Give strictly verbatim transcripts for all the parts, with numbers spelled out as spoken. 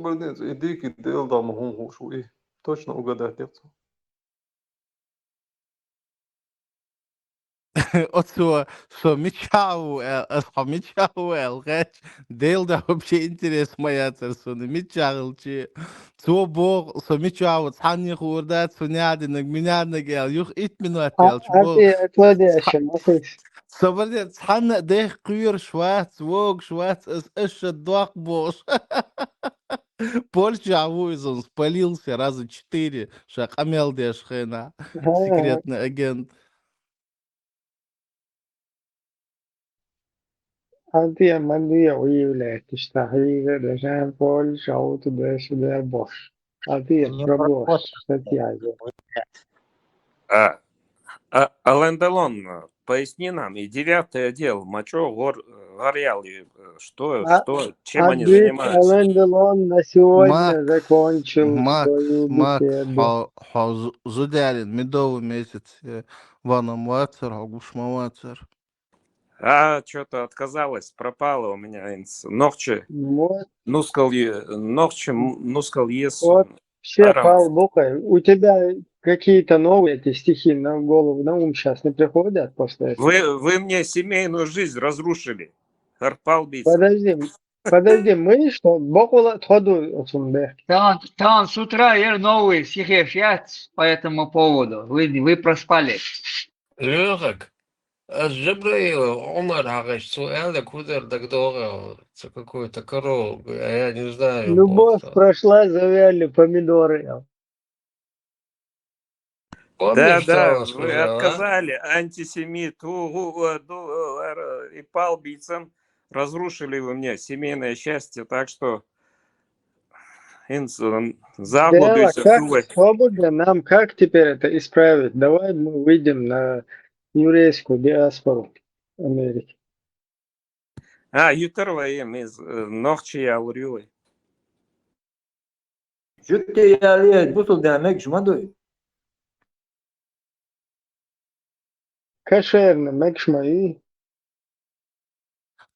Сегодня и дикий Дела дама хӀун хууш ву и. Точно угадать дехцо. Оцо со мичахь ву аьл-, ас хьо мичахь ву аьлла гӀерташ, Дела да вообще интерес ма яцар суна, мичахь хилчи. Цо боху, со мичахь ву, цхьанне хуур дац, цу нядинаг, минядинаг аьлла, юха итт минот яьлча боху. Антия, это деши, ма хиш. Со варде цхьанна а дех кхоьруш вац, вогуш вац, ас, ас ша дох бохуш. Польшахь ву иза, он спалился раза четыре, ша къамел деш хенахь, секретный агент. Антия, мандия уявляет, что хьийга дашан Польша, а вот туда-сюда бош. Антия, не пробош, статья. А, а, Ален Делон, поясни нам, и девятый отдел, мачо гор-, горел, и, э, что, а, что, чем они занимаются? Ален Делон на сегодня Макс, закончил Макс, свою Макс, беседу. Хьо, хьо зу-, зуда ялийна, медовый месяц, э, ванам вацар, хьо гуш ма вацар. А, чё-то отказалась, пропала у меня инс-, ногчи. Вот. Нускал е-, ногчи, м, нускал ес. Вот. Все, Пал Букай, у тебя какие-то новые эти стихи на голову, на ум сейчас не приходят после этого? Вы, вы мне семейную жизнь разрушили. Подожди, подожди, мы что? Бокула тходу отсюда. Там, там с утра я новые стихи сейчас по этому поводу. Вы, вы проспали. Лёхак, ас Джабраилов Ӏумар хьагӀаш, цо аьлла, кхузара дагадогӀу, цу какой-то корова, а я не знаю. Любовь прошла, завяли помидоры. Да, да, вы отказали, антисемит, у, у, у, ду-, э, эр-, и Пал бийцам, разрушили вы мне семейное счастье, так что инс-, м, завтра Бела, как, свобода, нам как теперь это исправить? Давай мы выйдем на еврейскую диаспору Америки. А, ютар вай эм из, э, нохчи ялур ю вай. Жуьгти ял еш бусулба мегаш ма дуй. Кошерный мегаш ма ю.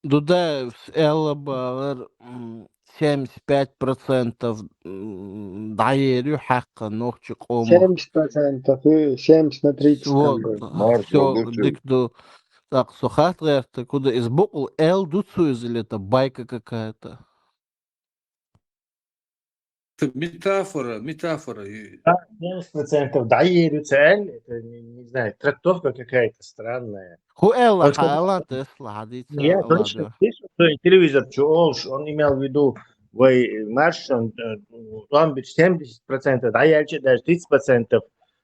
Дудаевс аьлла бахар, м, семьдесят пять процентов, м, дӀаер ю хьаькхна нохчи къомо. Семьдесят процентов, и семьдесят на тридцать там было. Вот, всё, дика ду. ТӀаккха со хатта гӀерта, куда из букъал аьлла ду цо иза, или это байка какая-то? Это метафора, метафора. Да, семьдесят процентов дӀаер ю ца аьлла, это, не, не знаю, трактовка какая-то странная. ХӀун аьлла, вот хьан как-, алан тесла, хьан дийца я алан точно да. Слышал, что телевизор чу олуш, он имел в виду, вай маршан, э, он ведь семьдесят процентов дӀаяьлча, даже тридцать процентов,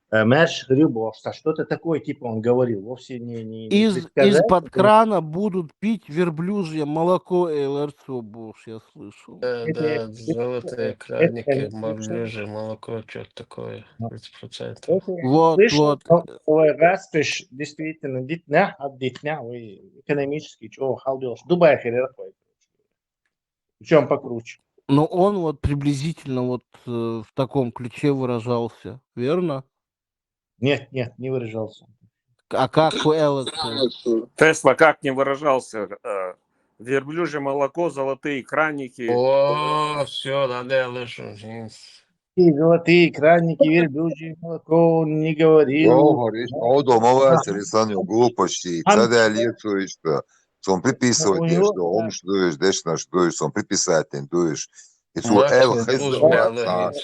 э, маьрша хир ю бохуш, цхьа что-то такое, типа, он говорил, вовсе не, не, не предсказатель. Из, из-под крана будут пить верблюжье молоко, элар цо бохуш, я слышал. Да, это, да, это, золотые это, краники, это, верблюжье молоко, что-то такое, да, тридцать процентов. Это вот, слышал, вот. Но, ой, раз ты ж действительно дитнях, от дитнях, ой, экономически, чего, халдёж, Дубай херер, ой. Причём покруче. Но он вот приблизительно вот, э, в таком ключе выражался, верно? Нет, нет, не выражался. А как у Алекса? Тесла как не выражался? Э, верблюжье молоко, золотые краники. О, всё, надо я лышу, жинс. И золотые краники, верблюжье молоко, он не говорил. Договор, ещё, о, дома вацар, и сан глупости. Ан- Цадаьлла ецо иштта. Цун приписывать, ну, деш, да, омш дуешь, дешнаш дуешь, цун приписать дуешь. И цо эл хеза вац.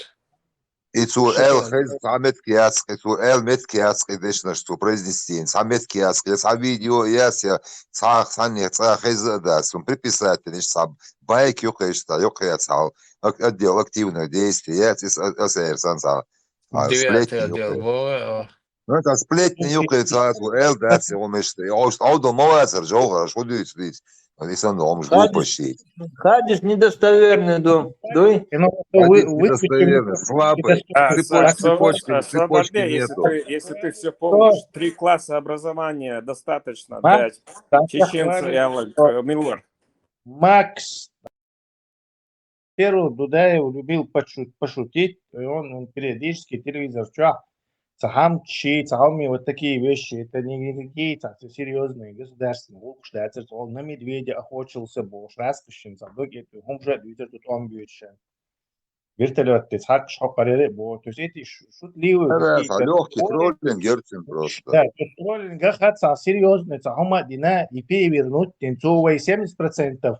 И цо эл хеза цхьа метка яц, и цо эл метка яц, и дешнаш цо произнести, цхьа метка яц, я цхьа видео яц, я цхьа, цхьанне цхьа хеза а дац, цун приписать деш цхьа байк юкхеш цхьа, юкхе яц хьал, ак-, отдел активных действий яц, ис а-, асер сан цхьа. А, девятый сплетни отдел, юкхе. Вова, а. Ну, это сплетни юкхе цхьа, цо эл дац, я умешта. Я ош-, а дома вацар, жолгаш, ху дуьйц, дуьйц. Исанна омаш глупости. Хадис недостоверный ду-, дуй? Хадис недостоверный, слабый. А, цепочки, цепочки нету. Если ты, если ты всё помнишь, три класса образования достаточно для чеченца, я, э, Миллер. Макс. Во-первых, Дудаев любил подшу-, пошутить, и он, он периодически телевизор чохь цхьа хӀама чи, цхьа хӀама, вот такие вещи, это не, не какие-то серьёзные государственные гӀулакхаш дацар, цо на медведя охотился бохуш, раскошшина цхьа дог, это хӀума дуьйцур ду тӀом боьдуш. Вертолёт, то есть, хьакхаш хьокхарера бо. То есть эти ш-, шутливые Ара, какие-то лёгкий троллинг. Троллинг, Герцен просто. Да, то есть троллинга хьаца серьёзно ца хьума дина и перевернуть, тин цо вай семьдесят процентов,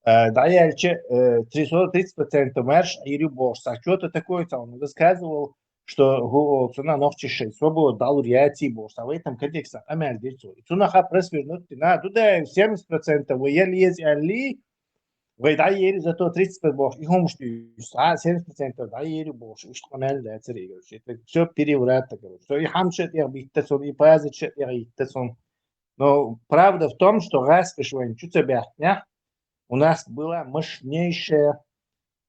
э, даяйча, э, тридцать, тридцать процентов марш ири бо. Ца что-то такое, ца он рассказывал, что гу-, о, цена ногчишей, свобода, дал реакции бо. Ца в этом контексте амел децо. И цуна ха пресс вернуть дина, туда семьдесят процентов вай ел ез али, вай даяйри, зато тридцать процентов бо. И хомушти, а семьдесят процентов даяйри бо. Ишт амел да цари, короче. Это всё переврат, короче. Всё, и хамчет я битта сон, и пазычет я битта сон. Но правда в том, что газ кашвайн чуца бяхня, у нас была мощнейшая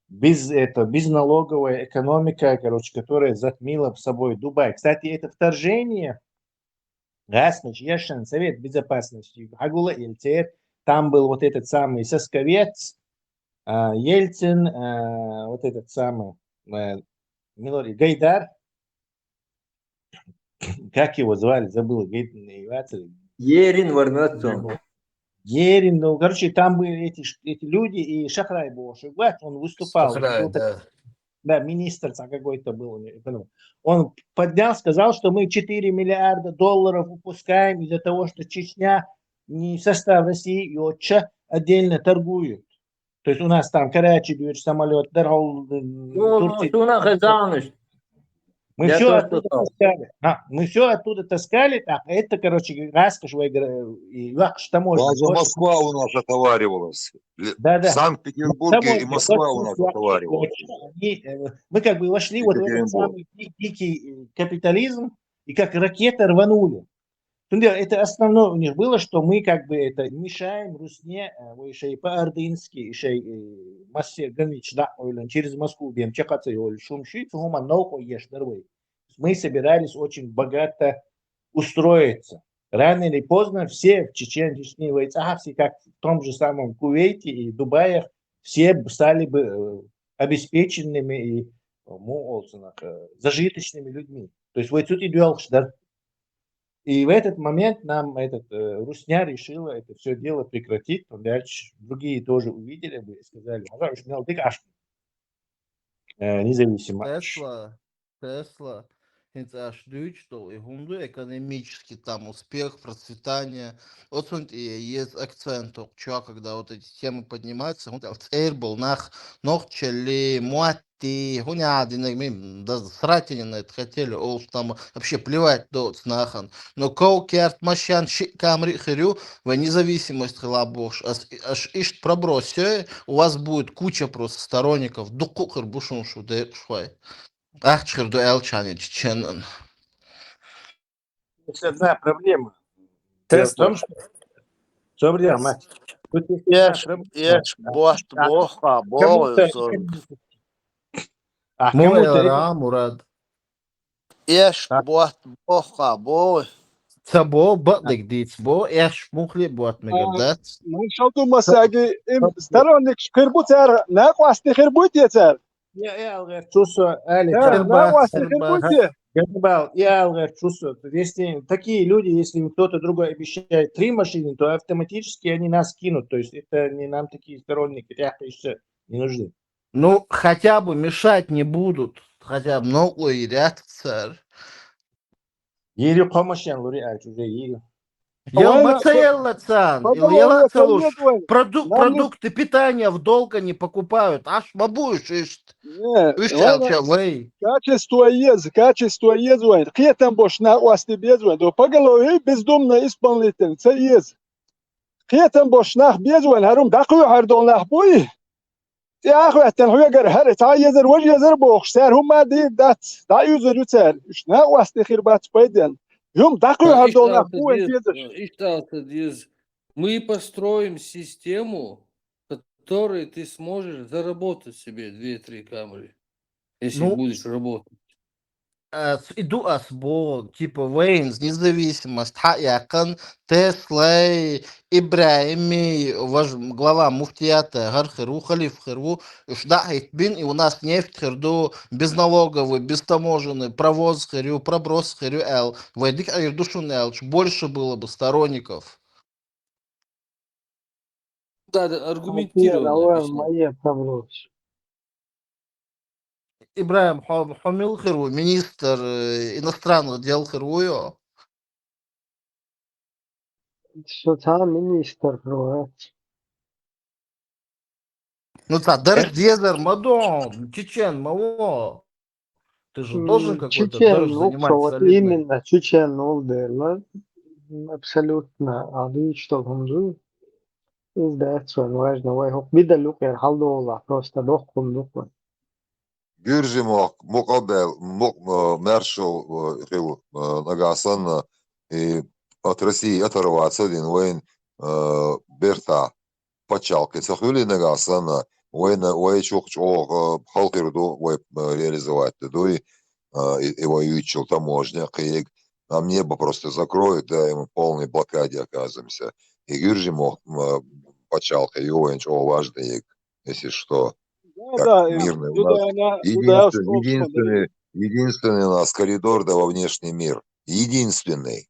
без это, безналоговая экономика, короче, которая затмила собой Дубай. Кстати, это вторжение, газ каш ешан Совет Безопасности, хьагула Ельцин, там был вот этот самый Сосковец, а, Ельцин, а, вот этот самый, э, Милори Гайдар, как его звали, забыл, Гай-, не Гайдар. Ерин варнацо. Ерин, ну, короче, там были эти, ш-, эти люди, и Шахрай Боши, вот, он выступал. Шахрай, Вот это, да. да, министр ца какой-то был у него, эконом. Он поднял, сказал, что мы четыре миллиарда долларов упускаем из-за того, что Чечня не в состав России, и отча отдельно торгуют. То есть у нас там Карачи дверь, самолёт, дорогу, Ну, ну, Турции. Суна Хазаныш. Мы Я все тоже оттуда слыхал. Таскали. А, мы все оттуда таскали, так, это, короче, раз каш вай гра-, и вакш таможня. Даже Вот. Москва у нас отоваривалась. Ле- Да, да. В Санкт-Петербурге и Таможня, Москва вот, у нас вот, отоваривалась. вот, они, э, мы как бы вошли вот в этот Екатеринбург. Самый ди-, дикий, э, капитализм, и как ракета рванули. Тунде, это основное у них было, что мы как бы это мешаем русне, э, вот ещё и по-ордынски, ещё и, э, массе гранич, да, ойлан, через Москву бьем, чекаться и оль шумши, цугума науку еш дарвай. Мы собирались очень богато устроиться. Рано или поздно все в Чечен-, Чечне, в Ицаховске, как в том же самом Кувейте и Дубаях, все б-, стали бы, э, обеспеченными и, э, му олсунах, э, зажиточными людьми. То есть вот тут и да. И в этот момент нам этот, э, русня решила это все дело прекратить. Он дальше, другие тоже увидели бы и сказали, «Ага, уж не алдык, аж». Э, независимо. Тесла, Тесла, хинц аш дюйчтол, и хунду экономический там успех, процветание. Вот он и есть акцент, чё, когда вот эти темы поднимаются, вот Air был нах, нох чели, муатти, хуня, динамим, да, сратинина это хотели, ол там вообще плевать до нахан. Но кау керт машан ши камри хирю, в независимость хила бохш, аш, аш ишт пробросьте, у вас будет куча просто сторонников, дукку хир бушун шу де швай. Ахчхир ду элчани чеченан. Есть одна проблема. Дело в Тесла. том, что... Что, бля, мать? Тут есть одна Еш, проблема. еш, бот, боха, Кому-то... бо, А Му кому-то это... эра, Мурад. еш, А? Бот, боха, бо. Ца бо, батлик диц бо, еш мухли бот мегардац. Ман шалту масаги, им сторонник хирбу цар, накъвасти хирбу те цар. Я, я, алгар, чувство, Али, Да, Хирба, накъвасти хирба. Хирбу те. Ганнибал, я, алгар, чувство. Если такие люди, если им кто-то другой обещает три машины, то автоматически они нас кинут. То есть это не нам такие сторонники, ряха ещё не нужны. Ну, хотя бы мешать не будут. Хотя бы много и ряд цар. Ири хомашьян лури ач уже ири. Я Вон, мацаялла цан, по-, или я по-моему, лацалуш. нет, вон. Продук-, Нам не- продукты питания в долг они покупают. Аш мабуш ишт. Не, Уж вон, алча вей. качество есть, качество есть, вон. Кхетам бош накъвасти без, вон. До поголовье бездумно исполнительница есть. Кхетам бош нах без, вон. Харум дакъу хардол нах буй. Я ахваттан хуягар хар, та езер, вож езер бохш, цар хума ди дац, да юзер ю цар. Уж накъвасти хирбац пайден. Юм дакъу хардол нах буй, езер. Ишталта диз. Мы построим систему, которой ты сможешь заработать себе две-три камри, если Ну, будешь работать. Ас иду ас бо, типа, вейнс, независимость, ха якын, Теслай, Ибраими, ваш глава муфтията, гар хиру, халиф хиру, уж да хит бин, и у нас нефть хирду, безналоговый, бестаможенный, провоз хирю, проброс хирю, эл, вайдик айрдушун эл, больше было бы сторонников. Да, да, аргументированно объясни. Моя проблема. ИбрахӀим, хьо, хьо мила хир ву, министр, э, иностранных дел хир ву йо? Со цхьа а министр хир вац. Ну, цхьа дарж дезар ма ду хьуна, чечен ма ву. Ты же должен какой-то дарж занимать солидный. Именно чечен вол дела. Абсолютно. А дуьйцуш долу хӀума ду. Иза дац вайн важно, вай хӀокху бидал юкъера хьаладогӀалахь, просто доккха хӀума ду-кх вайн. Гуьржийн мохк мукъа а баьлла, мукъа, а, маьршо, а, хилла, а, нагахь санна, и от России оторваться а дина вайна, а, бертахь пачхьалкх ца хуьлий нагахь санна, вайна, вай чухча оха, а, хала хир ду, вай, а, реализовать дан дуй, а, и, и вай юьйцучу таможня, кхин а, нам небо просто закроют, да, и мы в полной блокаде оказываемся. И гуьржийн мохк, а, пачхьалкх ю вайна чӀогӀа важно, если что. Да, как да, мирный у нас. Единственный, единственный, единственный у нас коридор, да, во внешний мир. Единственный.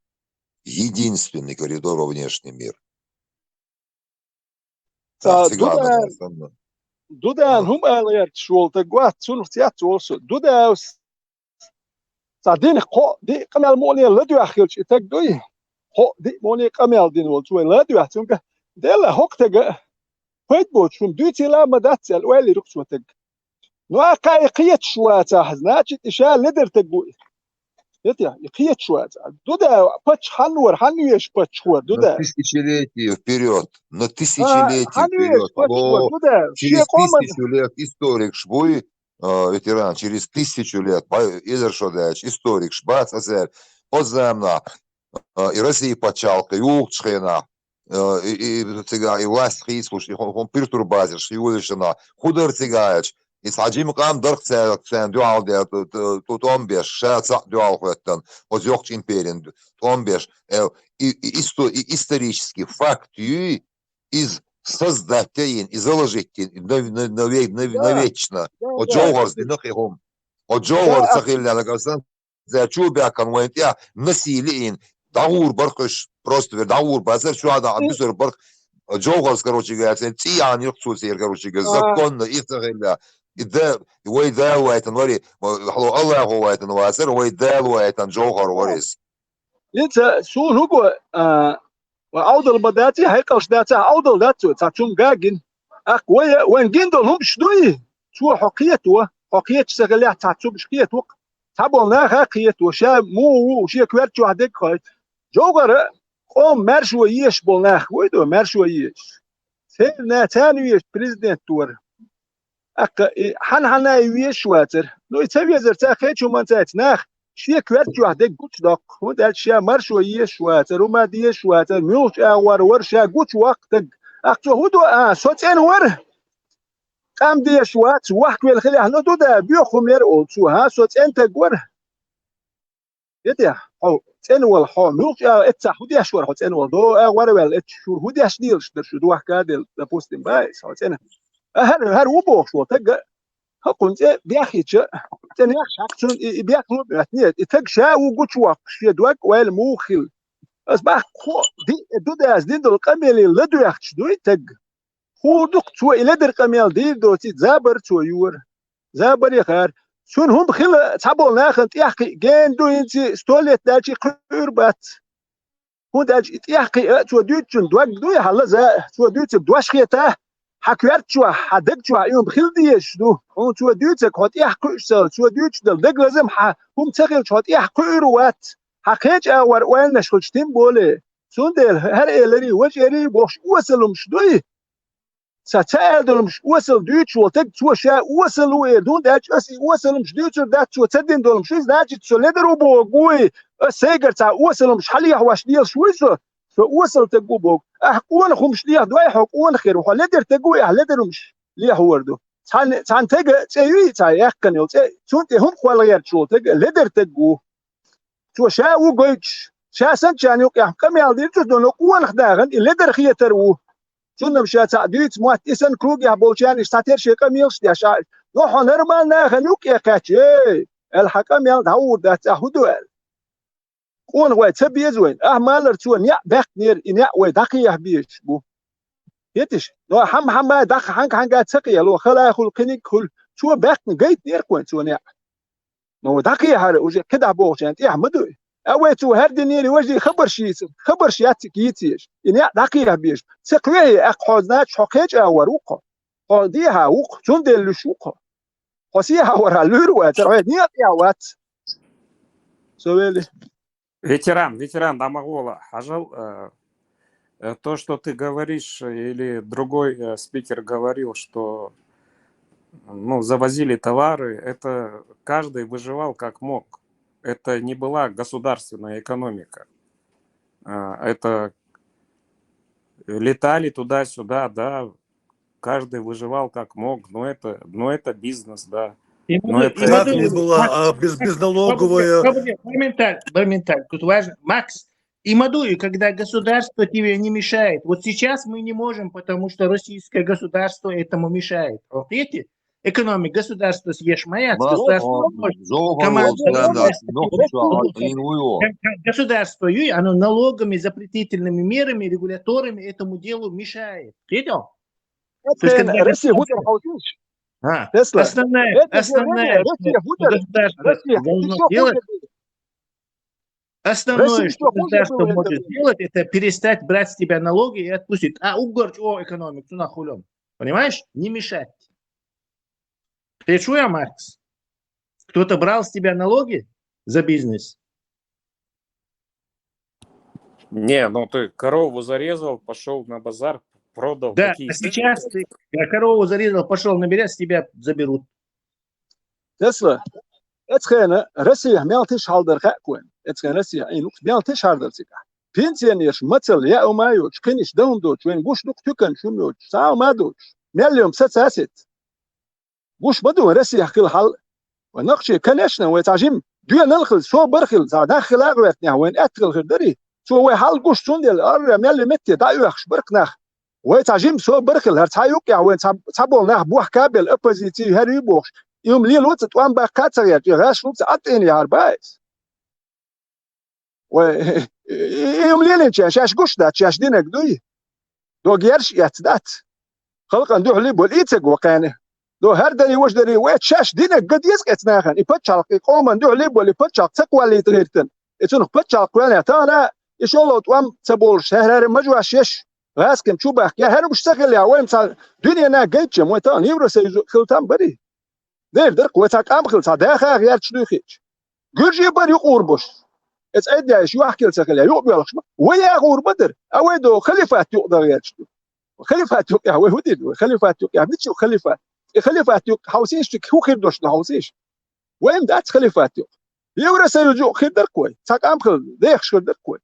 Единственный коридор во внешний мир. Ца, Дуда, Дудана хӀума ала гӀерташ волу таг вац, цунах цец волу со. Дуда Цхьа динах кхоъ диъ къамел мукъане ладоьгӀна хилча и таг дуй? Кхоъ диъ мукъане къамел дина волчу вай ладоьгӀна цуьнга, делла хӀокху тага пайда боцуш хӀума дуьйцийла а ма дац аьлла, ойла йира-кх цо таг. Ну, аккха и кхеташ вацахь, значит, и ша ледара таг ву и. Хетий, и кхеташ вацахь. Дуда, паччахь хьанна вара, хьанна везаш паччахь вара, Дуда? На тысячелетие вперёд, на тысячелетие вперёд. Алло, через тысячу лет историкаш буй, а, ветеран, через тысячу лет, бай, эзар шо даьлча, историкаш бац аса аьлла, оцу заманахь, а, и Россия пачхьалкх юхучу хенахь, а, и, и, и цигахь и власть хийцалуш, и хӀу-, хӀу-, пертурбацеш хьуьйсуш хенахь, хӀун дара цигахь аьлча, и цхьа жима къам дара-кх цаьрга, царна дуьхьал де, т-, т-, т-, тӀом беш, ша цхьаъ дуьхьал хӀоьттина, оцу йоккхачу империна тӀом беш, э, и, и исто-, и исторический факт юй, иза создать йина, и заложить йина, и нав-, нав-, наве-, нав-, навечно. О, Джовхарс дина кхин хӀума. О, Джовхар ца хилла, нагахь санна, цара чу баьккхина вайна тӀехь насилие йина, дӀагӀур бара-кх уьш, просто вер дӀагӀур бацара, чохь дахьа буьсур бара-кх. Джовхарс, короче говоря, цӀий яхьна йира-кх цо церан, короче говоря, законно и ца хилла. И да, вай Дала вайтина вари, хьало Аллахо вайтина вацара, вай Дала вайтина Джовхар вара иза. Ица суна хӀуго, а, ва Ӏовдал ма дац, и хьекъалш дац, а Ӏовдал дац цо, цхьа цунга гина. Аккха вай, вайн гина долу хӀумаш дуй? Цо хьо кхето, хьо кхеташ ца хилахь, цхьа цумаш кхето-кх. Цхьаболу наха а кхето, ша муха ву, шен коьрта чохь дерг а хоуьйту. Джовхар а къоман маьршо езаш болу нах вуй ду, маьршо езаш. Церан, царна везаш президент вара. Аккха и хьан-хьанна и везаш вацара. Ну, и ца везар ца кхечу хӀуманца цаьрца нах шен коьрта чохь дерг гучудоккху, хӀунда аьлча ша маршо езаш вацара, хӀума дезаш вацара, муьлхачу агӀор вара ша гучувоккху дерг. Аккха цо хӀун до, а, со цӀена вара? Къам дезаш вац, вахкавелла хилахь, ну, ду да, боьха хӀума яра олу цо, хӀа, со цӀена таг вара. Хетий, хьо цӀена вала хьо, муьлхачу агӀор эццахь хӀун деш вара хьо цӀена вала? До агӀор а ваьлла, эццахь шура хӀун деш дийлаш дара шу, дохка а делла, допустим, бай, хьо цӀена. ХӀара, хӀара ву бохуш волу таг а, хӀокхунна цӀе беххийча, цӀена яххьакх цунна и, и бехло а моьтту. Нет, и таг ша ву гучувоккхуш, шен дог а ойла муха хила. Ас баккха кхо, ди, ду да ас дина долу къамеле ладоьгӀча дуй таг? Хуур ду-кх, цо и ледара къамел дийр доций, забар цо йора. Забаре хаар. Цунна хӀума хила цхьаболу нахана тӀехкхиъ гена ду хӀинца, сто лет даьлча кхуьур бац. ХӀунда аьлча и тӀехкхиъ а цо дуьйцучун дог дуй хьан лаза а, цо дуьйцург дош хета, хьан коьрта чохь, хьан даг чохь и хӀума хила дезаш ду. Хьуна цо дуьйцург хьо тӀехкхуьуш ца хилча, цо дуьйцуш долу даг лазам хьан хӀума ца хилча хьо тӀехкхуьур вац. Хьан кхечу агӀор ойланаш хилча тем более. Цундела хӀара эларий, важа эрий бохуш осалумаш дуй. Сан ца аьлла долумаш осал дуьйцуш волу таг, цо ша осал ву эр ду, хӀунда аьлча ас и осалумаш дуьйцур дац, цо ца дина долумаш, иза, значит, со ледар ву боху вуй, ас сайгара цхьа осалумаш хьалехьош лелаш вуй со, со осал таг ву боху. Ахь къонах хӀумаш леха дуй, хьо къонах хир ву, хьо ледар таг ву, ахь ледар хӀумаш лехьор ду. Цхьана, цхьана тага цӀе юй, цхьа яьккхина йолу цӀе, цунна тӀе хӀума кхолла гӀерташ волу таг, ледар таг ву. Цо ша ву гойтуш, ша санначарна юкъехь къамел дийр ду, но къонах дахана и ледар хетар ву. Цунна-м ша цхьаъ дуьйцу мотт, и санна кругехь болчарна иштта цхьатерра шен къамелаш деш, а, но хьо нормально нахана юкъе кхаьчча, эй, аьлла, хьан къамел дӀагӀур дац, ахь хӀун ду аьлла. Къонахой ца беза вайна, ахь малар цо неӀ баьккхинера, и неӀ вай дӀакхехьа безаш бу. Хеташ? Но хьамма-хьамма даха хьанга-хьанга ца кхело, хала хуьлу, кхиниг хуьлу, Цо баьккхина гайтинера-кх вайна цо некъ. Но дӀакхехьар уже кхидӀа бохучарна тӀехь ма дуй. А вай цо хӀара динера важий хабарш йийца, хабарш яц цига йийцеш. И некъ дӀакхехьа безаш. Ца кхехье, аьлча хьо, значит, хьо кхеча агӀор ву-кх хьо. Хьо дехьа ву-кх, цундела луьйш ву-кх хьо. Хьо сехьа вара луьйр вай, цара хьо некъ тӀехь вац. Со вели. Ветеран, ветеран, дӀа ма гӀола, хьажал, э, э, то, что ты говоришь, или другой э, спикер говорил, что ну, завозили товары, это каждый выживал как мог. Это не была государственная экономика. А, Это летали туда-сюда, да, каждый выживал как мог, но это, но это бизнес, да. Но это... Как не была, а без, безналоговая... Моментально, моментально. Тут важно, Макс, и мадуи, когда государство тебе не мешает. Вот сейчас мы не можем, потому что российское государство этому мешает. Вот видите, экономика государства съешь моя, государство не может. Команда... Государство, юй, оно налогами, запретительными мерами, регуляторами этому делу мешает. Видел? То есть, когда Россия государство... А, основная, основная, что государство должно делать, основное, что государство может сделать, это перестать брать с тебя налоги и отпустить. А угорч о экономику на хулем. Понимаешь? Не мешать. Ты чуя, Макс? Кто-то брал с тебя налоги за бизнес? Не, ну ты корову зарезал, пошел на базар, продал. Да, а сейчас ты, я корову зарезал, пошел на берез, с тебя заберут. Тесла, эцхена Россия мел тиш хьалдар хакуен. Эцхена Россия ин укс мел тиш хьалдар цика. Пенсионерш мацал я ума йоч, кыниш даун доч, вен гуш дук тюкан шум йоч, сал ма доч. Мел юм сацасит. Гуш ма ду Россия хил хьал. Ва нахчи, конечно, вай ца жим дуя нал хил, со бар хил, ца дах хил агъвет ня, вен эт хил хир дари. Цо вай хьал гуш цундел, арра мел метте да юхш барк нах. Вай ца жим со бар хил, хар ца юк я, вен ца, ца бол нах бух кабел оппозиции хар ю бохш. Юм лил уц тӀом бакка ца герч, гаш уц атин яр байс. Вай, и, и, им лелинча, шаш гуш дац, шаш динаг дуй. Дог ярш яц дац. Халкъан духли бол ицаг вакъани. До хар дари ваш дари вай шаш динаг гад ез кец нахан. И пачалк, и къоман духли бол, и пачалк цак вали тгиртан. И цунх пачалк вана тана, и шоло тӀом ца болш, сахрари мажваш шеш. Гаскин чубах, я хар уш сахил я, вай ца дуния на гайча, вай та Евросоюз хил там бари. Дер дер, кхо ца къам хил, ца даха гӀерч дуй хич. Гуржи бар юкъур буш. Эц айдяйш юахкел ца хил, юкъ белхш ма. Вай я гӀур бадр, а вай до халифат юкъ да гӀерч ду. Халифат юкъ я, вай худир, вай халифат юкъ я, мичу халифат. И халифат юкъ хавсиш чик, ху хир дош да хавсиш. Вай им дац халифат юкъ. Евросоюз юкъ хир дар кой, ца къам хил, дехш хир дар кой.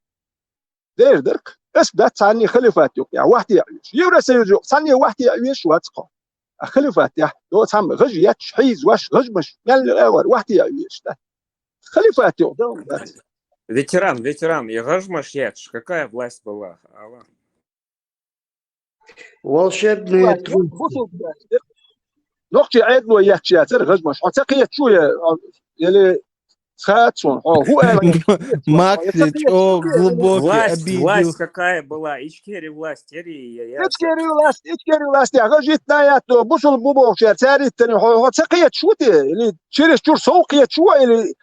Дер дарк, эс дац царни халифат юкъ, я вахти я виш. Евросоюз юкъ, царни вахти я виш вацхо. А халифат я, до цам гаж яч, хиз ваш, гаж маш, ял эвар, вахти я виш да. Халифат юкъ, да, дац. Ветеран, ветеран, и гаж маш яч, какая власть была? Ала. Волшебные трубки. Нохчи Ӏедло яц яцар гаж маш. Хьо ца кхетчу я, или ца цун, хьо хӀу аьлла? Макси чӀо глубокий власть, обидел. Власть какая была? Ичкери власть, эри я, я. Ичкери власть, ичкери власть, я гаж итна ятто, бусул бубохшер, цариттани, хьо, хьо ца кхетчу те, или через чур сов кхетчу, или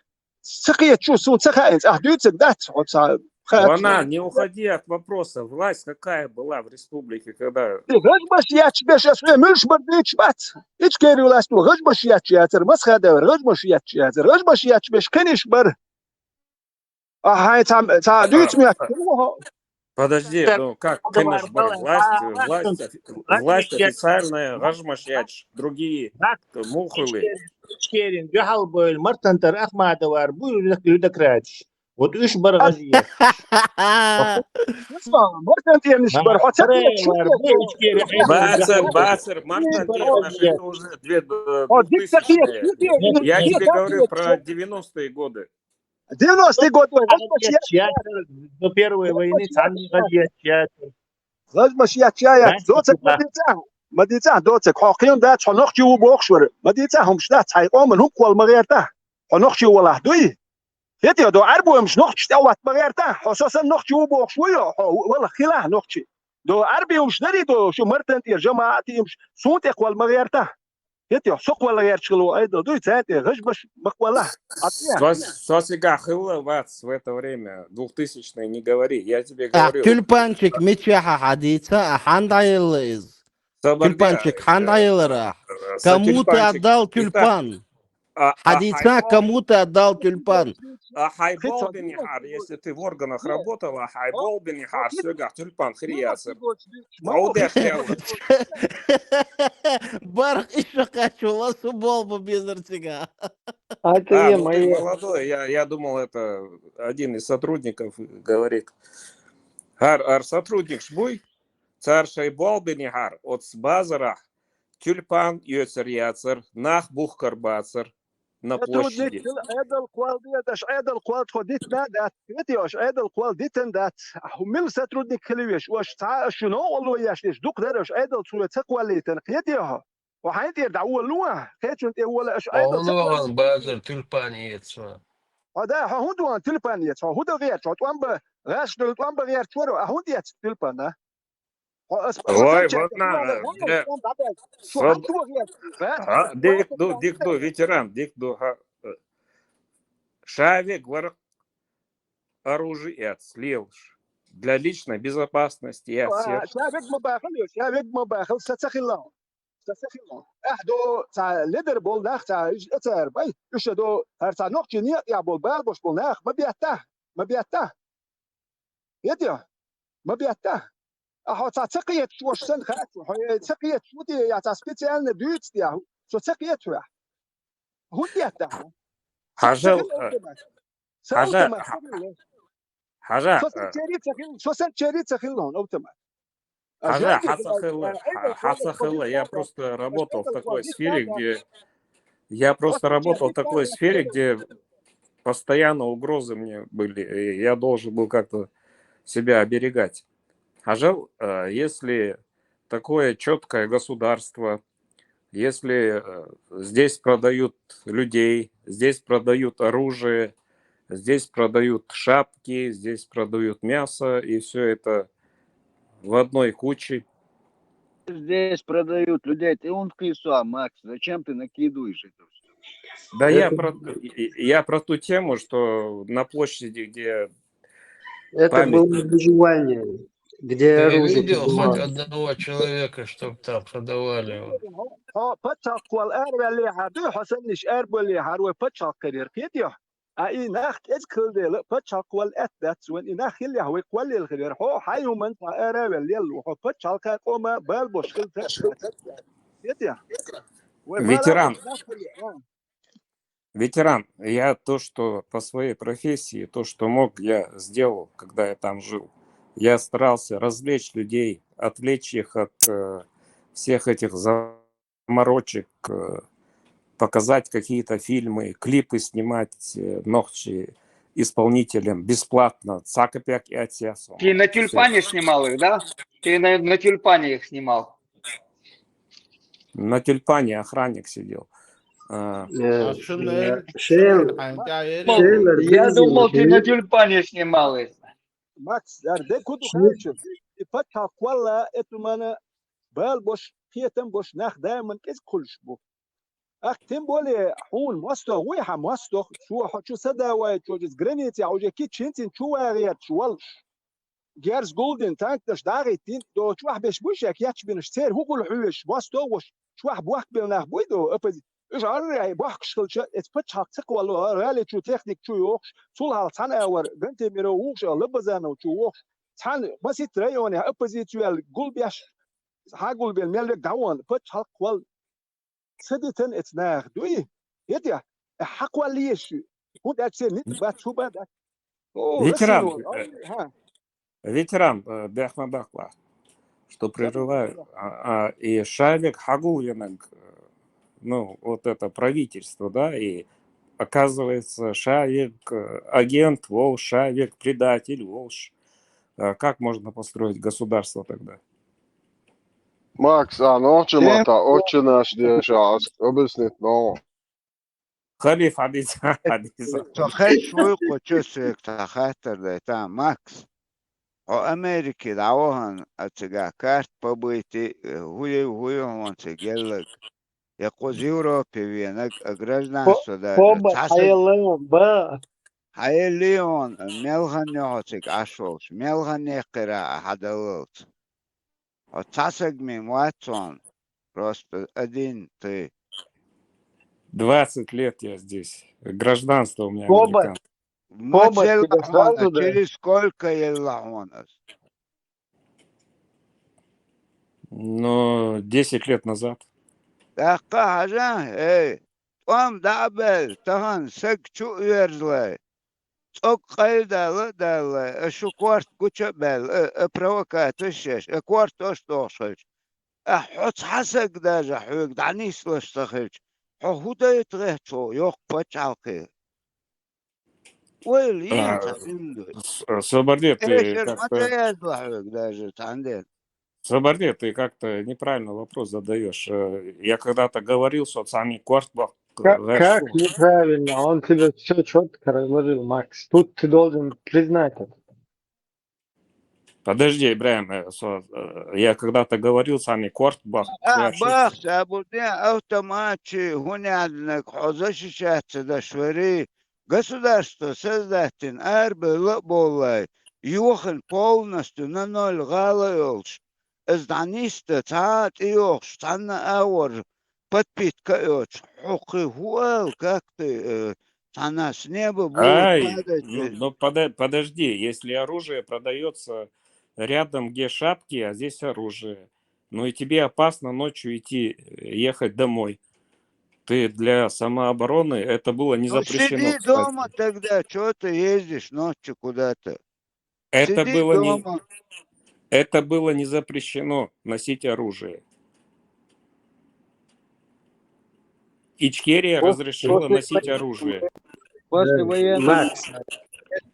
ца кхетчу, сун ца хаинц, ах дуьйцаг дац, хьо ца хаьтташ. Вана, не уходи от вопроса. Власть какая была в республике, когда... Гаж баш яч беш, ас ве муьлш бар дуьйч бац. Ичкери власть, гаж баш яч яцар, масхадавар, гаж баш яч яцар, гаж баш яч беш, кхиниш бар. А хай ца, ца дуьйц мя. Подожди, ну как, конечно, власть, власть, власть официальная, гаж маш яч, другие мухулы. Ичкерин, Джахалбойл, Мартантар, Ахмадовар, бу людокрач. Вот уж бар гаж яч. Мартантар ниш бар, хотя... Бацар, бацар, Мартантар наш, это уже две, э, двухтысячные. Я тебе говорю про девяностые годы. Девяностый год, ой, гаж баш яч. До первой войны царни гаж яч. Гаж баш яч я, доцак мадица. Мадица, доцак, хьо кхин дац, хьо нохчи ву бохш вар. Мадица, хӀумш дац, хьай къоман хӀук вал ма гӀерта. Хьо нохчи валахь дуй? Хетя, до Ӏарбуемш нохчи тӀе ват ма гӀерта. Хьо сосан нохчи ву бохш ву йо, хьо вала хилахь нохчи. До Ӏарбиемш дари до, шу Мартантар жамаӀатимш, сун тӀе вал ма гӀерта. Хетий, со кхолла гӀерташ хилла Ӏедал дуй, царна тӀа гӀаж баш бакъвала. Со, со сигахь хилла вац в это время, двухтысячные не говори, я тебе Ахь говорю. Тюльпанчик мичахьа хьадийца, а хьан дӀаелла иза? Собака, Тюльпанчик хьан э, дӀаеллара ахь? Э, со Кому ты тюльпанчик. Отдал тюльпан? А, а Хьадийца, хайбол-, кому ты отдал тюльпан? А хайболбинехьара, если ты в органах работала, а хайболбинехьара, сёгахь тюльпан хир яцар. ГӀовдеш яла. Барх ишшакхачула су болба безар цига. А, ну ты молодой, я, я думал, это один из сотрудников говорит. ХӀара, хӀара сотрудникаш буй, цар шоай болбинехьара, оцу базарахь тюльпан оьцур яцар, нах бухкар бацар на площади. Сотрудник хила Ӏедал кхолла деза, аша Ӏедал кхолла тхо дитина дац, кхетий хьо, аша Ӏедал кхолла дитина дац. Ахьа мила сотрудник хила веш, аша цхьа аша шуна новкъарло еш деш, дукха дара аша Ӏедал цо ца кхоллийтина, кхетий хьо? Хьо хьайна тӀера дӀаволалу ахь, кхечунна тӀе вола аша Ӏедал ца кхоллийтина. Базар тюльпан эца. Хьо да, хьо хӀунда ван тюльпан эца? Хьо хӀун дан гӀерташ? Хьо тӀом бан, гӀаш долу тӀом бан гӀерташ вара? Ахьа хӀунда эцна тюльпан, а? Хьо ас Ой, вот надо, бля. Дик ду, дик ду, ветеран, дик ду, ха. Шавег вара оружие эц, лелаш. Для личной безопасности я всех. Шавег ма бахал, шавег ма бахал, са ца хилла. Са ца хилла. Ахь до, цхьа ледар бол нах, цхьа иш а цара бай. Уьш а до, хӀара цхьа нохчий некъа тӀехь бол, бала бош бол нах, ма бетта, ма бетта. Хетий хьо? Ма бетта. А хьо цхьа ца кхеташ ваш санна хаьтту, хьо ца кхеташ ву те, я цхьа специально дуьйцу те, со ца кхеташ ваьхьа. ХӀунда детта хьо? Хьажал, хьажа, хьажа, со сан чери ца хилла, со сан чери ца хилла хьуна автомат. Хьажа, хьаса хилла, хьаса хилла, я просто работал в такой сфере, где Я просто работал в такой сфере, где постоянно угрозы мне были, и я должен был как-то себя оберегать. Хьажал, э, если такое чёткое государство, если, э, здесь продают людей, здесь продают оружие, здесь продают шапки, здесь продают мясо, и всё это в одной куче. Здесь продают людей. Ты он кису, Макс, зачем ты накидываешь это всё? Да я про, я про ту тему, что на площади, где это было памятник. Выживание, где оружие. Ты видел хоть одного человека, чтоб там продавали его? Хьо паччахьалкх вала араваьллехьара дуй, хьо санниш арабаллехьара вай паччахьалкх карьера кхетий хьо? А и нах кӀезиг хила дела, паччахьалкх вала аьтта дац вайн, и нах хиллехь вай кхоллаелла хир яра. Хьо хьайн хӀуманца ара а ваьлла лелла ву, хьо паччахьалкхе къома бала бош хила тешна. Хетий? Вай бала бош нах хила, а. Ветеран, я то, что по своей профессии, то, что мог, я сделал, когда я там жил. Я старался развлечь людей, отвлечь их от, э, всех этих заморочек, э, показать какие-то фильмы, клипы снимать, э, нохчи исполнителям бесплатно. Цхьа копеек и от себя сам. Ты на тюльпане снимал их, да? Ты на, на тюльпане их снимал. На тюльпане охранник сидел. А. Э, э, Шейл, Шейл, я думал, ты на тюльпане снимал их. Макс, яр де куду хайчу. И паччахьалкх вала, эту мана бала бош, кхетам бош нах даиман кӀезиг хуьлуш бу. Ах, тем более, хьуна мостагӀ вуй хьан, мостагӀ, чу, хьо чу садавай, чу, из граница, уже кичинцин чу вагӀерчу волуш. Герз гулдина, танкаш дагӀиттина, до чохь беш буй шек, етташ бинаш, церан хӀу хуьлу хьоьжуш, мостагӀ а вуш, чохь бохк белла нах буй до, оппози-, уьш гӀаррай бохкаш хилча, эца паччахьалкх ца кхолло, гӀали чу техник чу йохуш, цул хьалха цхьана а вара, Гантемиров вухуш а, Лабазанов чу вохуш, цхьана маситта районехь оппозици ваьлла гулбеш, хьан гулбелла мел верг дӀавахана, паччахьалкх вала. Ца дитан эца наха дуй? Хетий? Э, хьакхоллийша шу. ХӀунда аьлча церан ницкъ бац, хӀу бан дац. О, ветеран, Россия, э, ха. Ветеран, э, бехма бакла, что прерываю. А, а, и шавег хьагулвенаг, э, ну, вот это правительство, да, и оказывается, шавег, э, агент волш, шавег предатель волш. А как можно построить государство тогда? Макс, а нохчийн маттахь оццу шинаш дешахь, ас объяснить но. Халиф хьадийца, хьадийца. Со хезаш вуй кху чу соьга цхьа хаттар дайта, Макс. Хьо Америке дӀавахана, а цигахь карта побитий, хӀу ю, хӀу ю хьуна цигахь гелларг? Я кхуза Европе венаг, а гражданство даже. Хоба, цхьа саг хьаялла, ба. Хьаяллион, мелханне хьо цига Ӏаш волча, мелханне кхира а хьадаллалц. Хьо цхьа саг мин вац хьона, просто один ты. Двадцать лет я здесь. Гражданство у меня Хоба, американское. Хоба, ма цел хьона, сразу да. Через сколько елла хьона аз? Ну, десять лет назад. ТӀаккха хьажа, эй, тӀом дӀа а баьлла, тахан саг чу а верзалай, цӀог къайладала а даллалай, а шу корта гуча а баьлла, а, а провокаторш еш, а кортош дохуш хилча, а хьо цхьа саг даже хьоьга дӀанислуш ца хилча, хьо хӀун дайта гӀерта хьо йоккха пачхьалкхе? Ойла, а, ен цхьа имдой. С-, Собарде, ты эшер ма как-то ца язла хьоьга даже цхьаннен. Собарде, ты как-то неправильно вопрос задаёшь. Э, я когда-то говорил, что цхьанне корта баккха гӀерташ ву. Как неправильно? Он тебе всё чётко разложил, Макс. Тут ты должен признать это. Подожди, Ибрахим, э, со-, э, я когда-то говорил, цхьанне корта баккха гӀерташ ву. Бахча, а бу ден автомат чи, хӀун яьннаг, хьо защищаться даш вари, государство создать дина, арабевлла а бовлай, йохийна полностью на ноль гӀала а йолуш, из дӀанисда цхьа а тӀейогӀуш, цхьанна а агӀор подпитка а йоцуш, хьо кхин хӀун ала, как ты, э, цхьанна с неба будут падать? Ай, ну, ну, подо-, подожди, если оружие продаётся рядом, где шапки, а здесь оружие, ну и тебе опасно ночью идти, э, ехать домой. Ты для самообороны, это было не запрещено, кстати. Ну, сиди дома тогда, чё ты ездишь ночью куда-то? Это было не, это было не запрещено носить оружие. Ичкерия разрешила носить оружие. После военного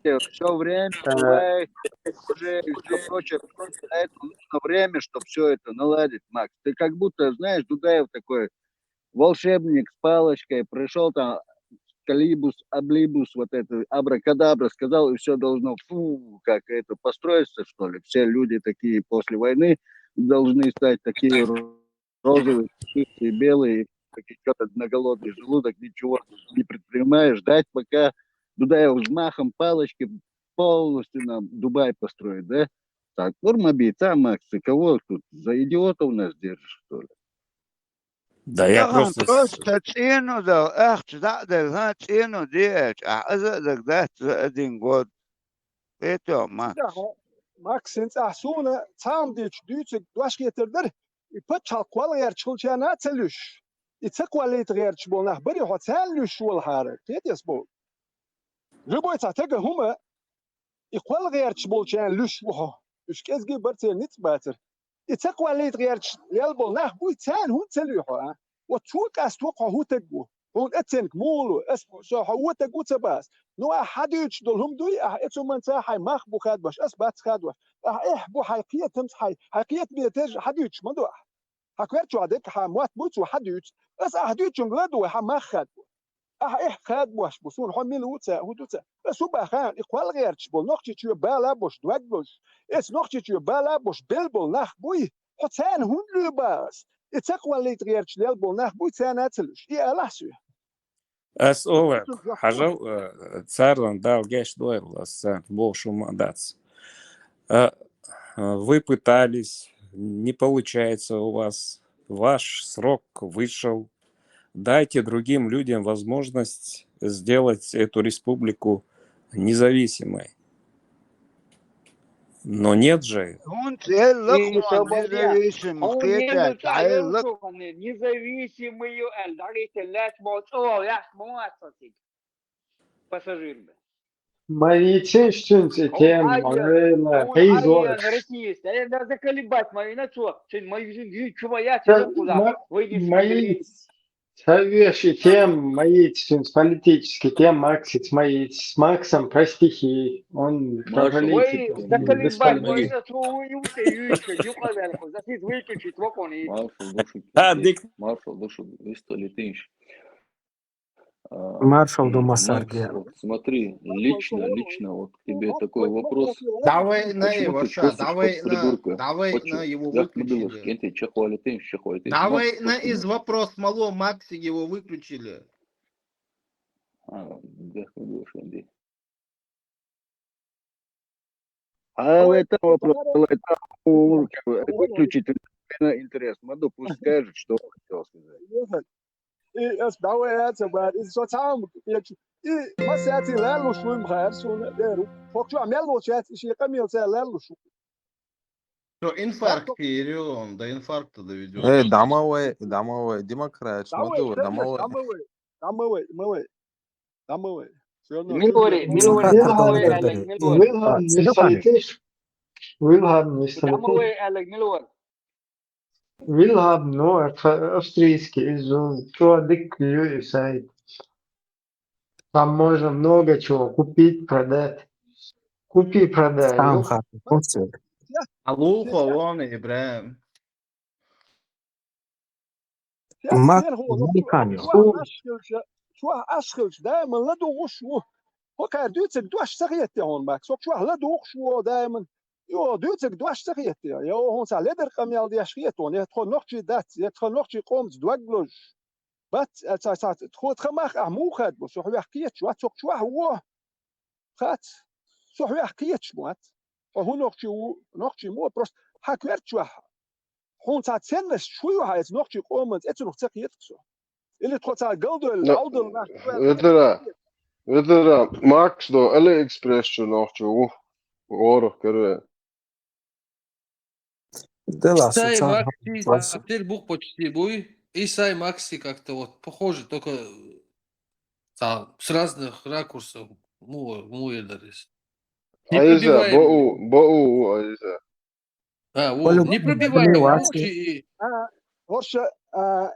все время, э, оружие и всё прочее, прочее. Для этого нужно время, чтоб всё это наладить, Макс. Ты как будто, знаешь, Дудаев такой волшебник с палочкой пришёл там, Калибус, Облибус, вот это, абракадабра сказал, и всё должно, фу, как это, построиться, что ли? Все люди такие после войны должны стать такие розовые, пушистые, белые, такие, чё-то на голодный желудок, ничего не предпринимаешь, ждать, пока Дудаев взмахом палочки полностью нам Дубай построит, да? Так, норма бийца, Макс, ты кого тут за идиотов нас держишь, что ли? Да я просто с- Тахан просто цӀено дала, ахча дӀа а делла, хӀа, цӀено де аьлча, ахь аза а дагадац за один год. ХӀетахь, Макс. Да, Макс, хӀинца ахь суна цхьа хӀума дийцича дуьйцург дош хетар дара, и пачхьалкх кхол гӀерташ хилчарна а ца луьйш, и ца кхоллийта гӀерташ болу нах барий хьо царна луьйш волахьара, кхетий ас бохург? Любой цхьа стага хӀума, и кхол гӀерташ болчарна луьйш ву хьо. Уьш кӀезиг а бара церан ницкъ бацара. И ца кхоллийта гӀерташ лелла болу нах буй, царна хӀунда ца луьй хьо, а? Вот цо къасто хьо хӀун стаг ву? Хьуна оцценка муха ло? Ас со хьо вон стаг ву ца боху ас. Ну, ахь хьан дуьйцуш долу хӀума дуй, ахь оцу хӀуманца хьайн мах бу хадош, ас бац хадош. Ахь эхь бу хьайн кхетамца, хьайн, хьайн кхетаме терра хьан дуьйцуш ма ду ахь. Хьан коьртачохь дерг хьан мотт буй цо хьан дуьйцу? Ас ахь дуьйцучуьнга ладогӀий, хьан мах хадо. Ахь эхь хадабош бу, суна хьо мила ву ца, хӀун ду ца. Ас хӀун баха, и кхол гӀерташ болу, Нохчийчоь бала а беш, дог а беш. Ас Нохчийчоь бала а беш, белла болу нах буй, хьо царна хӀунда луьй баха ас? И ца кхоллийта гӀерташ лелла болу нах буй, царна а ца луьйш. И алахь соьга. Ас олу, хьажал, э, царна Дала гечдойла, ас царна бохуш хӀума а дац. Э, э, вы пытались, не получается у вас, ваш срок вышел. Дайте другим людям возможность сделать эту республику независимой. Но нет же. ХӀунда элла хьуна независимый, хьуна кхетий, элла хьуна независимый ю аьлла, дӀахӀиттина лаьтташ ма вац хьо цига пассажирна. Ма йийцинаш цуьнца и тема, Ӏайла, хьайзор. Россияс, э, да, заколебать ма вина цо, цуьнан ма йийцин, чу ма яц, ма йийц. Ца веш и тема, ма йийц цуьнца политический тема, Максица ма йийц. С Максом про стихи, он про политику. Вай, заколебать ма вина цо, вай, юхтӀе юьйцуш, юкъа ваьлла, за сиз вай кичит вокхуна йийц. Маршал ду шуьга. А, дик. Маршал ду шуьга, висталитинаш. А, Маршал ду м, масарге. Макс, вот смотри, лично, лично вот к тебе такой вопрос. Давай на Почему его, ты ща, косишь давай под на, придурка? давай на Почему? Его Як ты думаешь, выключили. Кенте чехуалитин, чехуалитин. Давай Макс, на почему? Из вопрос мало Макси его выключили. А, да, хорошо, иди. А это вопрос, это выключить, это интерес. Маду, пусть скажет, что он хотел сказать. И это давай это, брат, и социал, и масса лалуш вим хайр, сона деру. Фокчу мел лочас, и ши камил це лалуш. Что, инфаркт период, до инфаркта доведет. Э, дамавай, дамавай, демократ, Давай, маду, дамавай. Давай, давай, давай, давай. Всё равно. Милори, Милори, Демократ Милори, Александр Олег, Дорин. Милори. Вилһам А, Степан. Сайтиш. Вилһам Сайтиш. Милори, Олег, Милори. Вилһам, ну, это австрийский, из чё дик сайт. Там можно много чего купить, продать. Купи, продай. Сам Ну, хату, концерт. Алуха, он, Ибраим. Мак, Мак, Милканё. Чуа ашхилча, чуа ашхилча, да, ман ла дугуш ву. Хокар дюцик дуаш сахиятте он Мак. Сок чуа ла дугуш ву, да, ман. Йо, дюцик дуаш сахиятте. Йо, хун са ледер камял дяш хиятон. Я тхо нохчи дац, я тхо нохчи комц дуаглуш. Бац, а, ца, ца, тхо тхамах а мухад бу, сох вяхкият чуа, сок чуа ву. Хац, сох вяхкият чуа. Хо нохчи ву, нохчи му, просто хаквер чуа. Хун ца ценность чуй ва, эц нохчи комц, эц нох цек етк со. Или тхо ца галдуэл, Ну, алдуэл нах. Ветера, ветера, Макс до Алиэкспресс чу нохчу. Орох кере. Дела, Исай социал Макси, хату. теперь бух почти буй. Исай Макси как-то вот похоже, только там, с разных ракурсов. Му, му едарис. Айза, боу, боу, айза. А, вот, Полюб-, не пробивай, Полюб-, короче, и А, Хорша, а,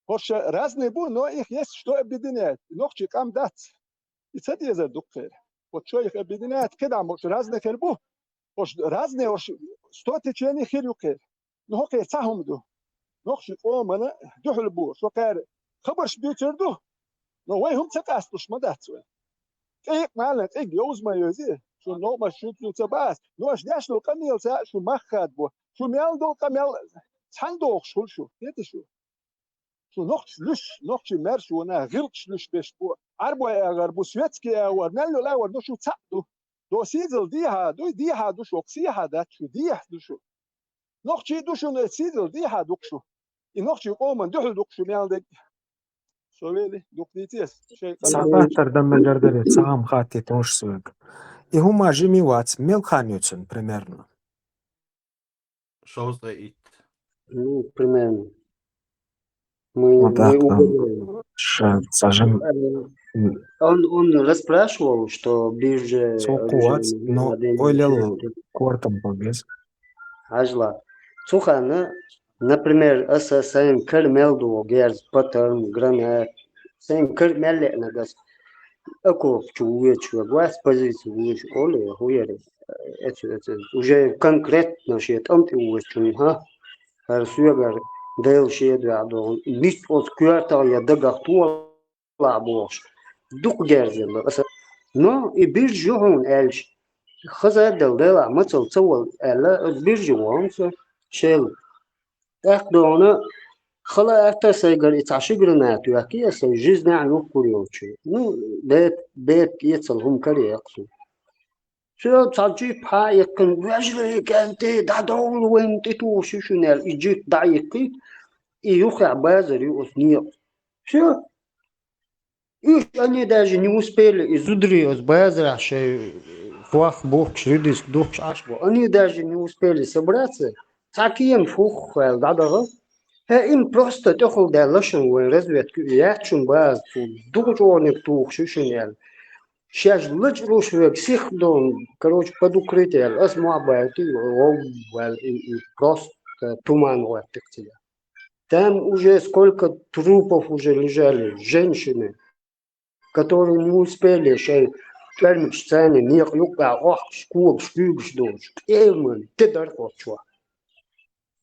Хорша разные бу, но их есть что объединяет. Нохчи кам дац. И цадеза дукхер. Вот что их объединяет, когда может разные хер бу. Хош разные, хош сто течений хер юкер. Но хокер цахум ду. Нохчи комана духл бу. Сокер хабарш бютер ду. Но вай хум цакастуш мадац вай. Кик мален, кик йоуз ма йози. Шу но ма шу цу цабас. Но аш дяш но камил ца шу маххад бу. Шу мял до камял цан дох шул шу. Ети шу. Шу нохч луш, нохчи мер шу на гилч луш беш бу. Арбой агар бу светский агар, нал ло лагар, но шу цап ду. До сизил диха, ду диха ду шок, сиха да шу, диха ду шу. Нохчи ду шу, но сизил диха ду шу. И нохчи коман духл ду шу мял дег. Шолели, дух дитес. Шей Сабатар да мегардере, сам хати тонш свек. И хума жими вац, мел ханюцен, примерно. Шоузда ит. Ну, примерно. Мы, Вот так, мы да. угадали. Ша-, сажим. Э, Он, он расспрашивал, что ближе Со э, куац, уже но на день ойлел рождения. Кортом побез. Ажла. Цухана, например, аса сайн кер мел ду герз, патарм, гранат. Сайн кер мел нагас. Ако чуе чуе гвас позицию уж оле хуяре. Это, это уже конкретно шет амти уж чун, ха. Хар суягар дел шет вадон. Мис от куартал я дагахтуал ла бош. Дук герзен аса. Но и бир жохун элш. Хаза дел дела мацал цавал эла бир жохун со шел. Эх дона хала эта сайгар и цаши гранат, яки аса жизнь а юк курёчи. Ну, бет, бет, ецал хум карияксу. Всё, цаджи па якын, вежли кенти, да доулу вен титу шишунел, и джит да якы, и юха базари ус ниё. Всё. И они даже не успели, и зудри ус базара, шей, фуах бух, шридис дух шашбо. Они даже не успели собраться. Такие фух, да, да, да. Э, им просто тёхл да лошон вен разведку, и я чун баз, фу, дух чорник тух шишунел. Сейчас лыч руш век сих дон, короче, под укрытием, ас муабайти, вал, и, и просто туман ваттык тебя. Там уже сколько трупов уже лежали, женщины, которые не успели, шей, термик сцены, мир юка, ох, шкур, шкур, шкур, шкур, ты дар хочешь.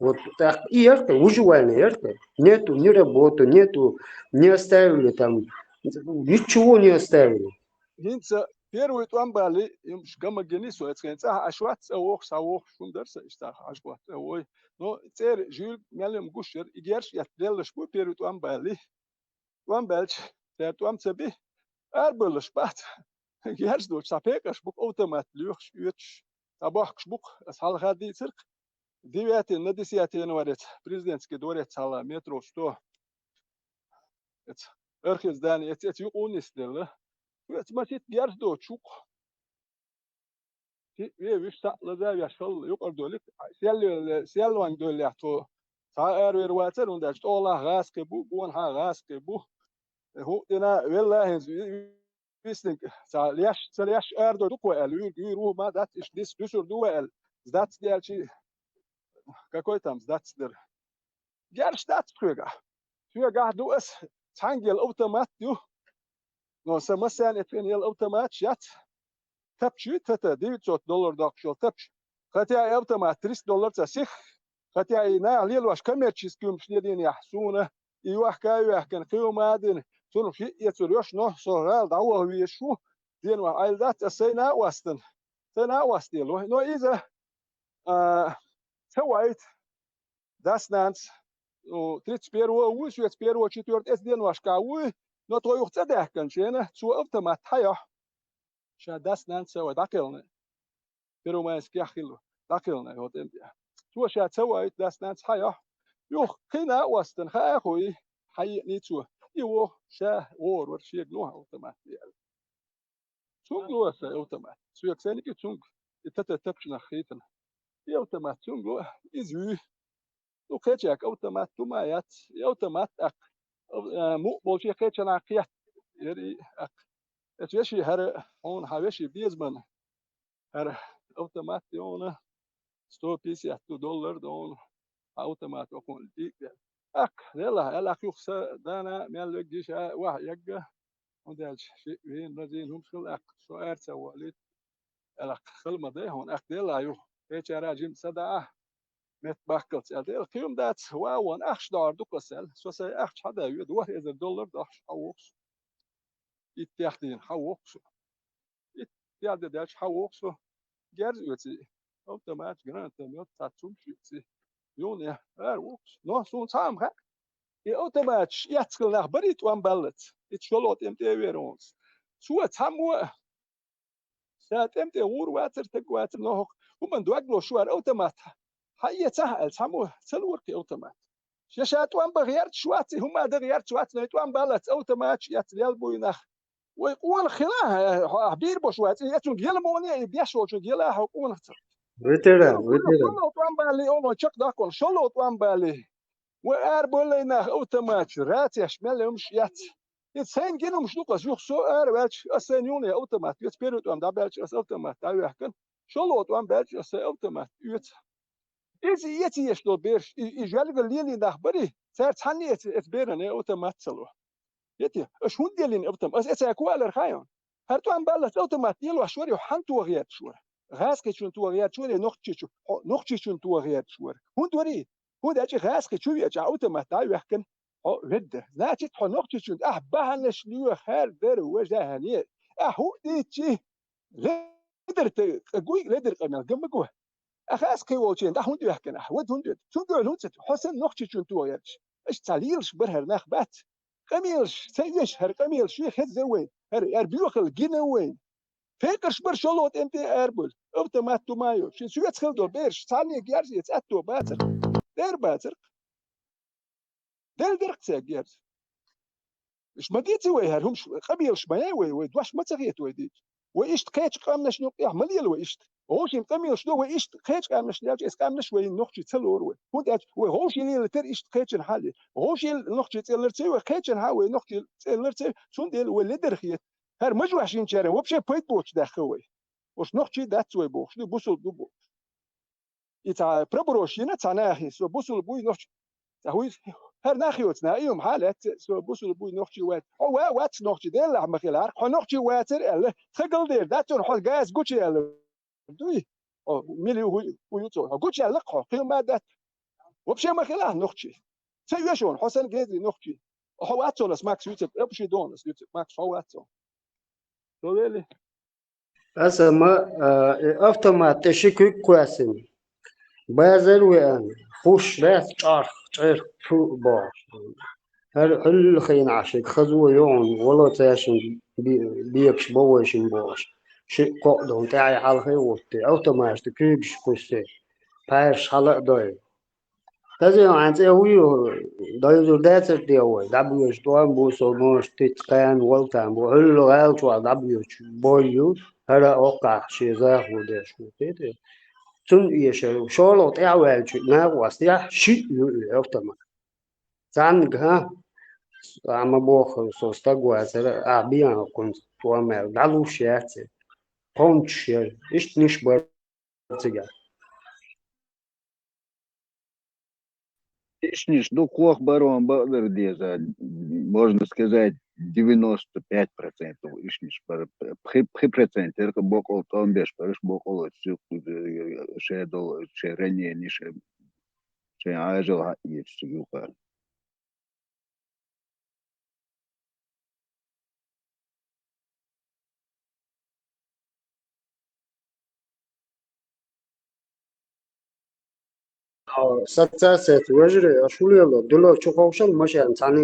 Вот так. И это выживание, это. Нету ни работы, нету, не оставили там Ничего не оставили. ХӀинца первый тӀом бали, имш гамагини со, эцхен цӀа Ӏаш вац, цӀа воху, са воху, шун дар са иштта Ӏаш вац, цӀа вой. Но цӀер жуьль мелем гуш яр, и герш ят леллаш бу первый тӀом бали. ТӀом баьлча, цер тӀом ца би, арбалаш бац. Герш доч, са пекъаш бук автомат лоьхуш, оьцуш, ца бохкуш бук, ас хьалха дийцарх, девятый на десятый январец, президентский дворец хьала, метро сто. Эц, архив здание, эц, эц юкъу нисделла. Эц масит герз доцу юкъу. Ти ве виш са лаза веш халла юкъар долик, сел, сел ван доллях тхо. Ца арвер вацар, ундач тӀолах гӀаскхи бу, гонхьа гӀаскхи бу. Э, хӀу дина велла хӀинца ви-, виснинг, ца леш, ца леш ардо дуква аьлла, уьр, уьр, уьр, ма дац, иш дис, дуьсур ду ва аьлла. Сдац делчи, какой там сдац дер. Герш дац тхоьгахь. Тхоьгахь ду ас, цхьаьнгел автомат ю. Но са массарна тхен ел автомат яц. Тапчи тата девятьсот доллар доккхуш йол тапчи. Хотя и автомат триста доллар ца сих. Хотя и нах лелош коммерческий юмаш лелийнехь суна, и йохка а йоьхкина, кхио ма а дина, цунах шиъ эцур йош, но со гӀала дӀаваха везаш ву, денван Ӏайла дац, ас сайна а остан. Сайна а остело. Но иза, а, ца вайт, дас-нанас, ну, тридцать первого вуй, шуьца первого четвёртого эц деношка вуй, но тхо юха цӀа даьхкина шена, цо автомат хьайохь. Ша дас-нанас ца вай дӀакхелна. Первомайскех хилла, дӀакхелна, вот эм тӀе. Цо ша ца вайт дас-нанас хьайохь. Юха кхина а остан, хаа хуй, хьайеъний цо. И во, ша, вор, вар, шега лохьа автомат яьлла. Цунга ло аса автомат. Соьга сайники цунга. И тата тапчунах хийтана. И автомат цунга ло, иза вуй. Ну, кхечаьк автомат тума яц. И автомат тӀаккха. Ав-, а, мукъ болче кхечанахь кхет. Яри аккха. Эц веши хӀара, хьуна хьан веши безаман. ХӀара автомат йона. Сто пятьдесят доллар дона. Автомат окхунна дийкъ. Аккха, делахь, аьлла, юха са дана, мел вегги ша, ваха ягга. ХӀунда аьлча, ши вийна, разийна хӀумаш хила аккха, со ара ца валийта. Аьлла, аккха, хила ма дай хьуна, аккха, делахь, юха. Кхечара жима са даа, метта бахкалц аьлла. Дела, кхин дац, ва вон, ахча догӀар ду кхо сел. Со сайн ахча хьадай, веда, ворхӀ эзар доллар дохьуш, хьан вохуш. Итт тӀехдийна, хьан вохуш. Итт тӀехде даьлча, хьан воху со? Герз оьций. Автомат, гранатомет, цхьацца хӀумаш оьций. Юна, ара воху со. Но, суна цхьа а ма хаьа. И автоматаш эцкал нах барий тӀом баллац. Итт шолгӀа тӀем тӀе а вер хьуна. Цо цхьаммо а ша тӀем тӀе гӀур вацар, таг вацар, но хӀокху хӀуманна дог ло шуьгара автомат. Хьан эцахьа аьлла, цхьаммо ца лур кхин автомат. Ша ша тӀом бан гӀерташ вац, и хӀума дан гӀерташ вац, но и тӀом баллац, автоматаш эцна лел буй нах. Вай къонах хила, хьо ахь бийр бош вац, и эцунга яла моне, и беш волчунга яла хьо къонах ца. Ветеран, ветеран. ШолгӀа тӀом балли, оно чекхдаккхуна, шолгӀа тӀом балли. Вай арабаллай нах автоматаш, рацеш мел хӀумаш эц. И сайн гинумаш ду-кх ас, юха со ара ваьлча, ас сайн юхне автомат, вец первый тӀом дӀабаьлча, ас автомат дӀаваьхкина. ШолгӀа тӀом баьлча, ас сайн автомат оьцу. Иза эца еш долу бераш, и, и жоьлгал лелий нах барий, цара цхьанне эца, эца беран автомат ца ло. Эти, аша хӀунда лелийна автомат? Ас эца ку алар хайон. ХӀара тӀом баллац автомат лелош вара, хьан тоха гӀерташ вара? ГӀазкхичун тоха гӀерташ вара, нохчичун, хьо, нохчичун тоха гӀерташ вара. ХӀунда варий? ХӀунда аьлча гӀазкхичу веача автомат дӀа а ваьхкина, хьо ведда. Значит, хьо нохчичун, ахь бахьанаш лоьхар дара, важа хьане. Ахь хӀу дийчи, ледар тӀе къа гуй, ледар къамел ган ма гу. Ахьа ас кхин волчийн дӀа хӀунда ваьхкина ахь? Вад хӀунда вед? Цундела хӀунда ца, хьо сан нохчичун тоха гӀерташ. Аша цхьа лелаш бара хӀара нах бац. Къамелаш, ца веш хӀара къамелаш ве хеза вайн. ХӀара, хӀара боьхалла гина вайн. Пекъарш бар шолгӀа тӀем тӀе арабуьллу. Автомат ду ма йо. Шен соьца хила долу бераш, цхьанне герз эца аьтто бацар. Дер бацар. Дел дерг цаьрга герз. Иш ма дийца вай хӀара хӀумаш, къамелаш ма яй вай, вай дош ма ца хета вай дийца. Вай иштта кхечу къаьмнашна юкъехь ма лела вай иштта. ГӀовшийн къамелаш до вай иштта кхечу къаьмнашна яьлча, эс къаьмнаш вай нохчий ца лору вай. ХӀунда аьлча вай гӀовший лелатар иштта кхечанхьа ле. ГӀовший нохчий цӀелларций вай, кхечанхьа вай нохчий цӀелларций вай. Цундела вай ледар хета. ХӀара мажош йинчара вообще пайда боцуш даьхна вай. Уьш нохчий дац вай бохуш, ду бусул ду бохуш. И цхьа проброш йина цхьа нахе, со бусул буй нохчий. Цхьа хӀуй, хӀара нах йоцу, на, и хӀума хьа лаьцна, со бусул буй нохчий вац. Хьо ва-, вац нохчий, деллахь ма хила хьара. Хьо нохчий вацар аьлла, тха галдер дац, хьо газ гучу аьлла. Дуй? О, мили хӀуй, хӀуй ю цо. Хьо гучу аьлла хьо, кхин ма дац. Вообще ма хила нохчий. Ца оьшон, хьо сан гезий нохчий. Хьо вац цунас, Макс, юци, эпши донас, юци, Макс, хьо вац цо. Довели? Аса ма, э, автомат тӀе ши куьг кхоьссина. Базар веана, хуш лаьц чӀарх, чӀарх, ту бохуш. ХӀара хьуьлла хиъна Ӏаш, хазо ю хьуна, вало цаьшин бе-, бекаш бо вайшин бохуш. Ши кхоъ долу тӀаьхье хьалхе а вутти, автоматаш тӀе куьйгаш кхуьссий, пхьаьраш хьала а дой. Хаза хьан цӀе хӀу ю, дайзур дацар те вай, дӀабоьжу тӀом бу со, может, тиц кхаьна валтан бу, хьуьлла гӀала чохь дӀабоьжу бой ю, хӀара а оккхахь шен захало деш ву, кхетий? Цунна эшар, шолгӀа тӀаьхьаваьлча, накъостехь шиъ ю и автомат. Цхьаьннага, хӀа, ахьа ма боху, со стаг вацара, ахьа бен хӀокхунца тӀом аьлла, дӀалуш яц и. Кхончаш яра, иштта ниш бара цигахь. Ишниш ду кхох барон бакъдар деза, можно сказать, девяносто пять процентов ишниш бара, пхи, пхи процент яра бокъал тӀом беш бараш, бокъал шен долу, шен ранени, шен, шен Ӏажал хьаэцаш цига юкъара. Ассоциацияца вежарий, аша хӀун лело, дуьло чу ховшал машен цхьаьна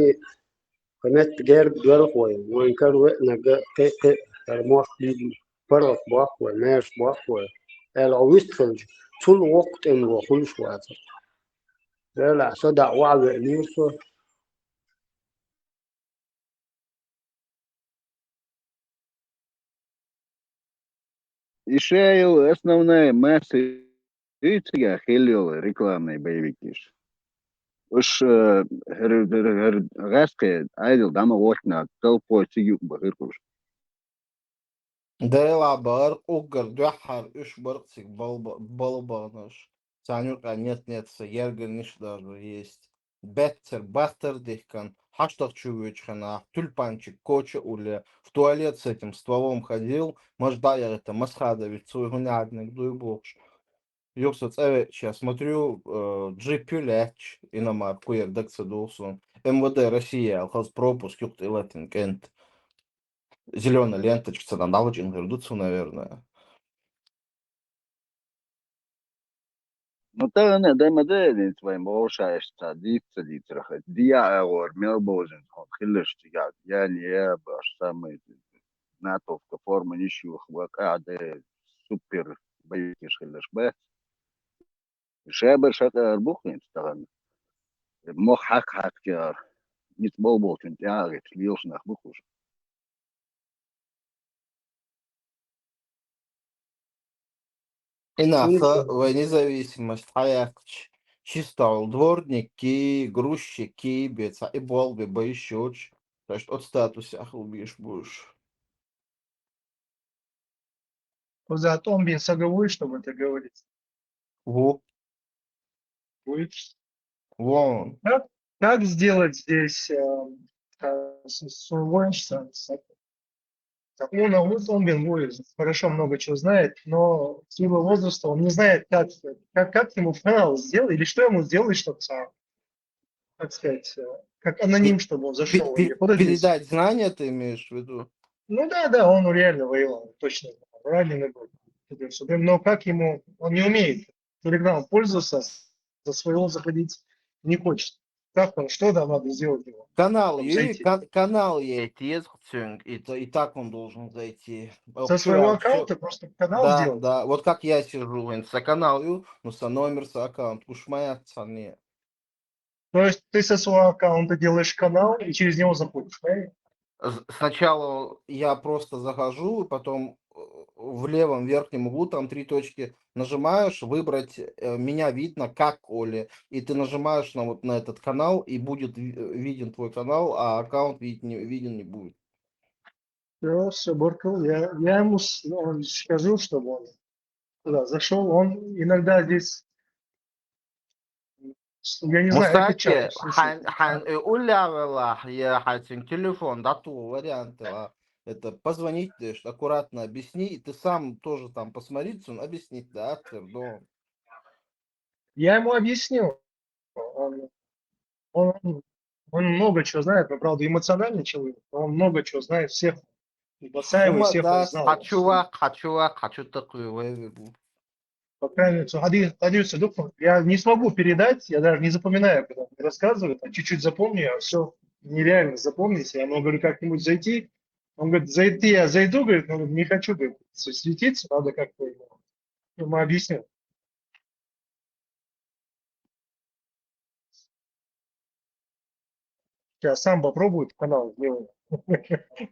кху метта герга доьлху вай, вайн кара веанарг кхин а, кхин а, хӀара мохк дийна паргӀат бохку вай, маьрша бохку вай, аьлла, хьо вист хилча, цул воккха тӀемало хуьлуш вацара. Делахь, со даа охьавеанера со. И шайл основная масса ю цигахь хилла йолу рекламный боевикаш. Уьш, э, хӀара, хӀара, хӀара гӀаьскхи Ӏедал дӀа ма гӀоттина, толпой цига юкъа бахира уьш. Делахь бара уггар дуьххьара уьш бара цига балба-, балбанаш. Царна юкъа нет-нет, са гергарниш даже есть. Беттера баттара дихкан, хьаштагӀ чу воьдучу хенахь, тюльпанчик коча а улле, в туалет с этим стволом ходил, мажда я это Масхадовец, цо хӀун яьхьнарг дуй бохуш. Юха со цӀа веача, я смотрю, э, джип ю лаьтташ, иномарка кхуьера дага ца дулу суна. М В Д России аьлла, хаза пропуск юкъа тӀе латийна кӀентан. Зелёная ленточка ца дан дӀалачкъийна хир ду цо, наверное. Ну, тахана дай ма дай, вайн вовшашца дийца дийцарах. Дия агӀор мел бовзина хьуна хилларш цигахь, я не я, баш самый натовска форма ниш юха вакъа а дай, супер боевикаш хилларш бац. Шабар шакъар бу хӀинца тахана. Мох хьакха-хьакхча, ницкъ болболчун тӀаьхьа а гӀерташ лелаш нах бу уьш. Инаха вай независимость хьаяьккхича, чисто дворникки, грузчикки, бен цхьа и болх бен бан йиш йоцуш, то есть оцу статусехь хила безаш бу уьш. Куда тӀом бен сагаво, чтобы это говорить. Ву. Будет. Вон. Как, как сделать здесь, э, э, с, с, с, с, так, ну, на вот он, блин, будет, хорошо много чего знает, но в силу возраста он не знает, как, как, как ему канал сделать, или что ему сделать, чтобы, как сказать, э, как аноним, чтобы он зашел. Пе-, пе-, передать знания, ты имеешь в виду? Ну да, да, он реально воевал, точно, раненый был. Но как ему, он не умеет Telegram пользоваться, за своего заходить не хочет. Как он, что там надо сделать ему? Канал, кан-, канал я это есть, и, и так он должен зайти. За своего аккаунта просто канал да, делать? Да, вот как я сижу, за канал, ну, со номер, со аккаунт, уж моя цене. То есть ты со своего аккаунта делаешь канал и через него заходишь, правильно? Сначала я просто захожу, потом, э, в левом верхнем углу там три точки, нажимаешь «Выбрать, э, меня видно как Оля», и ты нажимаешь на вот на этот канал, и будет виден твой канал, а аккаунт видеть не, виден не будет. Все, все, Боркл, я, я ему скажу, чтобы он туда зашел. Он иногда здесь Мусаке, хьайн, хьайн, э, уллявеллахь, я хьайцин телефон, да, ту вариант, а, это позвонить, деш, аккуратно объясни, и ты сам тоже там посмотри, цун объяснить, да, автор, но. Я ему объяснил. Он, он, Он много чего знает, но, правда, эмоциональный человек, но он много чего знает всех. И Басаева, и всех он знал. Хачува, хачува, хачу такой, вы, вы, вы. По крайней мере, Хади, Хади Садуков, я не смогу передать, я даже не запоминаю, когда он рассказывает, а чуть-чуть запомню, а все нереально запомнить. Я ему говорю как-нибудь зайти, он говорит, зайти, я зайду, говорит, но не хочу, говорит, светиться, надо как-то ему, ему объяснить. Сейчас сам попробует канал сделать.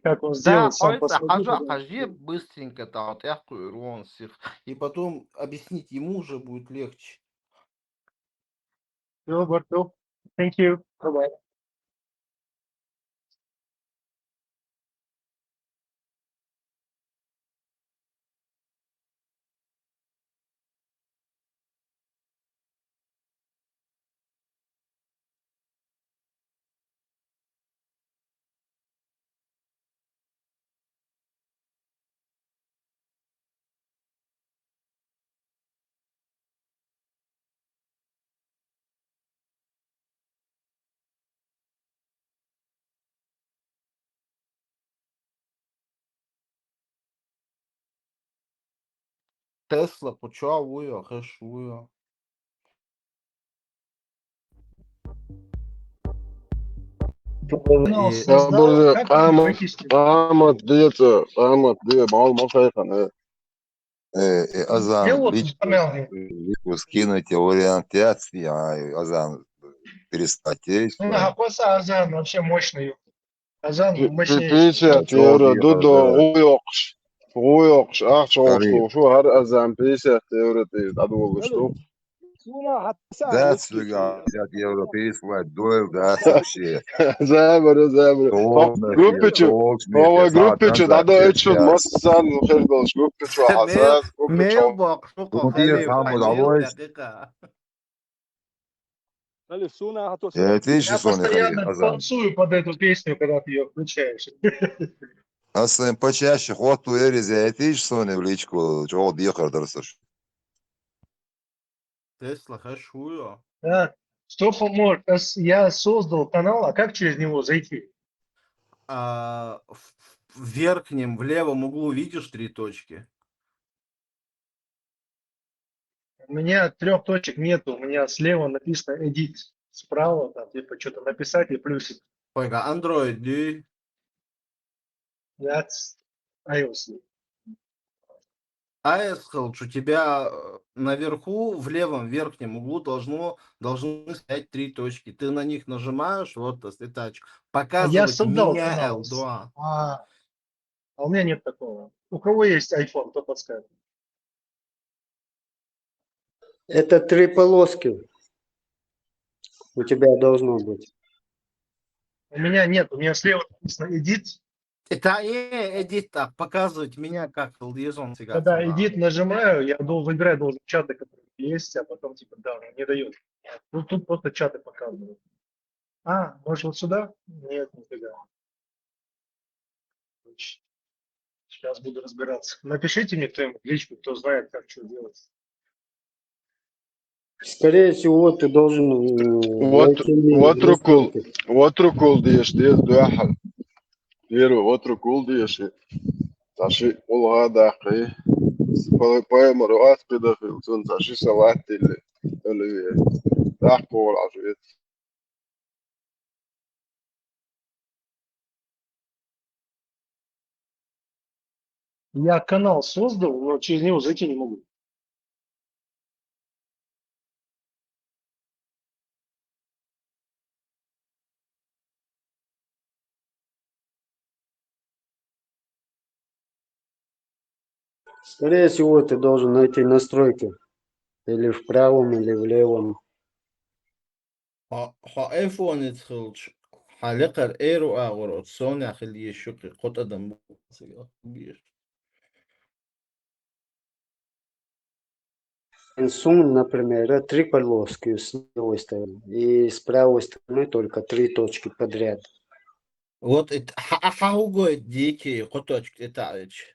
Как он сделал сам по своему. Да, хажа, хажи быстренько там, вот я такой, Рон, всех. И потом объяснить ему уже будет легче. Все, Барту. Thank you. Bye-bye. Тесла, почув вуй, хеш вуй. Ну, и создал, я буду как он практически. Къамат децӀа, къамат де, мал ма шайхан, э. Э, э, азан, я вот личку, вспоминал. Личку скинуть, вариант яц, я азан переслать, э, ну, всё. А после азан вообще мощный. Азан мощнее. Пи-, пятьдесят евро, Дудо, гӀу йокъуш. ГӀу йокъуш, ахча гӀу йокъуш, шу гьар азан пятьдесят евро тӀе дӀадолуш ду. Да, цуга пятьдесят евро переслать, дуэл, да, вообще. Забара, забара. Группа чу, группа чу, дӀадо эчу, массан, хер долуш, группа чу, хасан, группа чу. Мел бокъ, шу къо, группа хеле, хаму, давай. Али, суна, а то... Я, видишь, я постоянно танцую под эту песню, когда ты её включаешь. Аслан, почаще хоту эризетиш соне в личку, чё дихар дарсаш. Тесла, хеш вуй. Так, что поможет? Ас-, я создал канал, а как через него зайти? А, в, в верхнем, в левом углу видишь три точки? У меня трёх точек нету, у меня слева написано edit, справа там типа что-то написать и плюсик. Ой, а Android, да? That's iOS. iOS, у тебя, э, наверху, в левом верхнем углу должно, должны стоять три точки. Ты на них нажимаешь, вот, то есть это оч-, показывает, я создал канал. Меняю, да. А, а у меня нет такого. У кого есть iPhone, кто подскажет? Это три полоски у тебя должно быть. У меня нет, у меня слева написано edit. Это, э, edit, так, показывает меня как liaison всегда. Когда edit нажимаю, я дол-, выбираю должен чаты, которые есть, а потом типа, да, он не даёт. Ну, тут просто чаты показывают. А, может, вот сюда? Нет, нифига. Сейчас буду разбираться. Напишите мне кто-нибудь в личку, кто знает, как что делать. Скорее всего, ты должен, м, вот, найти вот рукол, настройки. Вот рукол деш, деш, дуахал. Первый, вот рукол деш. Таши улга дахи. По-, поэма руат кидахи, сон таши салат или, или дахи кол аши. Я канал создал, но через него зайти не могу. Скорее всего, ты должен найти настройки. Или в правом, или в левом. Хьо, хьо айфонец хилча, хьан лекхара эр ву агӀор оцу совнехь хила еза шуьга кхо тӀадам бу цига беш. Сун, например, три полоски с левой стороны, и с правой стороны только три точки подряд. Вот это, хьа-, хьан хӀун гойту дийцича, кхо точка тӀетаӀийча?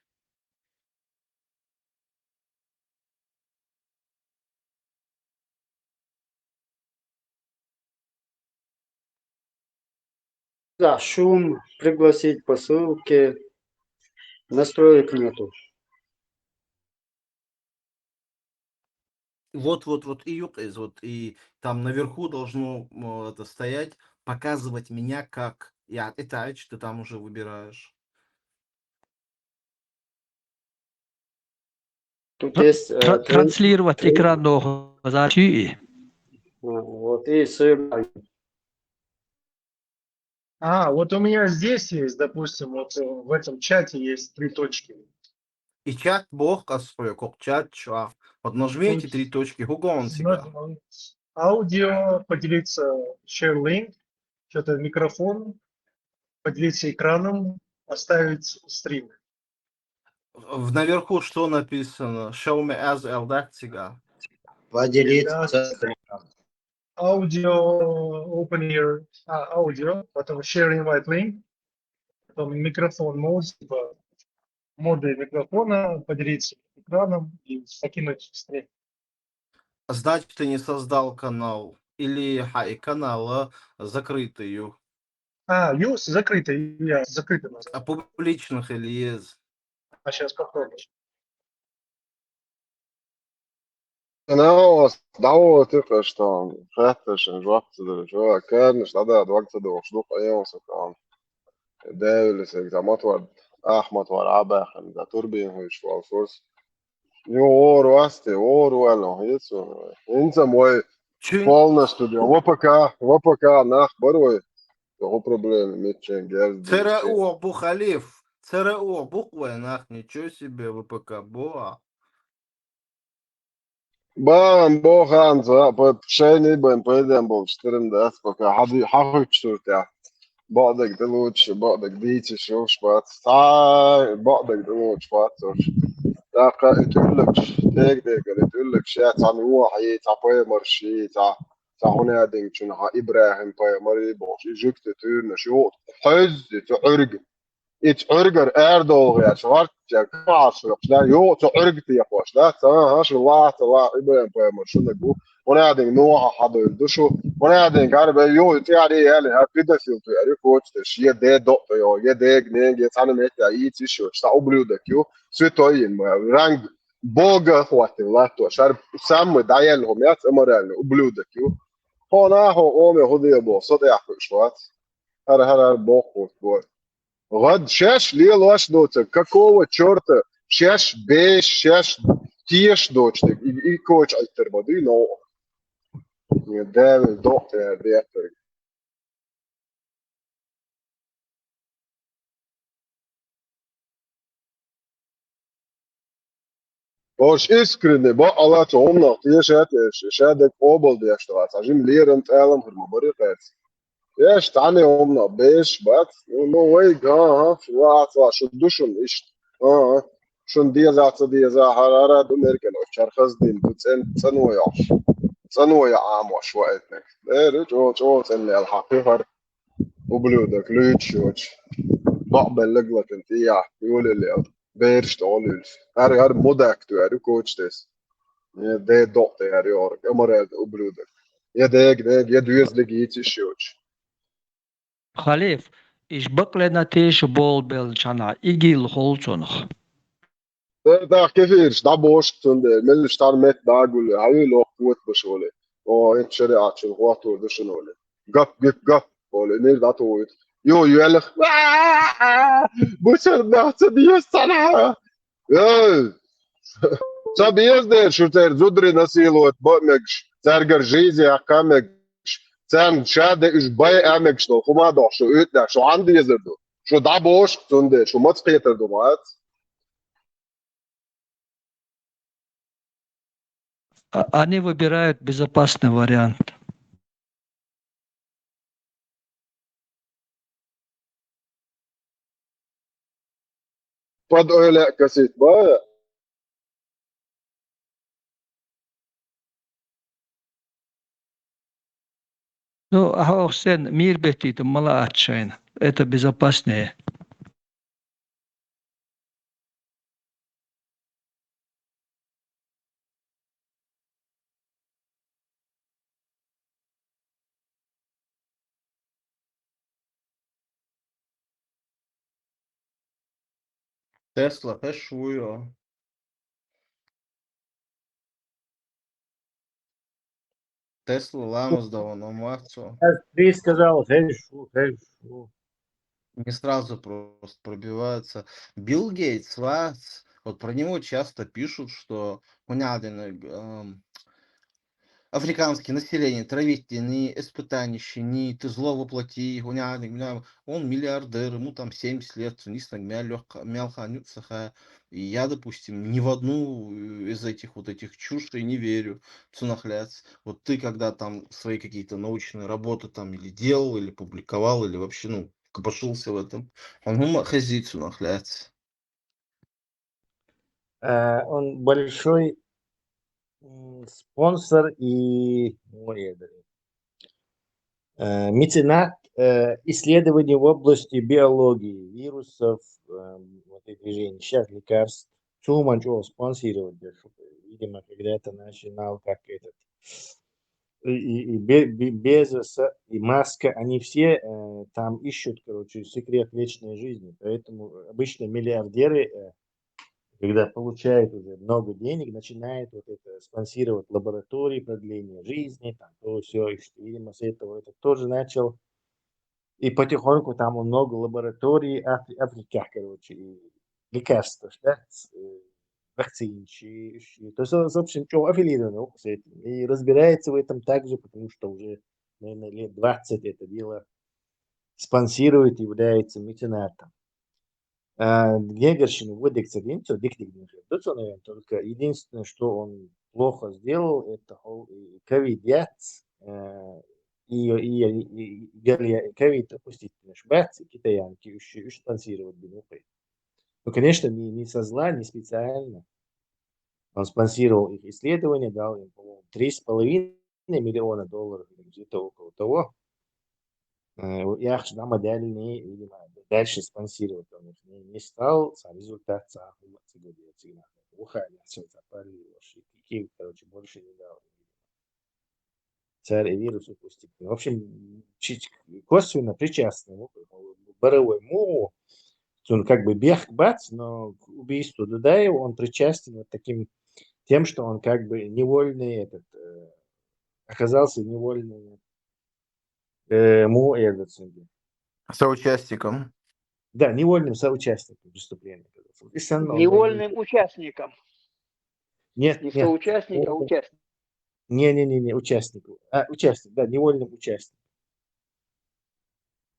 Да, шум, пригласить по ссылке, настроек нету. Вот, вот, вот, и юкъиз, вот, и там наверху должно, м, это стоять, показывать меня как. Я, это, а что ты там уже выбираешь? Тут есть э, Тра- Транслировать экран, но зачем? Вот, и ссылка. А, вот у меня здесь есть, допустим, вот э, в этом чате есть три точки. И чат бохкъас хьо, кокъ чат чу. Вот нажмите Вот. Три точки, хӀу гону цигахь? Аудио, поделиться, share link, что-то микрофон, поделиться экраном, оставить стрим. В- Наверху что написано? Show me as L, да, цигахь? Поделиться. Да. Аудио, open your а, аудио, потом share invite link, потом микрофон mode, типа моды микрофона, поделиться экраном и закинуть в стрим. Значит, ты не создал канал. Или хьа и канал закрытый ю. А, ю закрытый, я закрытый у нас. А публичных или есть? А сейчас попробуем. Ана ас дӀавойту кхаштан, хатташан жоп ца дала, жоп карнаш дӀадада ваг ца дохуш ду къайон сакан. Девили саг за мотор, ах мотор абахан, за турбин хуйш вал фурс. Ю ор васти, ор вал хицу. Инца мой Чуьн полностью дё. В П К, В П К нах барой. Ху проблема митчен герз. Цера угӀ бу, Халиф. Цера угӀ бу вай нах, ничего себе, В П К бу. Бан боханца, по шайни бен пайдам бол, штырым да, пока хади хахуч туртя. Баъдаг да лучше, баъдаг дийци шуш бац. Тай, баъдаг да лучше бац уж. Такъа итуллакш, тег дегал итуллакш, я цан уахьи, ца паймарши, ца, ца хунадинг чун ха Ибрахим паймари бош, и жугти туйрна шу, хьуз, ца ург. Ит ургар эр долгъя, шу гъарт, я каш, да, ё, ца ург ти яхош, да, ца, ха, шу ла, ца ла, Ибрахим паймар, шу нагу. Хунадинг нуха хадур душу. Хунадинг гар бе, ё, ит яри, яли, ха, педофил ту, яри, коч, те, ши, я де, до, ё, я де, гнег, я цана мет, я, и, ци, шу, ша, ублюдок, ё, святой, ин, ма, ранг, Бога хватил, латто, шар, самый даял, хумят, аморальный, ублюдок, ё. Хона, хо, оме, худи, бо, сот, я, хуш, ват. Хар, хар, хар, бо, хо, бо. ГӀад шаьш лелош доцург, какого чёрта шаьш беш, шаьш теш доцург, и, и коч айтар ма дуй, но. Даьвил дохтар дехтар. Ош искренне, бакъала цу хӀуманах тешат, шадерг къобалдеш дац, хьажим лерам цӀалам хӀур ма бари кхаьца. Еш цхьанне хӀуманах беш бац, ну, ну, вай, ага, ага, шу вац, ва, шу ду шун иштта. Ага, шун деза, ца деза, хьарара ду меркӀал, ош чархаз дин, ду цӀен-, цӀанвояхш. ЦӀанвоя Ӏамош ваитнаг. Э, ду чӀо, чӀо, цӀен лел хьакхи хӀар. Ублюдок, луьйчу йоч. Бакъбеллаг латин тӀия, юлелел. Берш тӀолуьлс. ХӀар, хӀар мудак ту, хӀар ю кочтес. Э, де докъ тӀе хӀар йор, амарел ублюдок. Я дег, дег, я дуьзлиг йициш йоч. Халиф, иш бакълена теша болу белчана, игил холцунах. Э, да, кефирш, да бошк цунде, меллиш тар мет дагули, хьавил ох кот башоли. О, эт шариат шун хватур душуноли. Гап, гип, гап, боли, мир да туйт. Ю, юэлэх. Бусер да, ца диес цана. Эй! Ца бездер, шу цер зудри насиловать бо мегш, цергар жизнь якка мегш, цан шаде уж бай а мегш но, хума дох, шу уьтля, шу ан дезер ду. Шу да бошк цунде, шу мац кхетар ду, мац. А- Они выбирают безопасный вариант. Под ойла косить, ба? Ну, а ох сен мир бетит, мала ат шайна. Это безопаснее. Tesla, хӀаьта шу йо. Tesla ламаз да вон, ам вац цо. Три сказал, хӀаьта шу, хӀаьта шу. Не сразу просто пробивается. Билл Гейтс вац, вот про него часто пишут, что хӀунда африканское население травить, ни испытания, ни ты зло воплоти, хӀунда, он миллиардер, ему там семьдесят лет, цун йиснаг мел лоьхка, мел хан юкъе ца ха. И я, допустим, ни в одну э, из этих вот этих чушей не верю, цунах лаьца. Вот ты когда там свои какие-то научные работы там или делал, или публиковал, или вообще, ну, копошился в этом, хьона хӀума хезий цунах лаьца? Э, Он большой м, спонсор и, ну, я говорю, э, меценат э, исследований в области биологии, вирусов, э, вот и движений, сейчас лекарств. Цу хӀуман чӀоагӀа спонсировать деш. Видимо, когда-то начинал как этот и, и, и Бе- Бе- Безоса, и Маска, они все э, там ищут, короче, секрет вечной жизни. Поэтому обычно миллиардеры, э, когда получают уже много денег, начинают вот это спонсировать лаборатории продления жизни, там, то все, видимо, с этого это тоже начал. И потихоньку там много лабораторий Афри- Африках, короче, и лекарства, да, с- э, вакцинчи, щи. То есть, он, в общем, чё, аффилированный с этим. И разбирается в этом также, потому что уже, наверное, лет двадцать это дело спонсирует, является меценатом. А, Гегершин выдикся динцо, дик-дик динцо. Тут он, наверное, только единственное, что он плохо сделал, это хол- и ковид яц, э, и, и, и, и, и галья- и ковид опустить наш бац, и китаянки уж, уж спонсировать бинухой. Ну, конечно, не, не со зла, не специально. Он спонсировал их исследования, дал им, по-моему, три с половиной миллиона долларов или где-то около того. Э, вот я хочу, да, модельные, видимо, дальше спонсировать он их не, не стал, сам результат сам, вот, сегодня, сегодня, ухали, всё это, парили, короче, больше не дал. Царь и вирус упустить. В общем, чуть косвенно причастны. Ну, боровой му, он как бы бег бац, но к убийству Дудаева он причастен вот таким тем, что он как бы невольный этот э, оказался невольным э, му этот, Соучастником. Да, невольным соучастником преступления. Невольным участником. Нет, Не нет. Соучастник, а участник. Не-не-не, не участник. А, участник, да, невольным участником.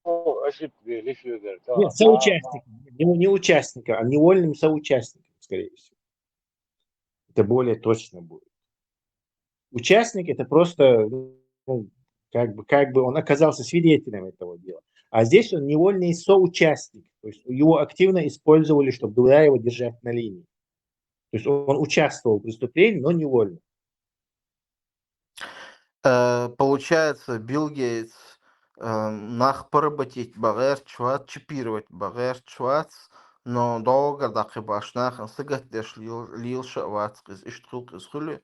О, ошибка, лишь выбор. Нет, соучастником. Не, не участником, а невольным соучастником, скорее всего. Это более точно будет. Участник это просто, ну, как бы, как бы он оказался свидетелем этого дела. А здесь он невольный соучастник. То есть его активно использовали, чтобы Дудаева держать на линии. То есть он участвовал в преступлении, но невольно. Э, Получается, Билл Гейтс э, нах поработить багӀерча вац, чипировать багӀерча вац, но доагӀар дӀакхийбаш нахана сагатдеш лел- лелаш а вац, из иштта хул, из хуьлу.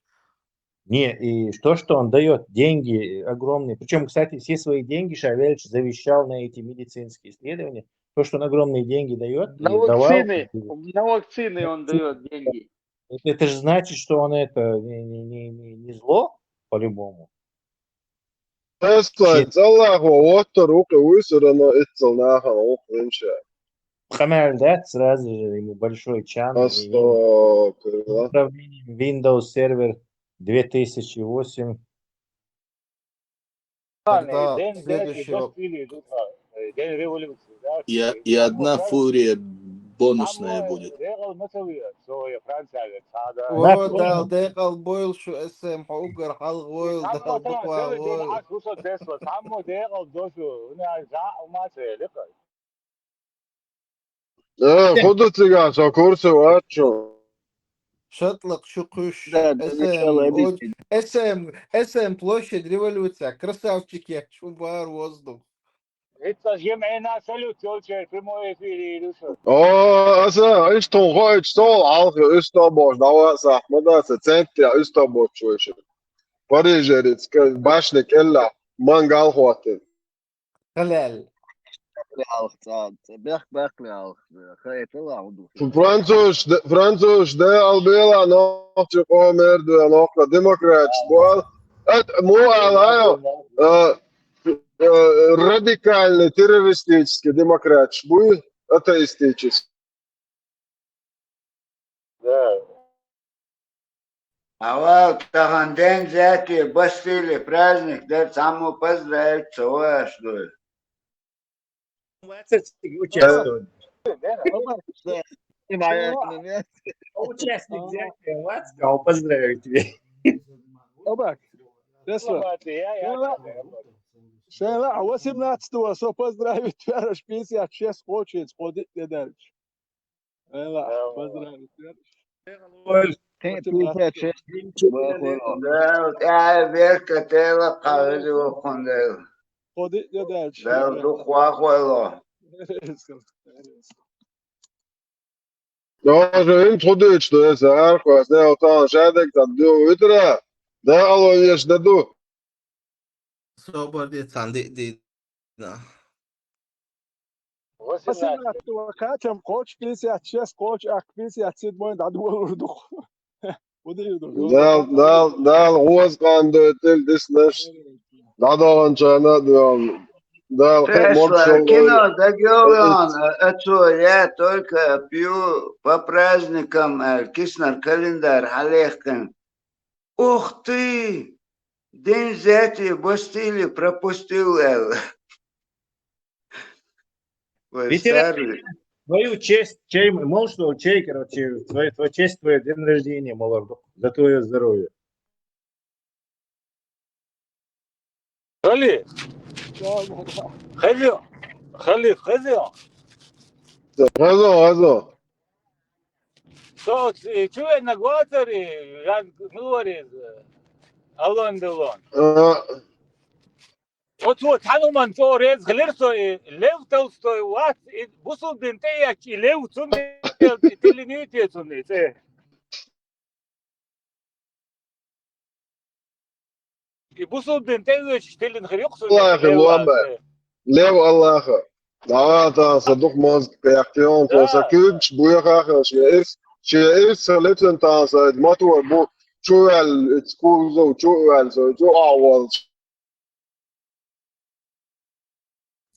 Не, и то, что он дает деньги огромные, причем, кстати, все свои деньги Шавельевич завещал на эти медицинские исследования, то, что он огромные деньги дает, На вакцины, на вакцины он дает деньги. Это, это же значит, что он это не, не, не, не, не зло, по-любому. Тесла, Аллаху, вот руки высоро, но это нахал, ох, меньше. Хамаль, да, сразу же ему большой чан. Астагфируллах. Управлением Windows Server две тысячи восемь. Тогда День десять следующего- достигли, да, э, День революции, да. И, и одна фурия бонусная Там, э, будет. Регал Мацавия, Соя, Франция, Цада. О, да, декъал бойла шу эсэм, хьо уггар хьалха войла, Там дала вот она дукха целый день войла. ас вусо десла, там вот Регал дошу, у нас за, у нас, э, лика. Э, худу цига, со курсе вачу. Шатлакъ шу кхуьш. Да, да, Эсэм, Михаил, о- обидели. эсэм, эсэм, площадь революция, красавчик я, шу бар воздух. Итта жимгӀина салют, йолчер, прямой эфир, Илюша. О, аса, иш тун хоч сол, алхи, иш то бош, дава, сахмада, са центре, иш то бош, чуйш. Парижерец, башни келла, мангал хватит. Халал. бехк-бехкли алх, цӀа, цӀа бехк-бехкли алх, хаийтал а хӀун ду. Француз, француз, да албела, нохчи къомер ду, нохча демократш буал. Ат му алайо, э, э, радикальный террористический демократш буй, атеистический. Да. Авал тахан День взятия Бастилии праздник да, цхьаммо поздравить ца ваш дуй. Участвовать. Участник взятия ваш, а поздравить тебе. Обак. Шайла, а восемнадцатого со поздравить вераш пятьдесят шесть хочет, сходить не дальше. Шайла, поздравить вераш. Тен пятьдесят шесть. Да, я верка тела кавизи вахун дел. Сходить не дальше. Да, дух вахуйло. Даже им тхудыч, что я сарху, а снял там шадек, там ду витра. Да, алло, еш да ду. Собар де цанди ди на. Восемнадцатого качам коч пятьдесят шесть, коч ак пятьдесят седьмой да дур дух. Удир дух. Дал, дал, дал, гъоз къандойтил диснаш. Дадагъан чана дуам. Дал, хэ, мод Тесла, шолгой. Кино дагёлан, это я только пью по праздникам, э, киснар календарь халехкан. Ух ты! День взятия Бастилии пропустил, Эл. Ой, Ветеран- старый. Твою честь, чей, мол, что, чей, короче, твою, твою честь, твой день рождения, мол, за твое здоровье. Хали, хали, хали, хали. Газо, газо. Со, э, чувенна гуатари, я, ну, говорит, э, алон делон. А, Вот, вот, хануман цо рез хилер со, э, Лев Толстой, вац, э, бусулбин те я чи Лев цунде, э, тилини те цунде, э. И бусулбин те веч тилин хирюк со, Аллахи Лев Муаммад. Толстой. Лев Аллаха. Дагъа таса дух мозг каяхтион, Да. тоса кюч, буяха хаш, я ирс, чи ирс, лецен таса, матуа бу, чуэл, ицкузо, чуэл, со, чу авал.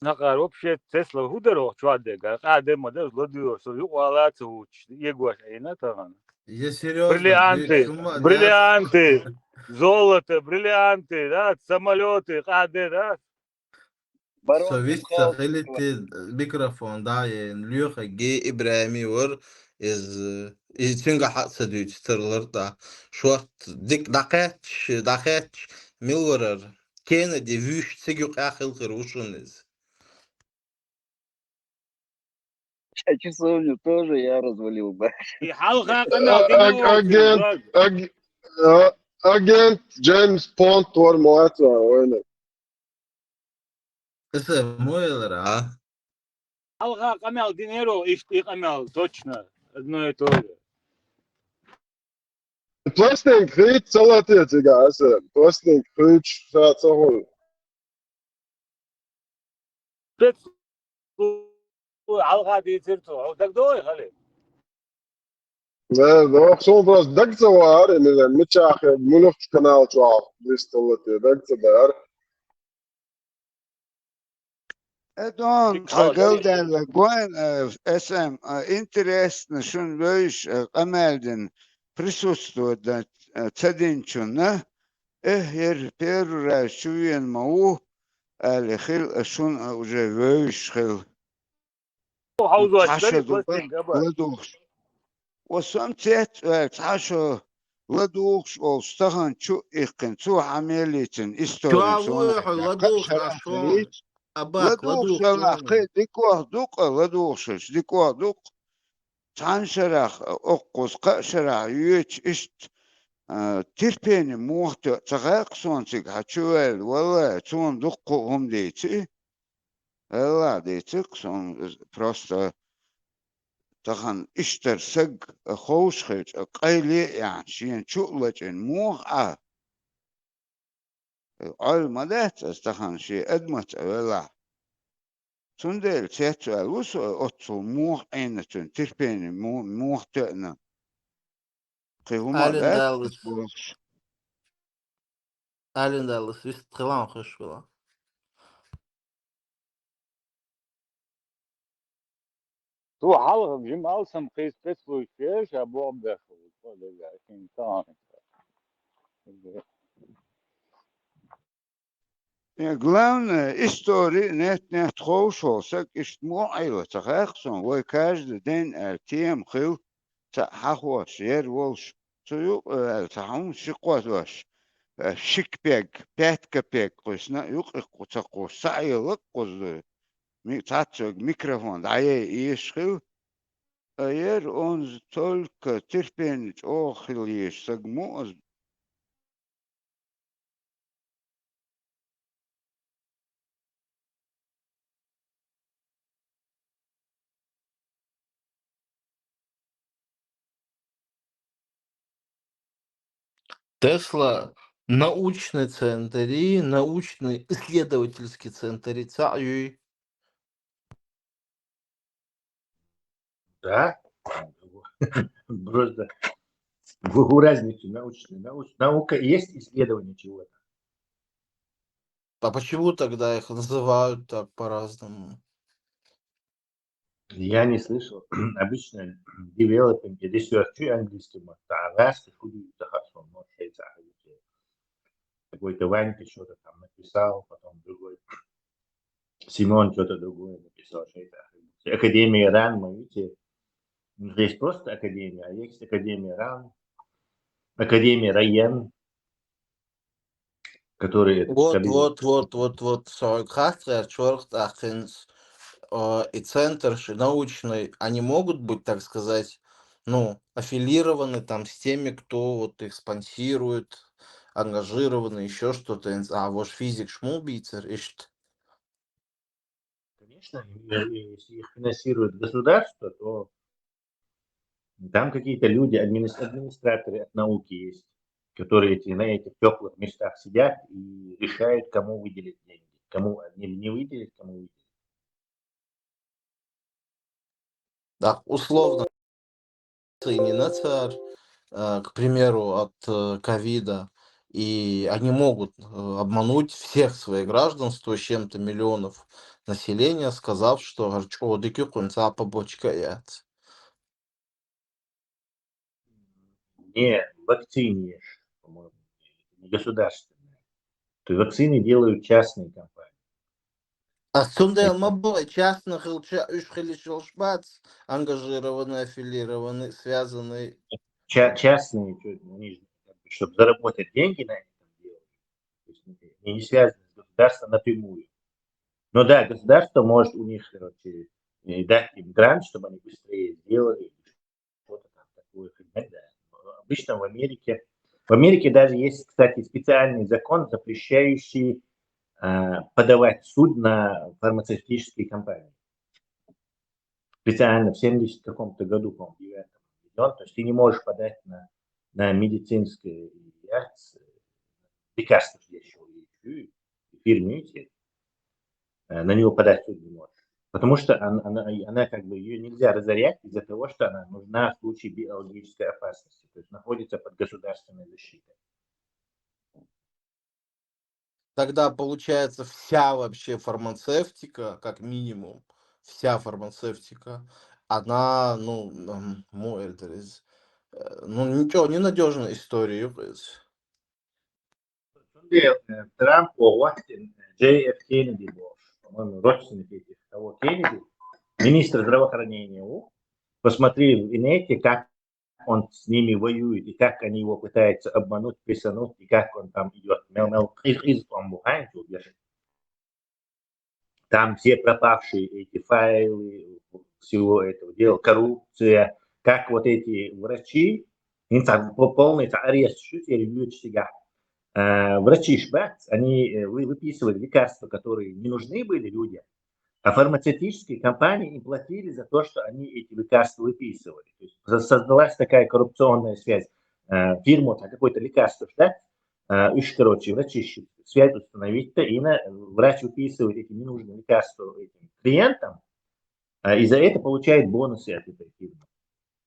Накъар вообще Тесла хӀу даро чуадега, къадема дер ладуйо, со юкъала ца вуч, егош айна тагъан. Я серьезно, Бриллианты, шума, да. Бриллианты, золото, бриллианты, да, самолеты, къаде, да. Со вица хилити микрофон, да, е Лёха Ге Ибрагимов из, из цинга хьаца дуйти тарлар, да. Шуат дик дакъетш, дакъетш, милварар. Кеннеди вуьш циги къахил хир вушун из. Часовню тоже я развалил бы. И хьалха къамел А- аг- агент, аг- а- агент Джеймс Бонд вар муатва, ойна. Иса муэлра, а? Хьалха къамел динеро, ишт и къамел, точно, одно и то же. Пластинка хит салатия цига, аса. Пластинка хит са цахол. Пец хьалха дицир цо, дагдой хали. Да, да, сон просто дагцавар, или мичахе, мулух канал чуал, дис салатия, дагцавар. Эдон, тхагал дала гуан, э, эсэм, э, интересно, шун вейш, э, къамалдин присутствовать да, э, цадинчунна, э, ер первый раз чувен ма у, али хил, э, шун, э, уже вейш хил. Хьауза Цхьа ша ду пластинка ба. Ладугъш. Ва сом цец вай, цхьа ша ладугъш ол стахан чу иккин, цу хьамелицин историн. Чуа вуй хьо ладугъш, а шон? Абак, ладугъш ладугъш шон. Хе, дикох дукъа ладугъшаш, дикох дукъ. Цхьан шарах, оккхус кхаъ шарах юьч ишт, а, терпени мохте ца гӀайкх сон цига хьа чу ваьлла, валла, цун дуккху хӀума дийци. Алла дийци, сон просто тахан иштар саг ховш хилча, къайле а яхьна, шен чу а лачӀина, муха Ӏа? Ӏол ма дац ас тахан шен адамаца велахь. Цундела цец аьлла ву со оццул муха Ӏийна цуьнан терпени му-, муха тоьъна. Кхин хӀума Ален бац Даллас. бохуш. Ален Даллас, вист хилан хиш хила. Цо хьалха жима алсам кхийса тесалуьйтуш, ша боху бехула. Цо дерг шен тахана. Э, главное, истори нет-нет ховшо, саг иштта муха Ӏийла ца хаьа суна, вай каждый день аьлла тема хила, цхьаъ хьахош, ер волуш, цу юкъа аьлла, цхьа хӀума ши кхозош, э, ши капек, пять капек кхуьссина, юкъа кху-, ца кхуссу, схьаелла кхузза. Ми-, цхьацца микрофон дӀаяйа езаш хила, а ер онза только терпени чӀогӀа хила езаш саг муха ас Тесла научный центр и научный исследовательский центр и цхьаъ юй. Да? Просто какую разницу научную? Науч- Наука есть исследование чего-то. А почему тогда их называют так по-разному? Я не слышал. Обычно developing и research и английский может. А раз ты худи это хорошо, но шесть а какой-то Ванька что-то там написал, потом другой Семен что-то другое написал, шесть а. Академия РАН, видите, есть просто академия, а есть академия РАН, академия РАЕН, которые это Вот, стабильно. вот, вот, вот, вот. Со хастер чорх тахинс, э, и центр ши-, научный, они могут быть, так сказать, ну, аффилированы там с теми, кто вот их спонсирует, ангажированы, еще что-то, а ваш физик шмулбийцер, ишт. Конечно, и- и если их финансирует государство, то там какие-то люди, админис- администраторы от науки есть, которые эти, на этих теплых местах сидят и решают, кому выделить деньги, кому не, не выделить, кому выделить. Так, условно, и не нацар, э, к примеру, от э, ковида, и они могут э, обмануть всех своих граждан, сто с чем-то миллионов населения, сказав, что чӀодики кунца побочка яц. Не вакцины, по-моему, не государственные. То есть вакцины делают частные компании. А сундел ма бо частных хилча уьш хилиш йолуш бац, ангажированный, аффилированный, связанный. Ча- частные, чё, они же, как бы, чтобы заработать деньги на этом дело, то есть не, не связаны с государством напрямую. Но да, государство может у них, короче, э, дать им грант, чтобы они быстрее сделали, или что-то там такое, хрен знает. Но обычно в Америке, в Америке даже есть, кстати, специальный закон, запрещающий э, подавать в суд на фармацевтические компании. Специально в семьдесят каком-то году, по-моему, девятом введён. То есть ты не можешь подать на, на медицинское яц- лекарство, я ещё и фирме эти, э, на него подать в суд не можешь. Потому что она, она, она как бы, ее нельзя разорять из-за того, что она нужна в случае биологической опасности, то есть находится под государственной защитой. Тогда получается вся вообще фармацевтика, как минимум, вся фармацевтика, она, ну, м, мо эльдер из, э, ну, ничего, ненадежная история, юкъиз. Цундела, э, Трамп вахтин Джей Ф Кеннеди был, по-моему, родственник этих того Кеннеди, министр здравоохранения. Посмотри в инете, как он с ними воюет, и как они его пытаются обмануть, писануть, и как он там идет. Мел-мел, из, из, он бухает, убежит. Там все пропавшие эти файлы, всего этого дела, коррупция, как вот эти врачи, им там по- полный там арест, что теперь люди сидят. Э, врачи ж, бац, они э, вы- выписывали лекарства, которые не нужны были людям, а фармацевтические компании им платили за то, что они эти лекарства выписывали. То есть со- создалась такая коррупционная связь. Э, фирма там какое-то лекарство ждать, э, уж, короче, врачи щ- связь установить-то, и на, врач выписывает эти ненужные лекарства этим клиентам, а, и за это получает бонусы от этой фирмы.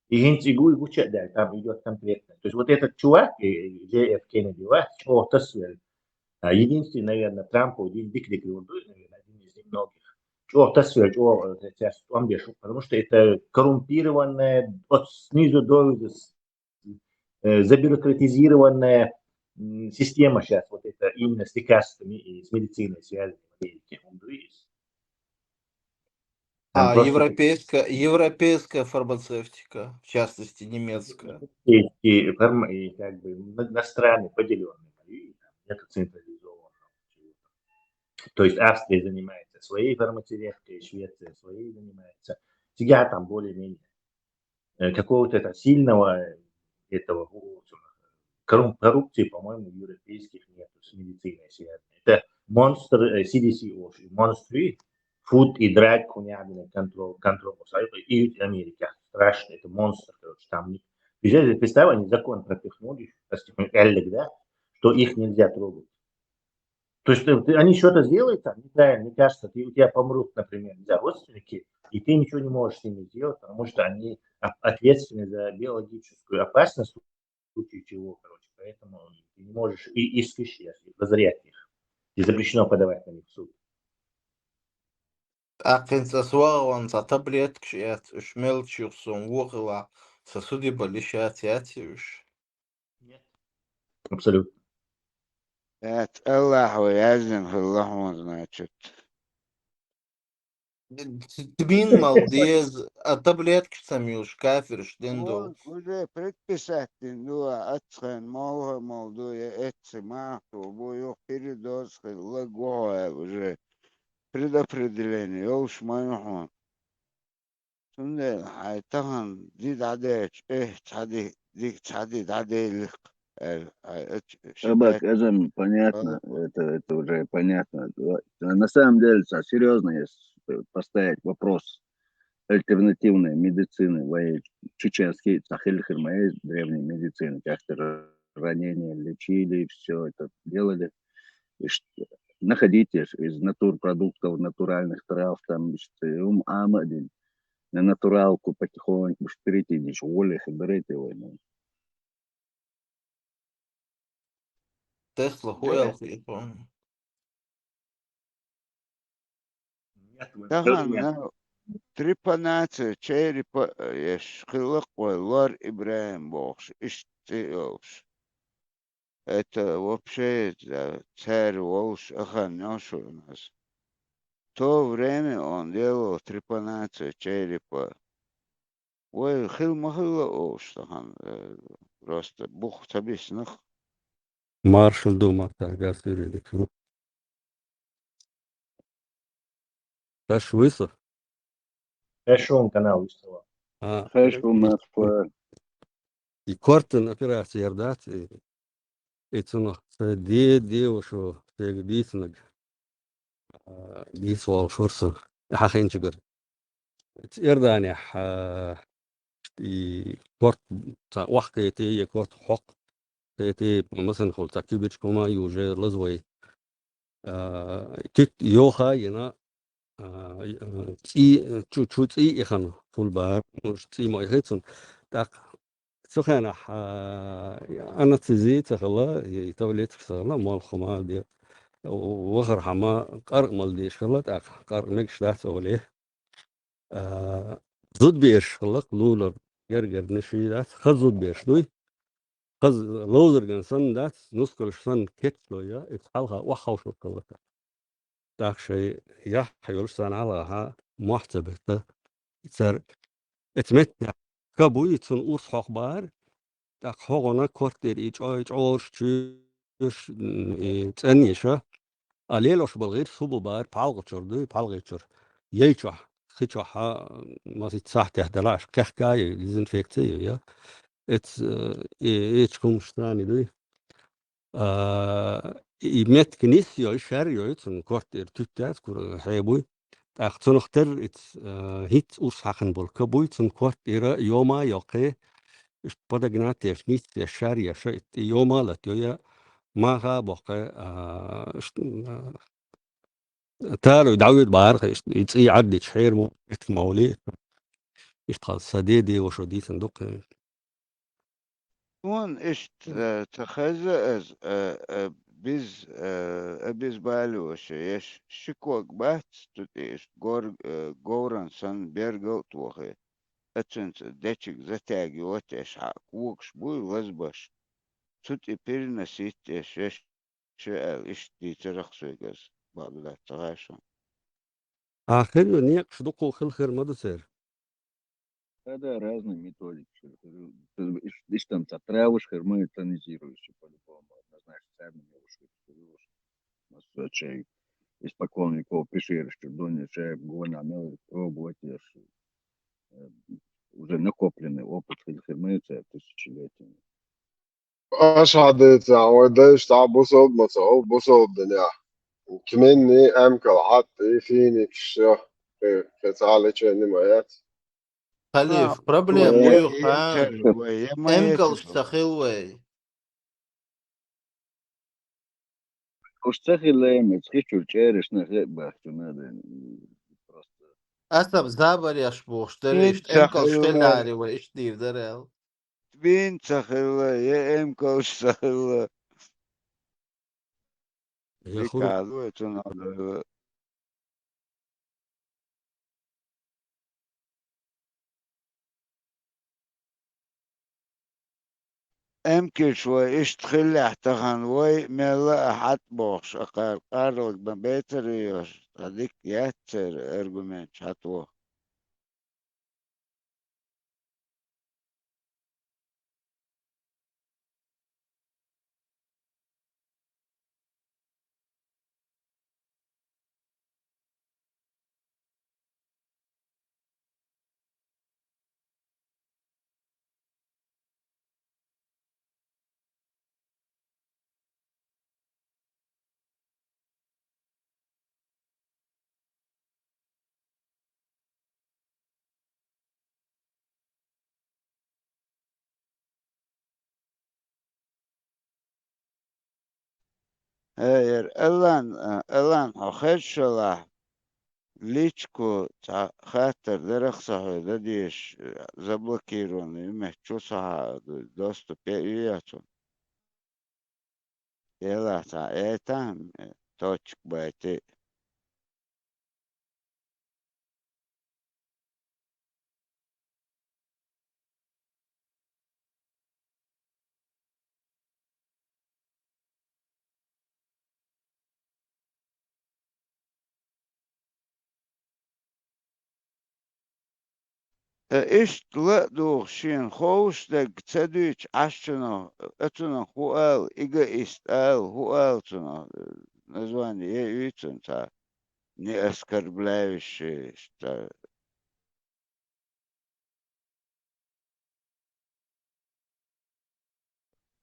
И хинц игу и гуча, да, там идет конкретно. То есть вот этот чувак, э, Джей Ф Кеннеди, ва, чё тасвер, а, единственный, наверное, Трампа, один дик дик, наверное, один из немногих. Чё тасвер, чё, э, сейчас он бешен, потому что это коррумпированная, от снизу до, э, забюрократизированная, м, система сейчас, вот это именно с лекарствами и с медициной связано в Америке. Он говорит, там А просто европейская, европейская фармацевтика, в частности немецкая. И, и фарма-, и как бы на, на страны поделенные, и там нет централизованного чего-то. То есть Австрия занимается своей фармацевтикой, Швеция своей занимается. Всегда там более-менее, э, какого-то это сильного этого, в общем, коррум-, коррупции, по-моему, в европейских нет с медициной связано. Это монстр, э, C D C, о, монстры, Food и Drug, хуйня, блин, control, control, и Америка страшный, это монстр, короче, там не, представь, они закон пропихнули, прости, да, что их нельзя трогать. То есть, э, ты, они что-то сделают там неправильно, мне кажется, ты, у тебя помрут, например, не знаю, родственники, и ты ничего не можешь с ними сделать, потому что они от-, ответственны за биологическую опасность в случае чего, короче. Поэтому ты не можешь и исключить, разорять их. И запрещено подавать на них в суд. Акъин ца свагъан ца таблеткаш яц, уж мелчух сон вохила, ца суди балишац яц уж. Нет. Абсолютно. Эт Аллах ва язин хиллахун, значит. Тмин мал диез, а таблеткаш ца милш кафирш дендо. Он уже предписать дин дуа, ацхан молха мол дуя, эци махту, бу юх передоз хилла гуа уже. Предопределение, ёлш ма юхун. Цундел хай тахан ди дадеч, э, цади, ди цади даделик. Э, э, э, ч-, Табак, считать, это понятно, это, это уже понятно. На самом деле, ца, серьезно, если поставить вопрос альтернативной медицины, ва чеченский, ца хил хир ма древней медицины, как-то ранения лечили, все это делали. И ш-, находите ж из натурпродуктов, натуральных трав, там, иште, ум амадин, на натуралку потихоньку, уж перейти, диш, воле, хиберете войну. Тесла хуял хихон. Нет, вы Тахан нет. на трепанация черепа, э, еш хилла къой лор Ибрахим бохш, ишти ёлш. Это вообще, да, царь волш ахан ёш у нас. В то время он делал трепанацию черепа. Ой, хил ма хилла олш тахан, э, просто бух табиснах. Маршал ду мартар гасирилик. Таш высох. Эшон канал выстава. А, Хэш у нас по и кортен операция ярдат, и, и цунах, э, де, де, ошо, тег дисунаг. А, дис вал шорсо. Хахин чугар. Иордания, а, и корт, ца, вах кэти, е корт хок кэти, масэн хол, ца, кибич кома, и уже лазвай. А, тит йоха, ена, а, ци, чу, чу ци ихан фулбар, муш ци ма ихицун. Так, цухена, а, анестезия цахала, и таблетка цахала, мол хама де. Вахар хама, къар мал де шала, так, къар мэг шла цахале. А, зуд беш хала, лулар, гер, гер, ниши да, ха зуд беш дуй. Ха з-, лозер ген сан да, нускал сан кетло я, ит халха, вахау шукалата. Так шей, я, хайол сан алаха, муахтабета. Цар, эцмет, кабуй, цун урс хохбар, так хогона квартир, и чо, и чош, чуш, и цен иша. А лелош балгир, субу бар, палгы чорду, палгы чор. Ей чо, хи чо, ха, маси цахтя далаш, кехкай, дезинфекция, я. Эц, э, и, и чкум штани дуй. А, и мет книс йой, шар йой, цун квартир тюттяц, кур хебуй. Так, цунах тер, эц, э, хит урс хахын бол, кабуй, цун квартира, йома, йоке, иш подогнать, еш, ниц, еш, шар, еш, ит, йома, лат, йоя, Маха бохкъе, а, ш-, а, таро дӀавид бахьарха, иш, и цӀий гӀаддича хьермо, ит мавли. Ишт хал са деде ва шо дийсан дукха. Вон ишт, э, ца хеза аз, э, э, биз, э, э, биз бали ва шо, еш шикваг бац, цу тӀе ишт гор-, э, говран сан бергал тӀа вахе. Ацунца дечиг затяги ватеш хьа когаш буй лазбаш. Цу тӀе переносить еш, еш Чу аьлла, иштта дийцарах соьга аз, Багдад ца гӀайшо. Ахир ю, некъаш дукха хила хир ма ду церан. Да, да, разные методики. Иш-, иштта ца травыш хир ма, тонизирующий по-любому, однозначно, царна мелуш хир, хир, масса чай. Испокон веков пещераш чу дунья чай, гона мел пробовать еш. Э, уже накопленный опыт хил хир ма ю церан тысячелетиями. Аш хьадийцахь, вай дайша цхьа бусалба ма ца хов, бусалба динехь. Кменни, эмкал хьатта, и финикаш, кхе, кхе цхьа лечение ма яц. Халиф, проблема Вай я вуй, хан? Эмкалш ца хила вай. Уж ца хила, эм, эцхи чуьра чӀерашна хе а бахча надо. Просто. Аса забареш бохуш дара, Ин иштта ца эмкалш хила. Хилари вай, иштта дийр дара аьлла. Бин ца хилла, я эмкалш ца хилла. Я хур- Дика ду, цунах ду. Эмкалш вай иштта хиллехь тахана вай мелла а хьатӀабохуш, акхар къарлаг бан бецар йош, ткъа дика яц церан аргументаш хьатӀабо. Э, яр, Алан, а, Алан, хьо хезчалахь, личку цхьа хаттар дарах сан хьоьга дан дезаш, э, заблокированный ю, меттачу ца хьа-, доступ е ю яц хьуна. Делахь цхьа этан, э, точек байтий. Э, иштта ла а духуш шена ховш дерг ца дуьйцу Ӏаш цунах, э, цунах хӀу ала, эгоист ала, хӀу ала цунах, э, название е уьйцун цхьа, не оскорбляющий, цхьа.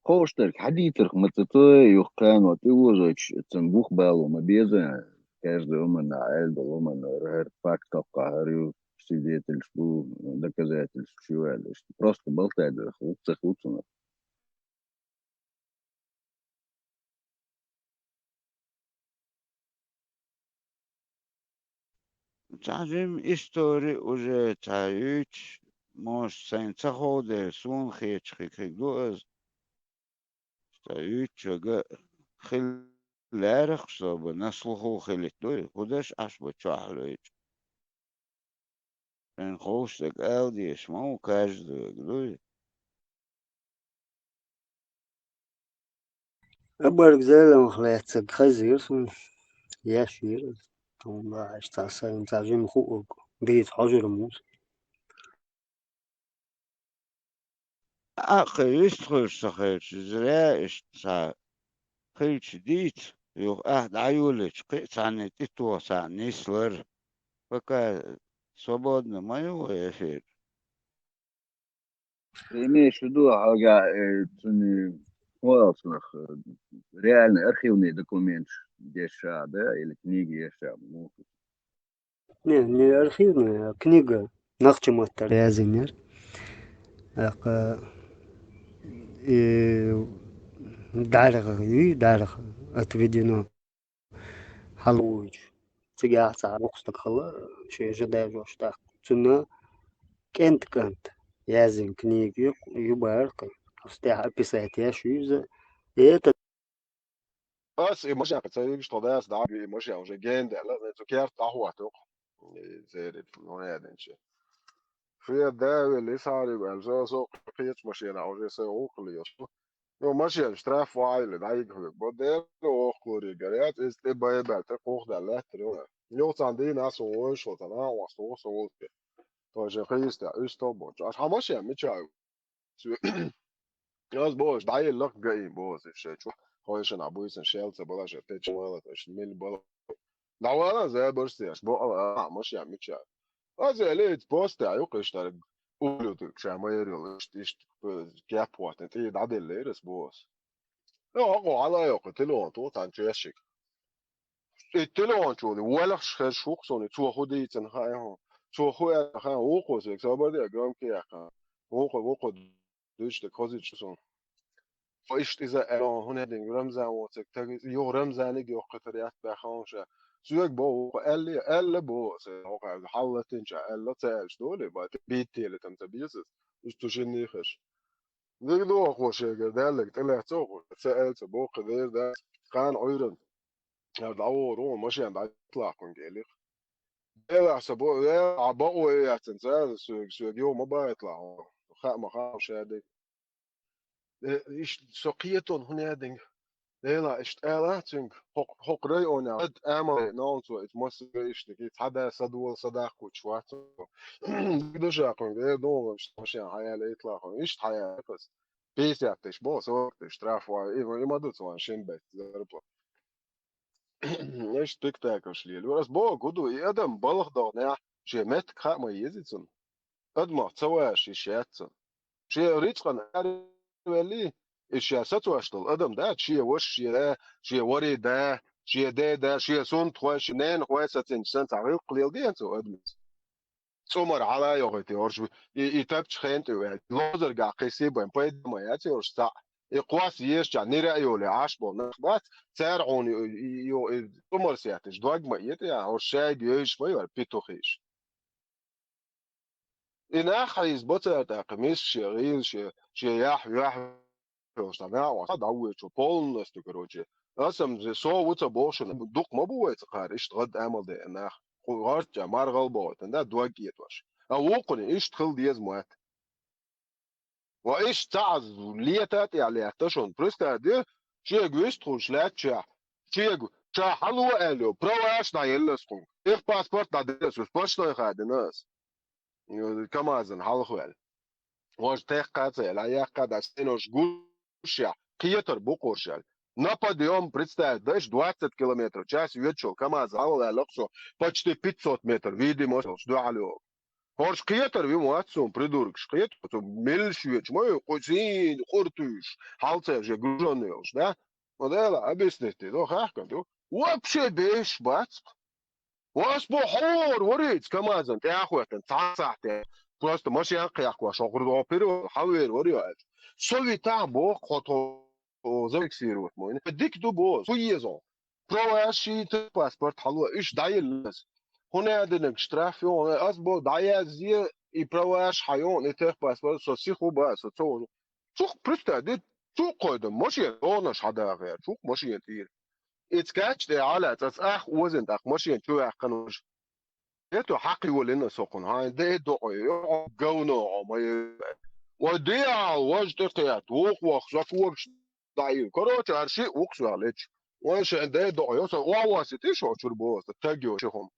Ховш дерг хьадийцарх ма ца цой, юха кхано тӀе вожуьйтуш, цун бух бало ма беза, каждый уманна, Ӏелдал уманна, хӀара факт токкха, хӀара ю, свидетельш бу, доказательстваш ю аьлла, иштта просто болтать дерг хӀу ца хӀу цунах. Цхьа жимма истори уже цхьа юьйцуш, может, сайна ца ховдера, суна хеташ хиг-хиг ду аса. Цхьа юьйцучуьнга хила лаьрах собар, на слуху хилийта дуй, хӀу даш Ӏаш бу чохь луьйчу. Эн ховш дерг ала дезаш ма ву, каждый верг дуй. Абарг Зелимха лаьцнарг хезира суна, еш вира. Тхуна бахьаш цхьа сайна цхьа жима хуург дийца хьожур муса. Аккха вистхуьлуш ца хилча, зря иштта цхьа хилча дийца, юха ахь дӀайолийча, кхин а цхьанна тӀе тоха цхьаъ нислар. Пока свободно ма ю вай эфир. Ты имеешь в виду, хьалга, э, цуьнан хӀун аьлла цунах, э, реальный архивный документаш деш а, да, или книги еш а, ну? Не, не архивный, а книга нохчийн маттахь язйинера. ТӀаккха, э, ДӀаргӀа юй, дӀаргӀа отведено. Хьалуйчу. Цигахь цхьа рухстаг хала, шен жа дажош тӀаккха. Цунна кӀентан кӀант яздина книга ю, ю бара кхин. Стехь описать еш ю иза. Это Ас и машен ца юьгуш тхо дас дӀа и машен уже генделла, цу керт ахват юк. Зери, ну, я динчи. Фе давили сари вел, со, со, кхечу машена уже со ухли. Ну, машен штраф вайли, да, и говорю, бо дер, ох, кури, горят, из ты бай бел, ты кух да лет, рю. Ну, цан дин ас уой, что там, а, у вас, у вас, у вас. Тоже христиан, уж то бо. Аж ха машен, мичаю. Цу-, аз бохуш, дӀаелла лакха гаим боху иза шайн чу. Хойшана буьйсан шел ца бала шер, течу мала, течу мил бала. ДӀавала забарш цеш, бо ала, а, машен мича. Аз элиц поста, а, юкъа иштара уллуьйтург ша ма ерил, ишт-, ишт-, кеп хӀоттина, тӀе дӀаделлера ас боху. Ну, акъо хьала йоккху, телефон ту, тхан чешик. И телефон чули, валахш хеш хук сони, цо ху дийцина хаьа хьо. Цо ху аьлла хаьа, вукхус век, собар де, громко яхха. Вукху, вукху дуьйцу, тӀе хозуьйтуш сон. Иштта иза аьлла, хӀун динг Рамзан воцург, таг, юха Рамзаниг йоккхуьйтур яц баьхна ша. Соьга боху, аьлла, аьлла боху, аса хьокхаьрга хьаллатинча, аьлла, ца аьлча долий, бай, тӀе биттелитам ца безас, уьш цу шиннийхаш. Диг дохо шегара даьлларг тӀелаьццо хӀума, ца аьлла ца боху, кхин дера дац, кхана Ӏуьйранна. Яра дӀавогӀур ву, машен дӀа итлаккхунга элира. Делахь сан бо-, э, а бакъо яццана ца аьлла, соьга, соьга юха ма байталахь хьо. Хаа ма хаьа ша дерг. Э, иштта со кхетон хӀун яа динга. Дела, иштта ала цуьнга, хӀокху, хӀокху районехь ад амал нолцо, иза массо а иштта, и цхьа да садола, садаккхучу вац. Дигдуша кхуьнга, э, догӀуш, машен хьаяьлла, итлахуьнга, иштта хьаяьлла хаза. Пятьдесят тысяч бо, сорок тысяч штраф вай, и, и ма ду цу вайн шин бетта зарплата. Иштта спектакльш лелайора. Ас боху, гу ду, и адам балха догӀнехь, шен меттиг хаа ма еза цунна. Адамах ца ваьш йиш яц цунна. Шен рицкъан аравелли, и ша сацош долу адам дац, шен ваша, шен да, шен вари да, шен ден да, шен сунтахой, шен ненахой сацинчу санна, цхьа гӀиллакх леладе цу адамца. ЦӀумар хьала а йохуьйту, орш и, и тапча хен тӀе ваьлла. Лозаргахь кхин сий бен пайда ма яц, орш цхьаъ. И кхосса ешча, нира а йолий, Ӏаш болу нах бац, цара хьуна и, и, и, и цӀумар сетташ, дог ма этӀа, орш шайга йойш ма йора, петухиш. И нах хьийза бо цара тӀаккха, мис шен гӀийла, шен, шен яхь, юьхь, хьоьжуш дӀа, наӀо, дӀавоьдучо, полностью, короче. Аса-м со ву ца боху шуна, дукха ма бу вай ца кхара, иштта гӀад амал деа нах. Кху гӀарчча, маргӀал бохуьйтан, да, дог этӀош. А вукхуьнан иштта хила деза мотт. Ва иштта ца Ӏаз лета тӀехь летта шуна. Представь де, шега вистхуьлуш лаьттачехь, шега ша хьало аьлла йо, праваш дӀаелла ас кхунга. Техпаспорт дӀаделла ас, ус почтой хадина ас. КамАЗан хьалхаваьлла. Важа техкхаца, ла яккха да, сенош гушшехь, кхетар бу кхоршал. На подъём, представь, даш двадцать километров в час йоьдучул КамАЗ хьалваьлла кхо, почти пятьсот метров, видимо, дуьхьал йогӀу. ХӀорш кхетар ви ма вац суна, придуркаш, кхетар, цу меллаш йоьдуш ма ю, кху сийна, къуртуьйш, хьалца уже гружённый йолуш, да? Ну, дела, объяснить, ну, хахкан, ду. Вообще беш бац. Вас бо хьор вариц КамАЗан тӀехьахӀоьттина, цхьа сахьте. Просто машен кхехкош, хьо гӀурдо пиро, хьавер варио аьлча. Со витахь боху хьо тхо зафиксировать мойна. Дика ду бо, хӀу езо. Права шийта паспорт хьало, иш дӀаеллас. ХӀун а динарг штраф йогӀу, ас бо дӀаязъе, и праваш хьайогӀу, и техпаспорт, со сиху ба, со ца вожу. Цух, представь, де, цу кхойда, машен догӀанаш хьадагӀа, цух машен тӀера. Ица кач тӀе Ӏала, цӀа ах озин тӀаккха машен чу ваьккхина вуж. Ето хьакхи волина со кхуна, хьайн де докъой, йо, говно, хьо ма е. Вай диал, важ тӀе кхет, вух вах, со когаш дӀаийна. Короче, ар ши вукхус ваьлла лечу. Вайн шайн де докъой, йо, со охьавасси тӀе шо чур боху, со таг йо, ши хӀума.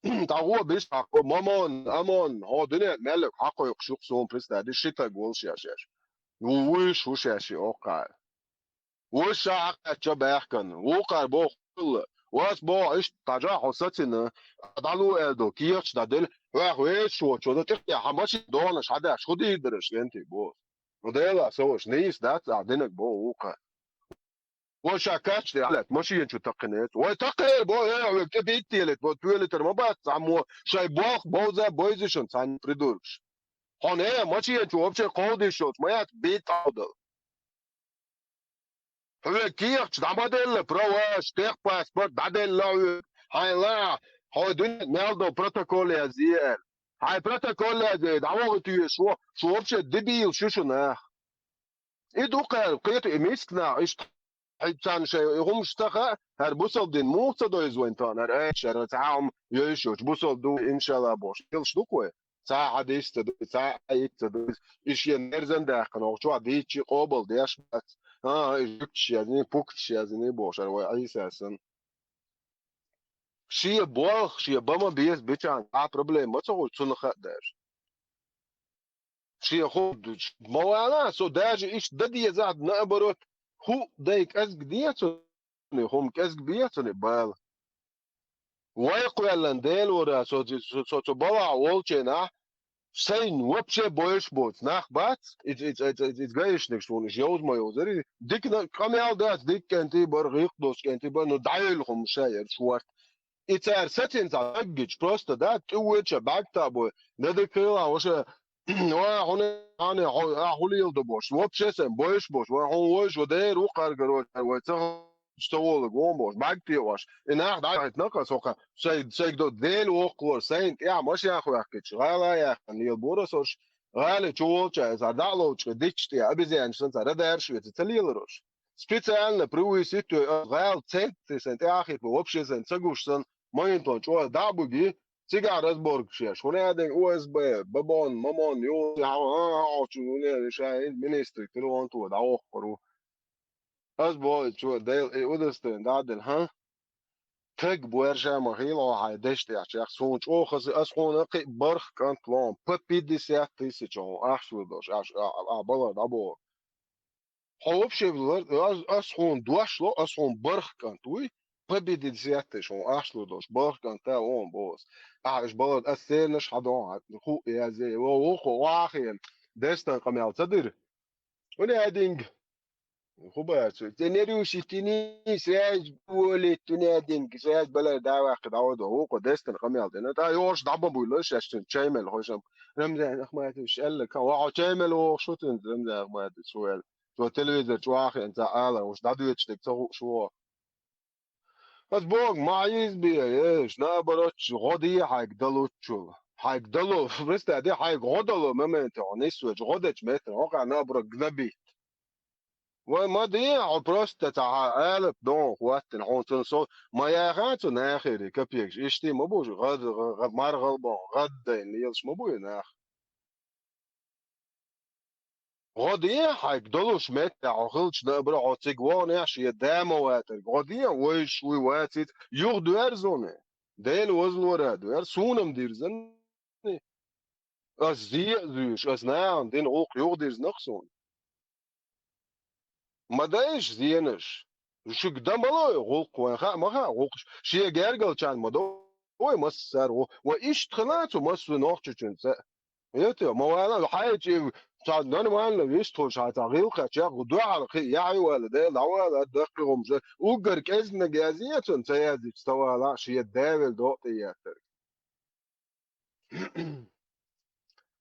ТӀагӀо биш хьакхо, мамон, амон, хьо дуьне меллаг хьакхойкхуш юкъ суна, представь, ши таг волуш яшеш. Ву вуьйш ву шаьш и оккхара. Вуьйш ша хьакхаьчча баьхкан, вукхара боху хуьлла. Вас боху, иштта тхьажа хьо сацина, дӀалу аьлла ду, кехаш дӀадели, хьоьх вешаш воцо, дан тӀехь хьан машин догӀанаш хьадаьш, хӀу дийр дараш, вентий боху. Ну, дела, со ваша, нийса дац, а динаг боху вукхара. Вай ша кач тӀе Ӏалаьтта, машина чу такхинецу. Вай такхера бо, э, вай тӀе биттелет, бо, туьлетар ма бац, цхьаммо шай болх бовза бойзишан цхьаьна придургаш. Хьона, э, машина чу вообще кховдийш йолчу, ма яц, битт Ӏовдал. Хьоьга кехаташ дӀа ма делла, права, техпаспорт дӀаделла хьоьга. Хьайн лаахь, хьо дуьнен мел долу протокол язъе аьлла. Хьайн протокол язъе, дӀавахийта везаш ву, шу вообще дебилаш ю шу нах. И ду кхара, кхета и миска нах, иштта хьайга царна шайн и хӀумаш ца хаьа, хӀара бусалба дин муха ца дойза вайн тахана, хӀара айша, хӀара цхьа а хӀума йойш йоцуш, бусалба ду, иншалла, бохуш, хилаш ду-кх вай? Цхьа а хьадис ца ду, цхьа а аят ца ду, и шен мерзан даьккхина, оха чохь дийцча а къобал деш бац. А, и жуьгташ яздина, пукаташ яздина бохуш, хӀара вай Ӏийса санна. Шен болх, шен бан ма беза бичахьана, цхьа а проблема ма ца хуьлу, цунах а даьржа. Шен хӀу ма вала, со даже иштта дан дезахь, наоборот, хӀу дай кӀезиг де цуьнан, хӀума кӀезиг бе цуьнан бала. Вай кхоьллина Делора, со, со, со, со балахь волчийнахь, сайна вообще бойуш боцу нах бац, иза, иза, иза, иза, иза гаишникаш суна иша йовза ма йовзара, дика на-, къамел дац, дика кӀентий бара, гӀиллакх долуш кӀентий бара, ну, дӀайойла хӀума ша яра шорта. И цара сацина цхьа даггича, просто, да, тӀе воьдуша бӀаьгта бой, да дика хила, ваша, ва хьуна, хьуна, хьо, а, хьуна йила ду бохуш, вообще сайн бойуш бохуш, ва хьуна войш, ва дера ву кхаргара, вай ца, ца волаг вон бохуш, бӀаьгта ваш. И нах дӀахӀиттина кха, со кха, сай, сайга до Дела воккхалора, сайна тӀехь машех ваьккхича, гӀала яьккхина лела бора сош, гӀали чу волча, иза дӀа а ловча, дичча тӀе, обезьянаш санна цара радарш веца, ца леларош. Специально привысить, то есть гӀала центр, сайн тӀе а хӀиттина, вообще сайн ца гуш сан, ма хӀинтон чӀогӀа дӀа а буги, цигахь разборка шеш. ХӀуна аьдинг О С Б, Бабон, Мамон, Юлс, хьо, а, а, а, чу, хӀуна аьлла, ша, министр, килонто, дӀавоккхур ву. Ас боху, чу, Дел, и удостойно, да, дина, хӀа? Таг боьрша ма хила хьо хьайн дешна тӀехь чех. Суна чӀогӀа хаза, ас хьуна кхин а барх кӀант лом, по пятьдесят тысяч хьуна ахча лур долуш, аш, а, а, а, балар дӀабоху. Хьо вообще лар, ас, ас хьуна дош ло, ас хьуна барх кӀант вуй, по пятьдесят тысяч хьуна ахча лур долуш, барх кӀант а вон боху ас. Ахьа аш балар, ас цернаш хьадохьа, хӀу язъе, во, вукхо, вахийна, дестан къамел ца дира. ХӀуна аьдинга. ХӀу бацу? Те нерюшитини, сразу уволить, хӀуна аьдинга, сразу балар дӀаваккха дӀавадо, вукхо дестан къамел дина. ТӀа йош дӀа ма буйла, шаьш цуьнан чай мел хойшам. Рамзан Ахматович аьлла, кан, ва хьо чай мел вохуш ву цуьнан, Рамзан Ахматович ву аьлла. Цо телевизор чу вахийна ца ала, уьш дӀадоьдуш дерг ца хууш ву. Ас боху, ма Ӏийзабе, эш, наоборот, гӀо де хьайга далуччул. Хьайга дало, представь, де хьайга гӀо дало моменте хьо нисвечу, гӀо дечу метте, хьо кхаьа наоборот гнобить. Вай ма де, хьо просто цхьа хьан алап догӀу хӀоттина, хьуна цунна со, ма яха цу нахери капекаш, иштта ма бу уьш, гӀад-, гӀа-, гӀа-, маргӀал боху, гӀаддайна лелаш ма бу и нах. ГӀо де хьайга долуш метта хьо хилча, набра хьо цига вогӀанехь шен да ма ватарг. ГӀо де, вайша вуй вацица, юха доьрзуна. Дела вазлора доьр, суна-м дирзина. Ас зе а зуьйш, ас нахана дина гӀуллакх юха дирзина-кх суна. Ма дайша зенаш. Шуьга дан ма ло гӀуллакх, вайн хаа ма хаьа гӀуллакхаш. Шен гергалчарна ма до, вай массара гӀо. Вай иштта хила цу массо нохчочуьнца. Эти, ма вала, хьайчи, цхьа нормально вистхуш, хьай цхьа гӀилкхачех, дуьхьал кхин, яхьи вала, Дела, дӀавала, даккхи хӀумаш. Уггар кӀезиг-наг язъе цунна, ца яздича, ца вала, шен давел докъе яттарг.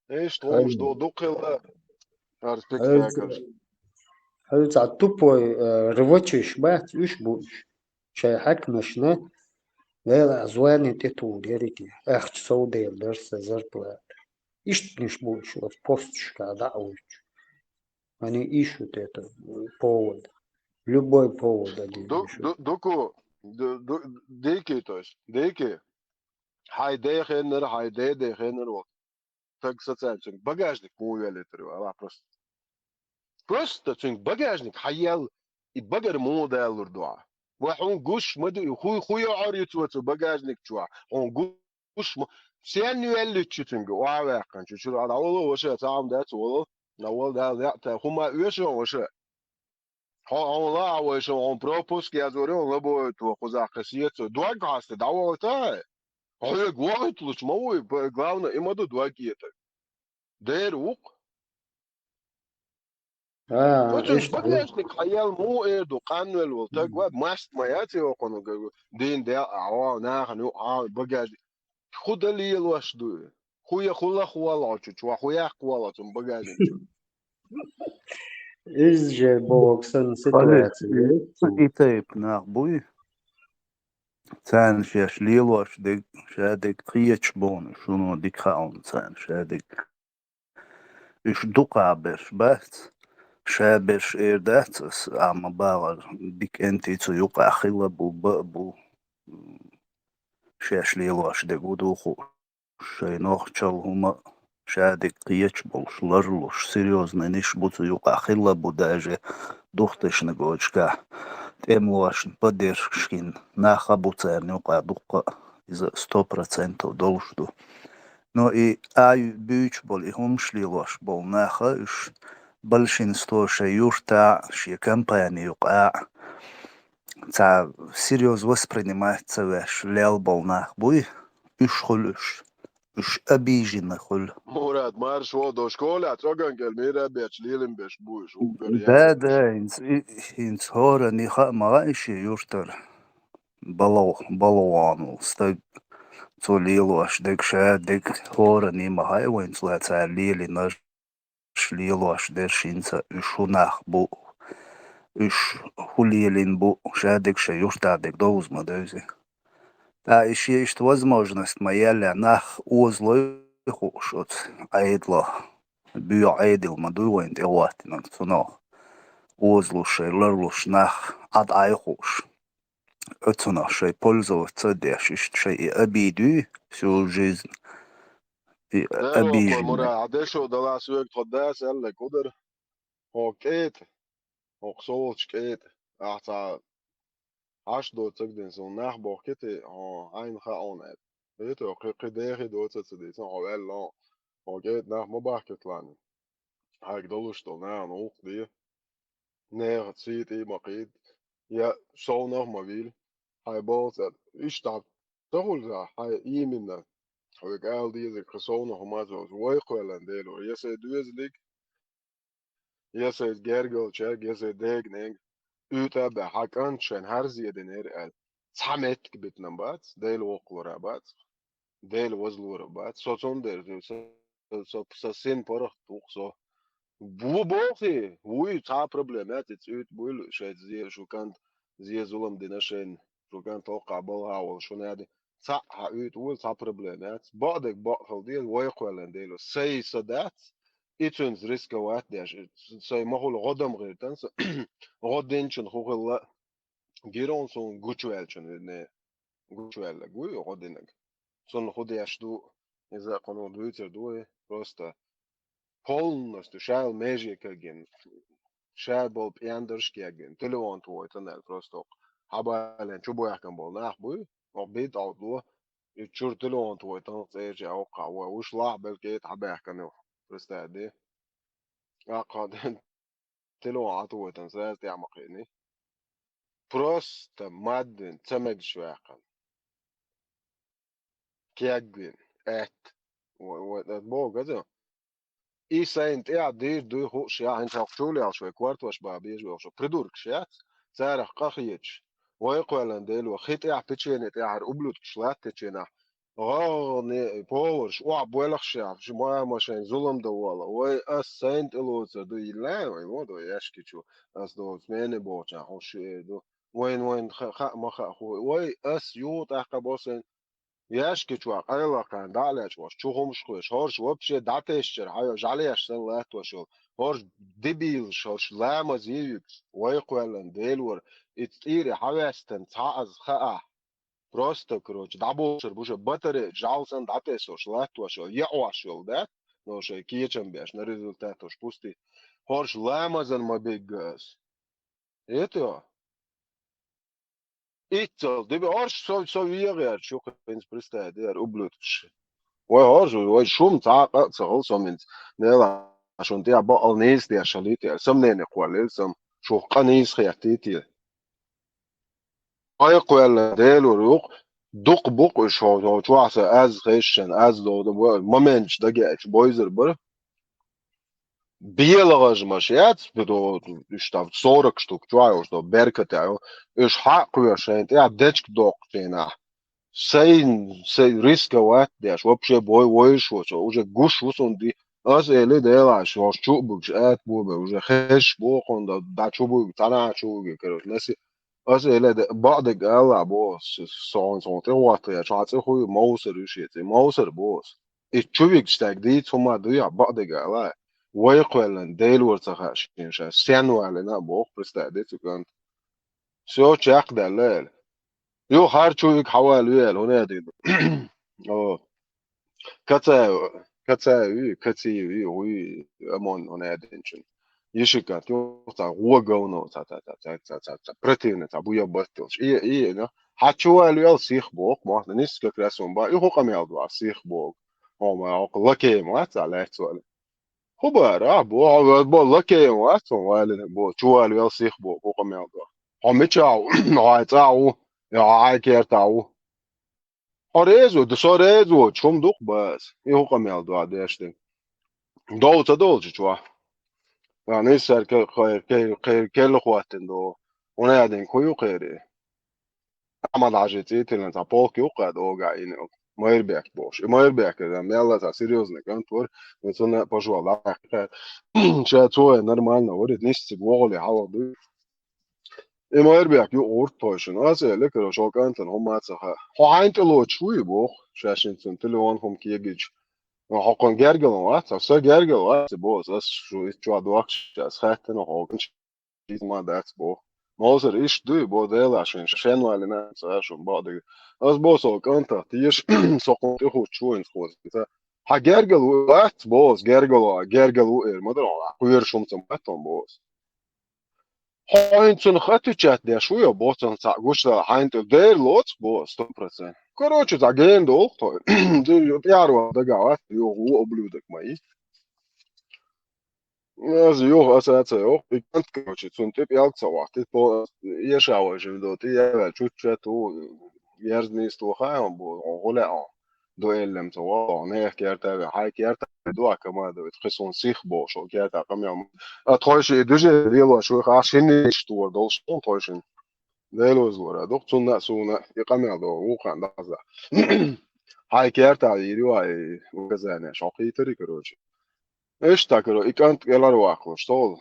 Иштта хӀумаш ду, дукха хилла, хӀара спектакль. Хьо цхьа тупой, э, рвачиш бац, уьш бу уьш. Шайн хьаькамашна, вела звание тӀетухур ерриге, ахча сов дела дара сан зарплата. Иштанаш бу уьш, вот посташка дӀа а вуьйцуш. Они ищут это, э, повод. Любой повод они ищут. Ду-, ду-, дуку, ду-, ду-, дики, то есть, дики. Хьай дехеннара, хьай де дехеннара вот. Таг социальный цуьнга багажник муха веллийтар вай, просто. Просто цуьнга багажник хьаял, и багар муха далур ду ахь? Вай хьуна гуш ма ду, и ху-, ху йоӀар ю цо цу багажник чохь? Хьуна гуш ма, сен велличчу цуьнга, охьа ваьккханчу, чуьра дӀавало, ваша, цхьа хӀума дац, вало, дӀавала, Дала яа, та хӀума оьшу, ваша. Хьо, хьуна лаахь вайша, хьуна пропуск язор ю, хьуна лабойту, кхузахь кхин сецо. Дог хьаста, дӀавахийтахьа. Хьоьга вахийталуш ма вуй, п-, главное, и ма ду дог этар. Дера ву-кх. А, Оцун иштта ву. Багажник хьаял муха эр ду, къанвелла волу таг ва, маст ма яц и окхунга, дийна де а, хьо, нахана юкъа, хьо, багажник. ХӀу дан лелош ду? ХӀу я, хӀу лаха воллу хьо чу, чу, хӀу яккха воллу хьо цунна багажник чу? Иза же боху санна ситуация. И тайпа нах буй, царна шаьш лелош дерг, шадерг кхечу бохуш, шуно дика хаална царна шадерг. Уьш дукха берш бац, ша берш эр дац ас, амма бахар дика энтий цу юкъа хилла бу, ба а бу, шаьш лелош дерг ву духу. Шайн нохчалла хӀума шадерг кхечу болуш, ларлуш, серьёзный ниш бу цу юкъа хилла бу даже духтешна гочка тӀемлошна поддержкашкин наха бу царна юкъа дуккха а, иза сто процентов долуш ду. Но и ай буьйчу болу и хӀумаш лелош болу наха уьш большинство шайн юрта, шен компани юкъа цхьа серьёз воспринимать ца веш лел болу нах буй, уьш хуьлу уьш. Уьш обижена хуьлу. Мурад, маршо до школе, цӀоган кӀел мира бечу лелин беш буй уьш. Да, да, хӀинца, хӀинца хӀоран и хаа ма хаьа шен юртара. Бало, балован ву стаг. Цо лелош дерг ша дерг хӀоран и ма хаьа вайн цу лаьцара лелинарш. Лелош дерш хӀинца уьш хӀун нах бу, уьш хӀун лелийна бу, шадерг шайн юрта дерг довза ма девзи. ТӀаккха и шен иштта возможность ма яьлла нах озалой хууш оцу Ӏедало. Боьха Ӏедал ма дуй вайн тӀе гӀоттинарг цунах. Озалуш шайн ларлуш нах Ӏад Ӏай хууш. Оцунах шайн пользоваться а деш, иштта шайн и обида юй всю жизнь. И обиженный. Мура, а дешо дала соьга тхо дас аьлла кудар. ХӀокху кӀета, хӀокху со волчу кӀета, ахь цхьа Ӏаш доцург дина суна нах бохкити, хьо хьайна хаьа хьуна аьлла. Иту, кхин, кхин дехи доцу ца дийцина, хьо ваьлла, хьо кӀета нах ма бахкита лаьна. Хьайга долуш долу нахана гӀуллакх де. Нехан сий тӀе ма кхийда, я совнах ма вийла, хьайн болу цӀа. Иштта ца хуьлу, хьайн иймина, хьоьга ала дезарг кхин совнах хӀума ца вай кхоьллина Дело, я сайн доьзалиг, я сайн гергалчаьрга, я сайн дега-ненга, уьйтӀа а баьхьа, хьан кӀант шайн хӀара зен динера аьлла, цхьа меттиг битина бац, Дела воккхалора бац, Дела вазалора бац. Со цундела, со, со, со син паргӀат ву-кх со. Бу бохий, вуй, цхьа а проблема яц, и цӀуьйтӀа буйла шайн зе, шу кӀант зе зулам дина шайна, шу кӀант хӀокхахь балхахь волу шуна яди. Цхьаъ хьан уьйтӀа вуйла, цхьа проблема яц. Бакъдерг бакъ хила деза, вай кхоьллина Дело. Сай со дац, и цуьнца рисковать деш, сай ма хуьлу гӀодам гӀиртан со, гӀо динчун хӀу хилла, гирон суна гучуваьллачун вирне, гучуваьллаг вуй гӀо динаг. Цунна хӀу деш ду, иза а кхуьнан дуьйцур ду вай, просто полностью шал меже кагин. Ша болу пӀендарш кегин. Телефон твой тан аьлла просто хьабален чу бохкан болу нах буй, оха бит алдло, и чуьра телефон твой тан цӀерача а воккхахь вой. Уьш лахь белла кӀета хьабаьхкана ю. Представь, де. Аккха телефон Ӏа твой тан сразу тӀехь ма кхийний. Просто маддина, ца мегаш ваьккхина. Кегвин, аьтта. Вай, вай, богу, газа. И сайна тӀехь дийр дуй хууш, я хӀинца хьокху чулелаш вай кортош бан бежа вохуш, придуркаш яц, царах къахеташ. Вай кхоьллина Дело, хи тӀехь печене тӀехьара ублюдкаш латтаченахь, гӀагӀгӀане поварш охьа боьлхуш яхь, шу ма, ма шайн зулам дан вала. Вай, ас сайна тӀелоцур ду, илла, вай, вот, вай, яшки чу, ас доцу мене бохучахь, хьо шу эр ду. Вайн, вайн, ха-, хаа, ма хаа, ху-, вай, ас юха тӀаккха бо сайна, яшки чохь къайлакхана дӀа а лечкъош, чу хӀумаш хвеш, хӀорш вообще дӀатесчара, хьайо, жӀалеш санна латтош йолу. ХӀорш дебилаш, хӀорш ламаз йийвигаш, вай кхоьллина Делора, и цӀийре хьаваьстан цхьа аз хаахь. Просто, короче, дӀаболчур бу ша батарея, жӀал санна дӀатесош латтош йолу, еӀош йолу, да? Но шайн кечам беш, на результатош пусти. ХӀорш ламазан ма бигга ас. Это? Иццал, диби орш со, со вегӀерчу, хӀинца представь, дера, ублюдкаш. Вай орш, вай шум цхьа а къа а ца хала со минца. Нела, шун тӀе бакъал нийса деш хилийта, сомнение кхоллийла сам, шух къа нийса хеттийта. Ай кхоьллина Делора юкъ, дукха букъ уьш хьо, хьо чохь сан аз хезчан, аз до, моменташ дагеачу бойзар бара. БелагӀажмаш яц, уьш там сорок штук чохь йолуш до беркатехь ю. Уьш хьакхоьшу шайн тӀехь дечка доккхучийнахь. Сайн, сайн рисковать деш, вообще бой войшочо, уже гуш ву суна ди, Ас эли делаш, ош чу бугш, ат бу бе, уже хеш бу хонда, да чу буг, тана чу буг, короче, наси. Ас эли де, бадег ала бо, сон, сон, те вот я, чац хуй, маусер ушец, маусер бос. И чувик стаг ди, цума дуя, бадег ала. Вай квелен, дейл ворца хашин ша, сен валена бо, представь, де цукан. Всё, чак далел. Ю хар чувик хавал вел, он я дин. О. Кацаев, Кацаев, Кациев, уй, амон, он я дин чин. Ишикат, ю, ца, гуа говно, ца, ца, ца, ца, ца, ца, ца, противно, ца, буя баттилш. И, и, ну, хачу вел сих бок, мо, нис как раз он ба, и хукам ял два, сих бок. О, ма, ок, лакей, ма, ца, лэц вел. Хубара, бо, бо, лакей, ма, ца, вел, бо, чу вел вел сих бок, хукам ял два. Хо мичау, хо цау, я, ай кертау. Хо резу, да со резу, чум дух бас. И хукам ял два, деште. Дол, ца дол, чу, чуа. А, не сэр, ке, ке, ке, ке, ке, лохуатен до. Он я дин, кую кери. Ама даже цитилен, ца полки укад, ога, и не. Майрбек бош. И Майрбек, да, мяла, ца серьёзный контур. Но цуна пожуа, да. Ша цуэ нормально, говорит, нисти, гоголи, хала, ду. И Майрбек ю урт тойшин. Ас эле, короче, ол кантан хумацаха. Хо хайнтыло чуй бох, шашин цун телефон хум киегич. Хокон гергелон вац, а всё гергел вац, бос, ас шу ит чуа дуак сейчас хаттен хокон чиз ма дац бо. Мозер иш дуй бо дела шин, шен вали на, са шун бо дыг. Ас бос ол канта, тиеш, сокон тиху чуин скоз. Ха гергел вац, бос, гергел, гергел у эр, мадро, куер шум цам баттон бос. Хойнцун хатучат деш уйо боцун ца гушла хайнту дер лоц бо сто процент. Короче, за ген долг той. Ду пиарва дагават, ю гу ублюдок мои. Аз ю асаца ё, и кант, короче, цун тип ялк ца вахт, и по ешава жим до, ти ява чуть-чуть у ерзни сту хайон бо, он гуля он. Дуэллем цо, о, не керта ве, хай керта ве, дуа команда ве, хисон сих бо, шо керта камям. А тхойши и дужи рило, шо ха шинни штур дол, шо тхойшин. Дело злора, дух цунна суна, и камям до, у хан да за. Хай керта и риуа и указания, шо хитри, короче. Эш та, короче, и кант элар вахло, что?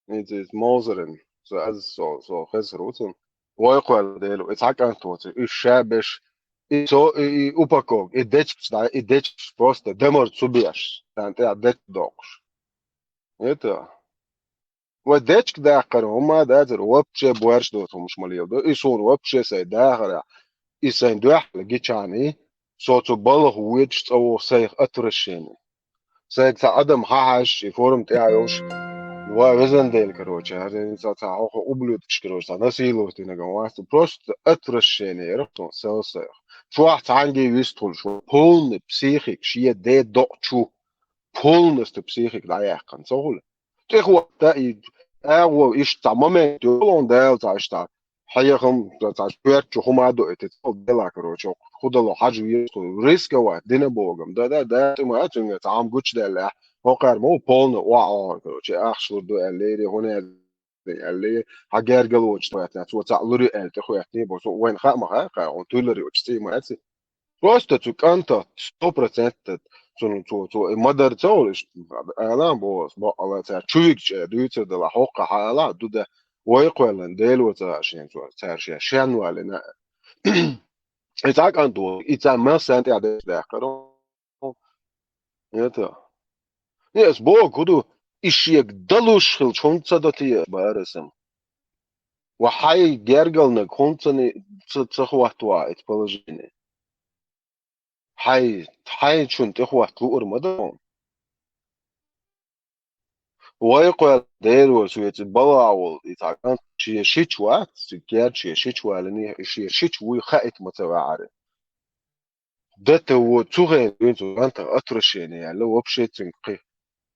Ицис Мозерин, со аз со, со хес руцун. Вой квал делу, и цакан тоци, и шабеш, и со, и, и упаков, и дечкс, да, и дечкс просто демор цубеш, тан те дечк докш. Это. Вой дечк да каро, ма да зер вообще буарш до тумш малил до, и сон вообще сай да хара, и сай дуахла гичани, со цу балах уйдш цаво сайх отвращение. Сайх ца адам хахаш, и форум тя ёш. Ва везен дел, короче, а ца ца хохо ублюдкш, короче, ца насиловать иногда, просто отвращение, рахтон, селсайх. Чуах цанги вистхул, шу полный психик, шие де док чу, полностью психик да яхкан, цохул. Тихо, да и, а, во, иш ца момент, он дел, ца ишта. Хаяхам, ца, ца, чуяр чухума до, это, цо дела, короче, худало, хажу, рисковать, дина богом, да, да, да, ты моя цунга, ца, ам гуч дела, хокар, мо, полный, уа, уа, короче, ах, шлур ду, эллери, хуне, эллери, ха гергел уч, твоя, ца, ца, лури, эл, ты хуя, ты, бо, со, вен, ха, ма, ха, ха, он, ты лури, уч, ты, моя, цы. Просто цу канта, сто процентов, цу, цу, цу, и мадар цо, иш, ала, бо, бо, ала, ца, чувик, че, дуйцер, дела, хокка, ха, ала, ду, да, вой, квелен, дел, вот, ца, шен, цу, ца, шен, шен, вали, на, и так он ду, и ца мел сент я деш да каро. Это. Не, с Бог, куду, ишек далуш хил, чонца да ти барасам. Ва хай гергална, концани, ца, ца хватуа, это положение. Хай, хай чун ти хват лур мадон. Вай квел дер вор суети балавол, и так, чи шич ват, си гер чи шич валени, чи шич вуй ха эт мацавари. Дата во цуген вин цу ганта отвращение, яла вообще цинкы.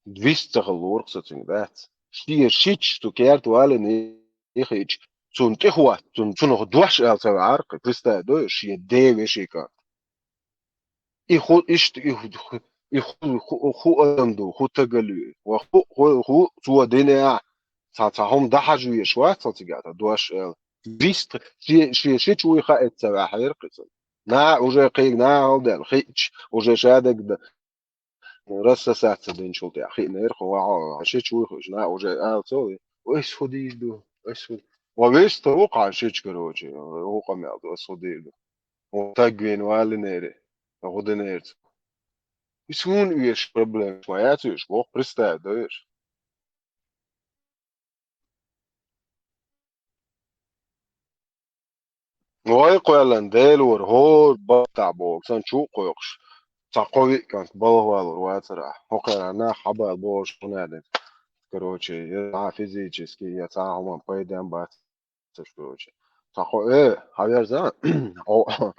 Вис цахал лоркса цинк дац. Шия шич цу керт валени ихич, цун тихват, цун, цун дуаш эл цаваркы, представь, до, шия деве шика. И ху, ишт, и ху, и ху, ху, ху адамду, ху тагалю, ва ху, ху, ху, цуа дене а, ца, ца хум дахажу ешва, ца цигата, дуаш эл. Вист, ши, ши, ши чуи ха эт ца ва хайр кыцын. На, уже кыг, на, алден, хич, уже шадег да. рассосаться динчул тӀехь хиънера, хӀун ваха, шича вуй хууш, на уже ала ца вуй. Ой, сху дийр ду, ой, сху. Ва веста ву кхьа шича, короче, ву къамел ду, ой, сху дийр ду. Ва таг вен валинери, гӀудинерца. Ис вун уьш проблема, ма яц уьш, вох представь, да уьш. Вай кхоьллан Делора, хӀора баттахь боху, сан чу а кхойкхуш, цхьа кхо-виъ кӀант балхавалур вацара. ХӀокхара нах хьабала бохуш хӀунадина. Короче, я цхьа физически, я цхьа хӀуман пайден бац, короче. Цхьа кхо, э, хьаверза, хьо, хьо,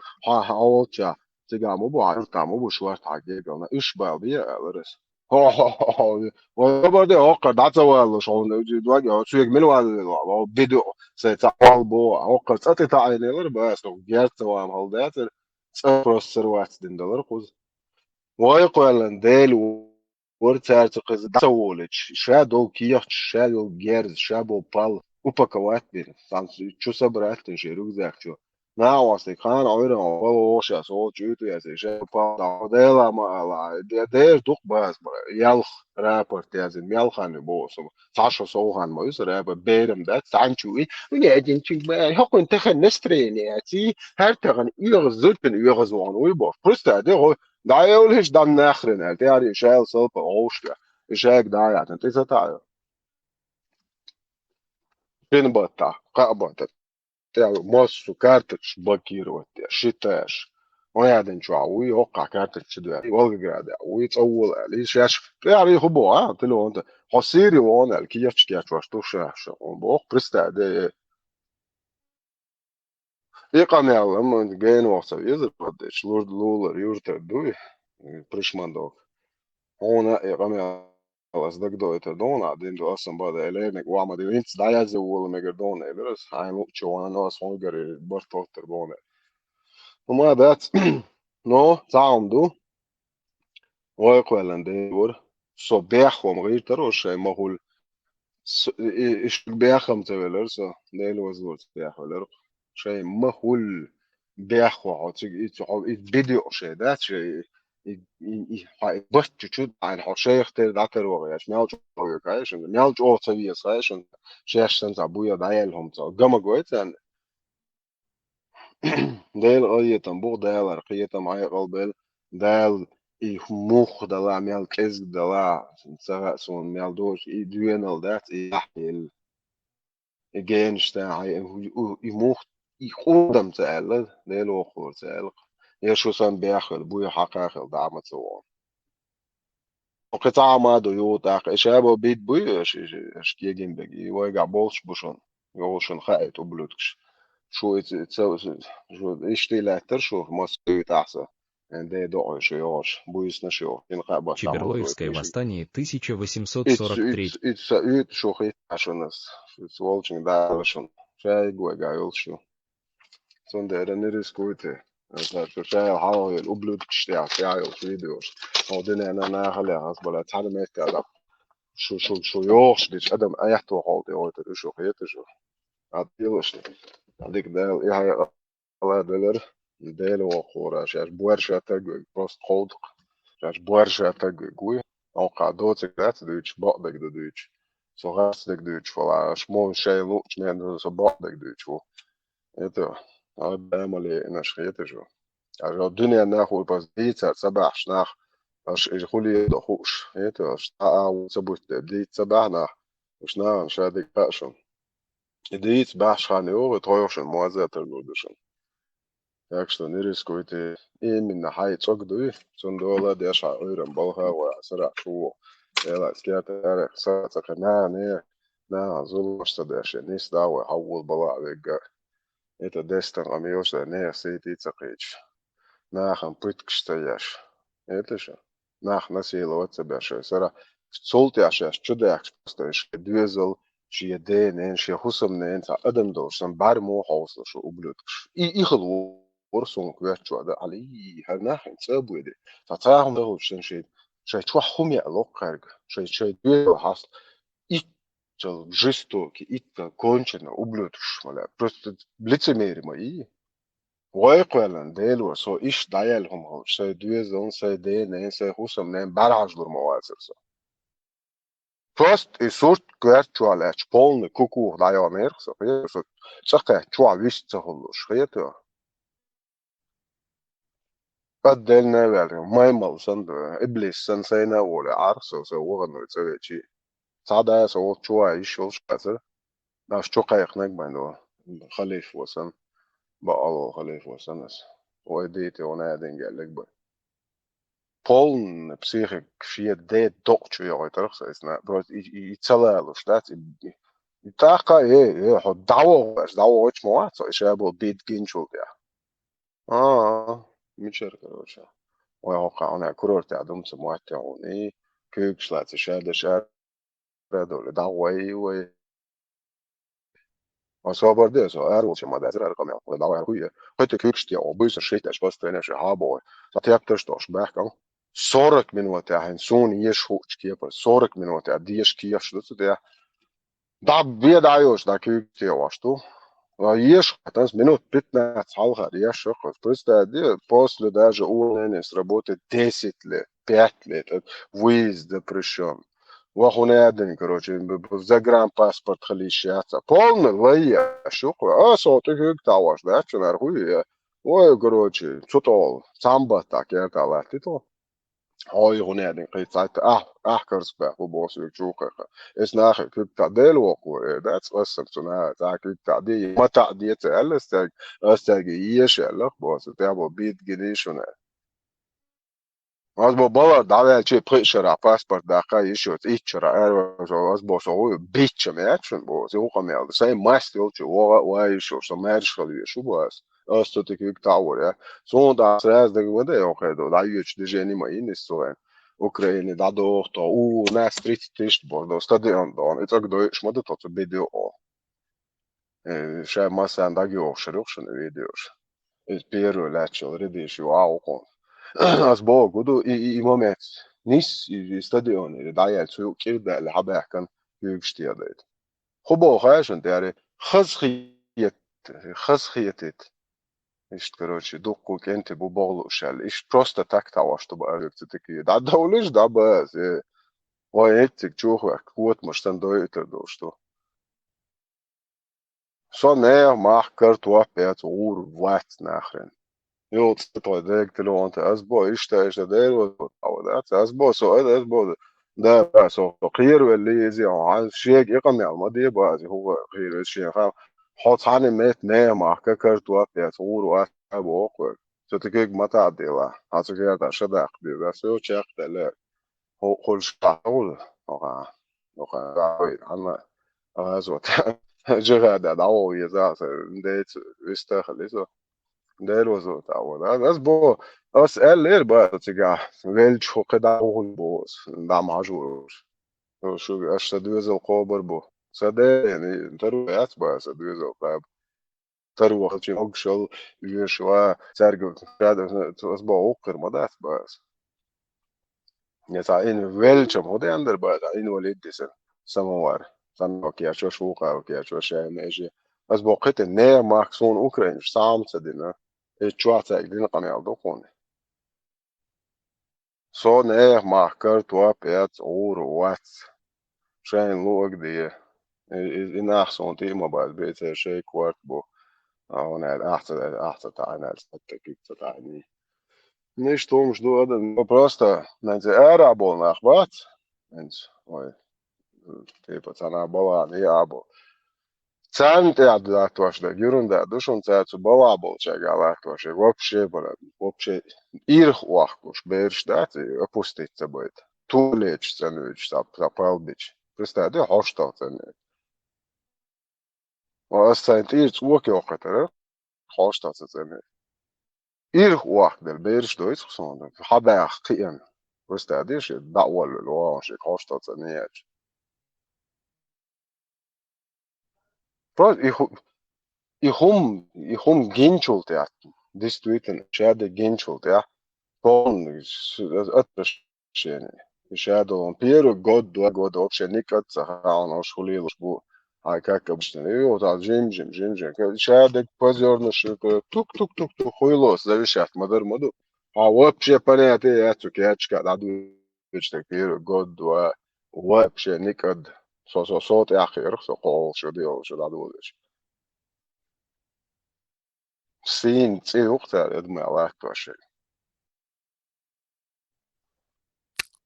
хьо волча, цигахь ма бу, хьан юртахь ма бу, шортта хьан гергал, на уьш бала бе, алар ас. Хо-хо-хо-хо. Вай хабар де, хӀокхара дӀа ца валлалаш, хьуна уьззий дог, хьо соьга мила валлалаш, хьо бидо, сайн цхьа хьал бо, хӀокхара цӀа тӀе таӀийнелар, баьс, хӀокху герз ца ван хьал дацар, цӀа просто сарвац дина далар кхуза. Вай кхоьллан Дела вара цаьрца кхеза дӀа ца волуьйтуш, ша долу кехаташ, ша йолу герз, ша болу пал упаковать бина, цхьана чу собрать дина шен рюкзак чу. Нагахь стаг хана Ӏуьйранна вала вогӀуш яц, вогӀу чуьйту яц, ша пал дӀа, Дела ма ала, де-, дера дукха база бара, ялх рапорт язйина, мел хан ю боху со. Цхьа шо сов хан ма ю со рапорт, берам дац, цхьана чу и, у неа динчуьнга бара, хӀокхуьнан тахана настроение яц, и, хӀара тахана оьгӀаз, зудчун оьгӀаз вахана вуй боху. Просто де, хӀо, дӀаевлаш, дан нахрен аьлла, тӀаьхьара шайла салпа гӀовш веа, и шайга дӀа а яьтина, тӀе ца таӀа. Шина баттахь, кхаа баттахь. ТӀе массо карточкаш блокировать де, считаеш. Хьо ядина чохь вуй, хӀокхахь карточка чу доьлла, Волгоградехь вуй, цӀа вола аьлла. Иза шаьш, тӀера хӀу боху, а, телефон тӀе. Хьо Сири вон аьлла, кехаташ кечвеш ду ша, ша, хьуна боху, представь де. И къамел, ам, гена вахца везар, поддечу, лур-, лулар, юртар дуй, пришмандок. Хьуна и къамел ас дагадойтар дуна, дин ду асан бада, элерниг вама ди, винц дӀаязде вола мегар дуна, элир ас, хьайн лучу вана, но ас хьуна гари барт оттар буна. Ну, ма дац, но, цхьа хӀума ду, вай кхоьллан ден вара, со беххо ма гӀиртар, ош шайн ма хуьлу. С-, и, и шуьга беххам ца велар со, Дела вазлуца бехвелар. Шайн ма хуьлу беххо хьо, цига и ца хьо, и бидио шайн дац, шайн и, и, и, и, хьо и баччу чу дӀайна хьо шайх тера дӀатар ваха еш, мел чӀогӀа ве кхайшина, мел чӀогӀа ца веза кхайшина, шаьш санна цхьа буя дӀаяьлла хӀума ца, гама гой царна. Делан къинхетам бу, Дала кхетам, хьекъал бел, Дала и мух дала, мел кӀезиг дала, ца хаьа суна, мел доцу и доьналла дац, и яхь елла. И генаш тӀехь, и, и, и мух, и къудам ца аьлла, Дела воккхура ца аьлла. Я шу сан беххала, буй хьакхахила дӀа ма ца вон. Кхин цхьа а ма ду юха тӀаккха. И шаьбо бит буй, аш, аш, аш кегин бег. И вайгахь болуш бу шуна. Йолу шуна хаийта ублюдкаш. Шу и ц-, ца, шу иштта лаьттара шу, Москве тӀахьса. Де доӀуй шу йогӀуш. Буйсна шу йогӀуш. Ин кхаъ баш Чеберлоевское восстание тысяча восемьсот сорок третий. Ит, ит, ит, ит, шу хи шунас. Шу волчунга дала шуна. Шайга вайга йолуш шу. Цундела не рискуйте. Аса шу шайла хьалхавелла ублюдкаш тӀехь, тӀехь йолчу видеош. Хьо динена нахале хас бала цхьана метта даккха. Шу, шу, шу йогӀуш гича адам аьтто хьол тӀе гӀойтур, шу хета шу. А тилаш. Дика Дала, и хьайгӀа ала делар, Дела воккхура, шаьш буьрша таг вег, просто кховдакх. Шаьш буьрша таг вег вуй. Оккха доцик дац дуьйцуш, бакъдерг ду дуьйцуш. Со гӀарцдерг дуьйцуш вала, аш муха шайн луучу мен со бакъдерг дуьйцуш ву. Это, а, Амале инаш хеташ ву. Аш дуьнен нах ву пас дийцар ца бахьаш нах, аш и хули до хууш. Это, аш а, а, ву ца бутте, дийца ца бахьа нах, уш нахана ша диг хаьа шуна. И дийца баьхьаш хан йогӀу, тхойхушан муазза тарлур ду шуна. Так что не рискуйте. Именно хьай цӀог дуй, цундела деш хьан Ӏуьйран балха а гӀой, сарахь шу ву. Эла скета арех са цӀакхи нахана, нахана зуламаш ца деш, я нис да а гӀой, хьан вул бала а вегга. Это дестан къамелаш да, нехан сийти ца кхийча. Нахана пыткаш ца еш. Это ша. Нах насиловать ца беш шайн сара. Цул тӀаьхьа шаьш чу даьхкаш, просто шайн доьзал, шен ден-нен, шен хӀусамнен цхьа адам долуш, сан бӀаьрмо хьовсалаш ву ублюдкаш. И, и хила вора суна коьртачохь дан, али, хӀара нах хӀинца а буьйди. Цхьа цхьа хӀума дахалуш шайн, шайн, шайн чохь хӀума яа локкхаьрга, шайн, шайн доьзал хьаста. Итцал жестокий, итцал конченый ублюдкаш, маля. Просто лицемерие ма и. Вай кхоьллина, Дело, со иштта дӀаяьлла хӀума хилча, сай доьзална, сай ден, сай хӀусамнен бӀарахьажлур ма вацара со. Просто и сурт коьрта чохь лаьтташ полный кукуха дӀайоьннера со, хета, со цӀа кхаьчча чохь вист ца хуллуш, хета. Отдельно а ваьлла, маймал санна, иблис санна сайна а волий Ӏарх со, со вахана вай цӀа вечий. Цхьа да со волчу а йиш йолуш вацара. Аш чу кхайкхинарг бен до, халифо санна, бакъало халифо санна ас. Вай дийти вон а динга аьлларг бен. Полный психик шен де докъа чу йогӀуьйтарх со, иза на-, просто и, и, и ца лалуш дац, и, и, и тӀаккха, э, э, хьо дӀавогӀу аьлча, дӀавогӀуьйтуш ма вац со, и ша бо бит гинчул тӀехь. А, а, мичара, короче. Вай хӀокху хьуна курортехь дума ца моттехь хьуна, и куьйгаш лаца, ша де ша Радовли, дӀагӀой вай. Ма собар де, со ара волча ма дацара, ара къамел, вай дӀагӀой ара хуй. Хьо те куьйгаш те, о, буьйса шийтта аьлча, постоянно ша хьабогӀой. Сан тептарш тохуш баьхкина. Сорок минут яхьин, суна еш хуучу кепара, сорок минут я, деша кехаш ду цу тӀехь. ДӀа бе дӀайош, дӀа куьйгаш те ваш ду. А еш хатанс минут пятнадцать хьалха еш, представь, де, после даже увольнения с работы десять лет, пять лет, это выезд запрещён. Ва хӀун а дина, короче, б-, б-, загранпаспорт хила йиш яц. Полный лай я, шу кху. А, со тӀе хӀуьга таваш, да, чу нар хуй я. Ой, короче, цу тӀол, цамбат так, я та латти то. Хьой, хӀун а дина, кхин цхьайтта, ахь, ахь карс баьху, босс виг чу кхайкха. Эс нахе куьг та Дела воккхур, э, дац, ас санна цу наха, цхьа куьг та де, ма та де, ца аьлла, ас цаьрга, ас цаьрга еша аьллах, босс, тӀе бо бит гини шуна. Ас бо балар дӀаваьлчи пхи шара паспорт даккха йиш йоцу, итт шара аьрважо, ас бо со вуй, бичча меат шун бо, зи хӀу къамел, сайн маст йолчу вогӀа а вай йиш йоцу, со маьрша хила веш ву бо ас. Ас цу тика юг таӀур, я. Суна тӀаккха сразу дага ма дай, йоху хедо, дӀайоьчу движение ма йинна иза цу вайн. Украине дӀадоху тхо, у, нас тридцать тысяч бо, до стадион дон, и цӀаг дойуш ма ду тхо цу видео. Э, ша массарна дагайохуш яра юха шуна видеош. Иза первый лаьттачул рядиш ю а вукхун. Ас боху ду, и, и, и момент нис, и, и стадион, и дӀаяьлла, цу юкъ кӀира даьлла, хьабаьхкан куьйгаш тедайта. Ху боху хаьшна тӀаьхьа, хазахета, хазахетийта. Иштта, короче, дуккху кӀентий бу бохлуш аьлла. Иштта просто так таваш ду баарг цу тика. ДӀадовлуш, дӀа баз, э. Вай эцциг чухваьхка, котамаш сан дойуьйтур долуш ду. Со нехан мах картоп эца гӀур вац нахрен. Юлц тхой дега телефон тӀе, ас бо, иштта, иштта, дера вазот, а вот, ас, ас бо, со, ас, ас бо, да, да, со, со, кхера велли иза, хьан шега и къамел ма де, бази, хӀугӀа, кхера велли шен, хьан, хьо цхьана мет, нехан мах картоп эца гӀур вац, а бо, кхуьр. Со тикиг ма таӀдела, хьан цу герда ша даккха бе, ас, йо, чекх, деллер. Ху-, хуьлуш тахула, оха, оха, хьанна, азот, жигада, дӀавола веза, аса, дайца, вистахали со. Дера вазо тахула. Ас бо, ас аьллера ба, цигахь, велча ху кхи дӀавохула бо, дӀа ма хьажур. Шу, аш са доьзал кхобар бу. Са ден, тару яц ба, са доьзал кхаба. Тарвахачийн огшал вешава, цаьрга ас боху хир ма дац база. Я цхьа ин велчам хӀу деандар база, инвалид дисар, самовар. Цхьанна кечваш, вукхара кечваш, шайна эши. Ас боху кхите, не мах суна украинаш, сам ца дина. Эс чохь цаьрга дина къамел ду кхуна. Со нехан мах картоп эца гӀур вац. Шайна луъаг де. И, и, и нах суна тӀе а ма баз, бецара шай корта бу. А, вон аьлла, ахьа ца, ахьа ца таӀийна аьлла, цхьаьтта куьг ца таӀийний. Ниш тумаш ду адам. Ну, просто, нанца ара а болу нах бац. Нанца, ой, типа, цхьана балан, и а бу. Царна тӀехь латтош дерг, юрунда ду шуна цара цу балахь болчаьрга латтош, и вообще бара, вообще ирх охкуш, бераш дац, и опустить ца байта. Туалеташ цӀанвуьйтуш, ца, ца палбича. Представь, де, хьоштал цӀанвуьйту. Ас сайн тӀера цӀока йоккхуьйтара, хьоштал ца цӀанвуьйту. Ирх охкаделла бераш дойту суна, хьабаьхка кхиъна. Представь, де, ши дӀа а воллуьйту, вон ши хьоштал цӀанъеча. Просто и ху-, и хӀум-, и хӀум гинчул тӀехь, действительно, шаьда гинчул тӀехь, полный с-, отвращение. И шаьда первый год, два года вообще никак ца хаьа, ош хуьлийла ош бу. Хьай как обычно. И вот так жим-жим, жим-жим. Ка-, ша дег позёрно шука, тук-тук-тук-тук, хуйло, зависит, ма дар ма ду. А вообще понятие яц цу кечка, да, ду, так первый год, два, вообще никад. Со, со, со, тӀехьа хир, со, кхол, шо, диол, шо, да, ду, шо. Син цӀи юкъ цара адамаш латтош.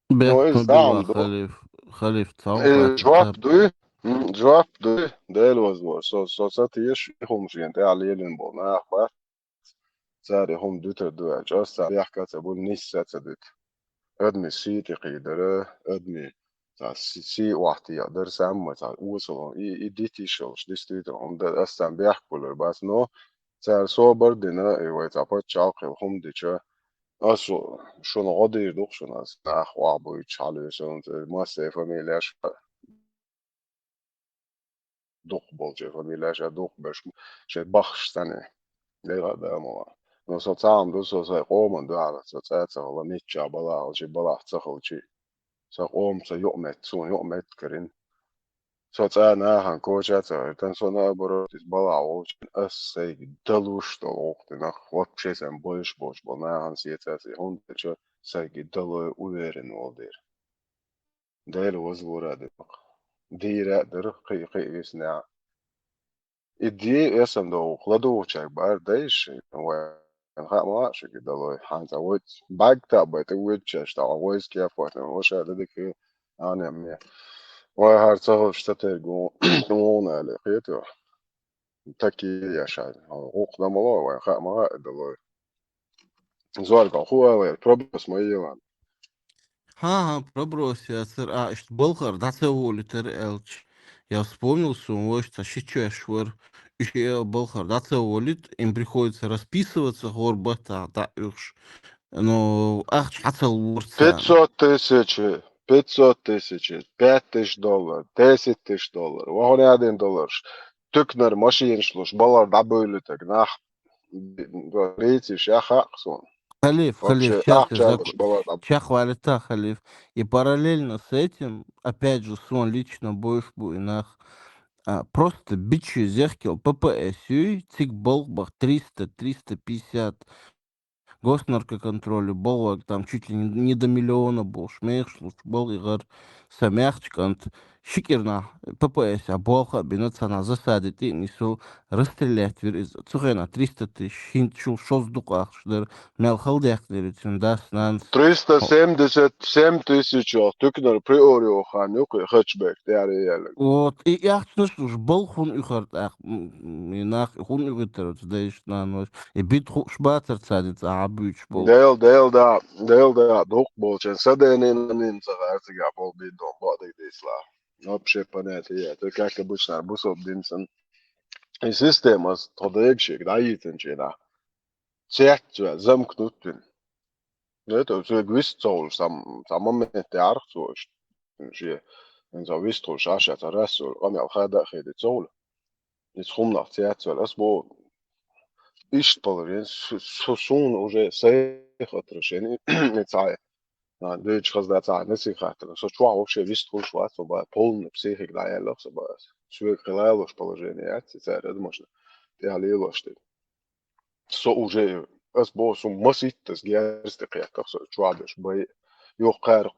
Ну, бехк из ма дила, халиф, халиф, цхьа э, жоп дуй? М, жоп дуй? Дела возло. Со, со ца теш, и хӀума шен тӀехь лелин бол нах бац. Цара и хӀума дуьтар ду аьлча, ас цара бехка ца бу, нисса ца дуьту. Адми сий тӀе кхийдара, адми цхьа си-, сий охьатеха дара, самма цхьа осалгӀа. И, и дитиш йолуш, действительно, хӀума дара, ас царна бехк болур бац, но цара собар дина, и вай цхьа паччахь хилла хӀума дича, ас шу-, шуна гӀо дийр ду-кх шуна, ас нах охьабуьйцуш хьалуьйсу, массеран фамилеш дукха болчу фамилеш а дукха беш, шайн бахаш санна. Дела а, да, ма ван. Но со цхьа хӀума ду, со сайн къоман дуьхьал, со цӀа а ца хилла, миччахь балахь хилчи, балахь ца хилчи. Сан къоман сан юкъаметтиг, суна юкъаметтиг карийна. Со цӀа а нахана коча а ца гӀиртина, со наоборот, иза балахь волчу, ас сайга далуш долу гӀуллакх дина, вообще сайн бойуш болчу болу нахана сецац и, хӀунда аьлча сайга далой уверен волу дера. Дела возлора дина. Дийра а дара, кхин, кхин висна. И ди эсан догӀу, ладугӀучаьрга бара дайша, вайн хаа ма хаьа шуьга далой, хьанца вайца бӀаьгта а бай тӀе воьдучаьрца тӀаккха вайца кеппахтана, ваша дан дика хир, Ӏанемме. Вай хӀара ца хилча ца терго ву-, вуна аьлла, кхетий? Таки я шайн. ГӀуллакх дан ма ло, вайн хаа ма хаьа далой. Зорга, хӀун ала, проброс ма елан. ХӀан-хӀа, проброс яцара, а, иштта балхара дӀа ца волуьйтура аьлча. Я вспомнил, суна вайша цхьа ши чоьш вара, уьш и балхара дӀа ца волуьйту, им приходится расписываться хӀора баттахь дӀа а оьхуш. Ну, ахча хьа ца лора царна. Пятьсот тысяч, пятьсот тысяч, пять тысяч доллар, десять тысяч доллар, ва хӀун яа дина долларш, туьканара машинаш луш, балхара дӀабевллийтарг нах рициш яхахь суна. Халиф, халиф, вообще, сейчас я ахча зак-, луш балхара дӀа. Чекхвалийтахь, халиф. И параллельно с этим, опять же, суна лично бойуш бу и нах, а, просто бичи зехкел П П С юй, цига балха баха триста, триста пятьдесят, госнаркоконтролю балхарг там чуть ли не, не до миллиона болуш, мехаш луш балха и гӀар, сан маьхча кӀант, ши кӀирнахь П П С а болх а бина, цхьанхьа засаде тӀе а нисвелла, расстрелять вира иза. Цу хенахь триста тысяч, хӀинца шул шозза дукха ахча дара, мел хала даьккхинера цуьнан дас-нанас. Триста семьдесят семь тысяч туьканара приор йоху хан ю кхин хэтчберг тӀаьхьара яьлларг. Вот, и ахчанаш луш балха хӀунда уьхура тӀаккха, м, м, и нах хӀунда уьгӀуьйтура оцу дайша-наноша? И бида хууш бацара царна цӀа Ӏа буьйцуш болу. Дел, дел да, дел да, дукха болчун. Са дена-нанна ца гӀаьрцигахь болу бида дон бакъдерг дийцалахь. Вообще понятие яц. Как обычно, бусалба дин санна. И система ас тхо дегашега дӀайийцинчу хенахь. Цецваьлла, замкнуть вина. Это цуьнга вист ца хуьлуш, цхьа, цхьа момент тӀехьарх цо иштта. Шен, цхьа вист хуьлуш, ша цхьа расса йолу къамел хада а хеди ца хуьлу. Иза хӀуманах цецваьлла. Ас боху, иштта положение, су-, су-, суна уже сайх отношение, и цхьа, а, дуьйцуш хаза дац, цхьа насихат дина. Со чохь вообще вист хуьлуш вац, со боху, полный психика дӀаяьллера со боху. Соьга хила лош положение яц, и цара адамашна тӀехь лелош дерг. Со уже, ас боху, со маситтаза герз тӀе кхеттах со чохь беш бай. Юха кхара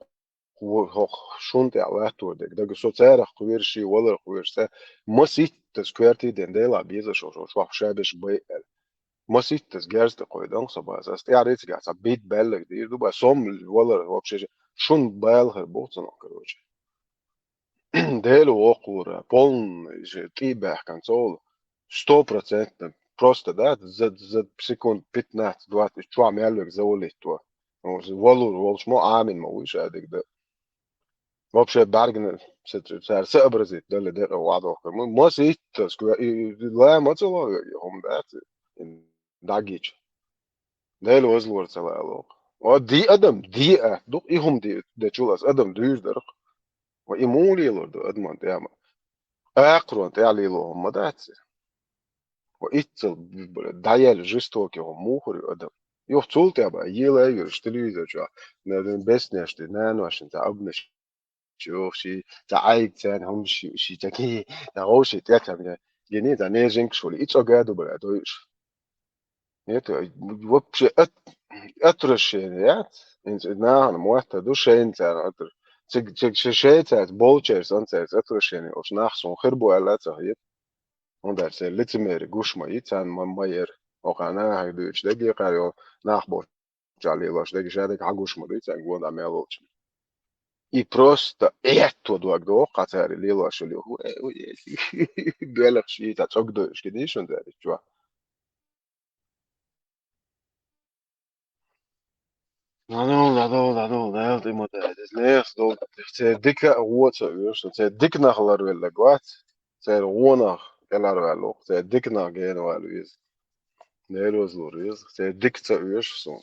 хӀокху шун тӀехь латтор дерг. Дага со царах кхоьруш, шен валарх кхоьруш, цара маситтаза коьртий ден, Делахь беза шо, шо чохь ша беш бай аьлла. Маситтаза герз тӀе кхойдан со база. Ас тӀаьхьа рицигахь цхьа бит баьлларг дийр ду бай, сом валар вообще шун бала хир бу цунах, короче. Дела воккхалура, полный же тӀе а баьхкина ца волу, сто процентов, просто, да, за, за секунд пятнадцать-двадцать чохь мел верг завалитто. Валур волуш мо Ӏамин ма вуй ша дерг дан. Вообще бӀаьргана ца, ца, цара сообразить дали декъа вадохкар. Ма, маситтаза, и, и, и ла ма ца ло верг, хӀума дац, и дӀагича. Дела вазлора ца лаьа лоху. О, ди адам, ди а, дукха и хӀума ди, дечул ас адам дуьйр дарх. Ва и муха лелор ду адаман тӀехь ма? Акхарон тӀехь лело хӀума дац и. Ва иццал, б-, б-, дӀаяьлла жестокий хӀума мухур ю адам? Юха цул тӀе бан, ела а йолуш телевизор чохь, наверное, беснеш ди, наношна цхьа обнаш чух, ши, цхьа Ӏайг царна хӀума ши, ши ца ки, цхьа гӀов ши тӀе ца ме, гини, цхьа нежинг шули, и цӀога ду бара, дойш. Нет, вообще от-, отвращение, яц? Инц, нахана мотта ду шейн царна отвр-, циг, циг ше-, шей царц, болчерс, он царц отвращение, ош нах сун хир бу аьлла ца хет. Он дар царь лицемери гуш ма йи, царна ма, ма ер. Оха нахаг дуьйцу, деги кхар йо, нах бо чалилош, деги шадег хьагуш ма дуй, царна гонда мел волчу. И просто этто дог до, кхацари лилош ли. Белах ши, та цог дуьш, кидиш он царич чуа. Надо, надо, надо, надо, ты мотаешь. Лес, дол, цердика, вот, что, что, цердик нахлар велла, гвац. Цер гонах, кӀелар ваьллух, цердик нах гена ваьлла виз. Нервозлур виз, цердик ца уьш сун.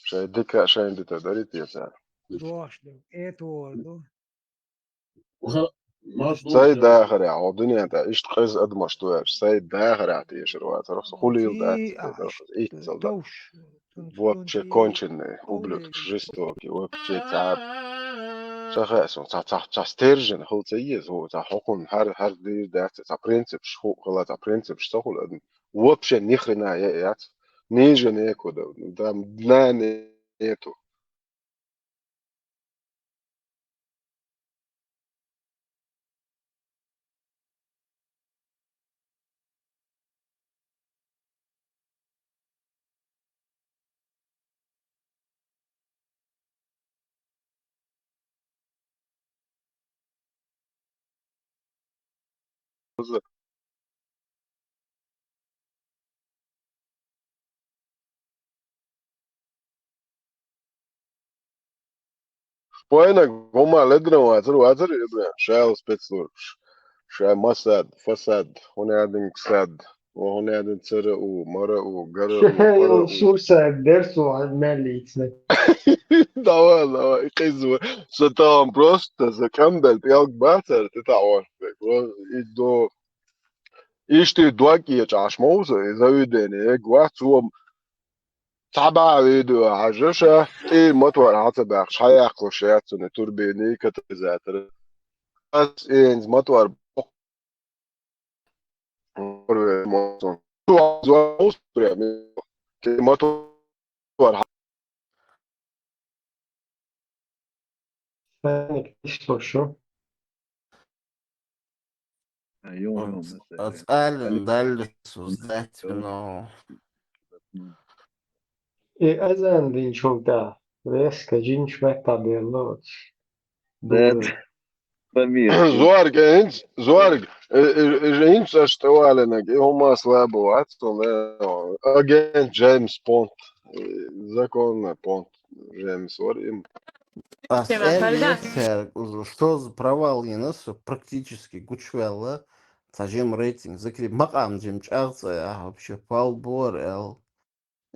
Шай дика, шайн дита дари те цар. Дош ду, это ворду. Сай дахаря, о, дуьнен тӀа, ишт къиза адамаш ду аьлча, сай дахаря тешар вацар, со хулил дац, иццал дац. Вообще конченый, ублюдок, жестокий, вообще цар. Ца хаьа сун, ца, ца, ца стержень хул ца еза, хӀу, ца хӀокхун хӀар, хӀар дийр дац, ца принципш ху-, хила, ца принципш ца хула, вообще ни хрена е-, яц. Ниже некуда, там дна нету. Шпойнаг гӀума ледна вацар, вацар, шайл спецслужбаш. Шай масад, фасад, хӀунядинг сад, о, хӀунядин цара у, мара у, гара у, пара у. Шурсай дерсу меллицна. Давай, давай, къизва. Са там просто, за камбел пиалг бацар, ты там, просто, и до. Ишти дог ечӀаш ма ву со, и заведение, эг вац, вом цхьа бӀа видео хьажа ша, и мотор хьа ца баьхкаш, хьаяккхалуш яц цуьнан турбини, катализатор. Ас инз мотор боху. Мотор хьа- Сан иштта шу. Ю, ю, Оц-, оцӀаллина даллис уздатино. И азан динчул тӀаьхьа резко жинчу меттахь делла оцу. Дед. Дуй. Фамилия. Зорг, э, инц, зорг, э, э, э, инц аш тӀевалинарг, и хӀума слабо вац, то ле, агент Джеймс Бонд, э, законный Бонд Джеймс вар им. Ас Тема эр кальдас. Ецер, что за провал йина со практически гучвелла, цхьа жим рейтинг, закри макъам жим чӀагӀ цӀа, а, вообще пал бор, эл.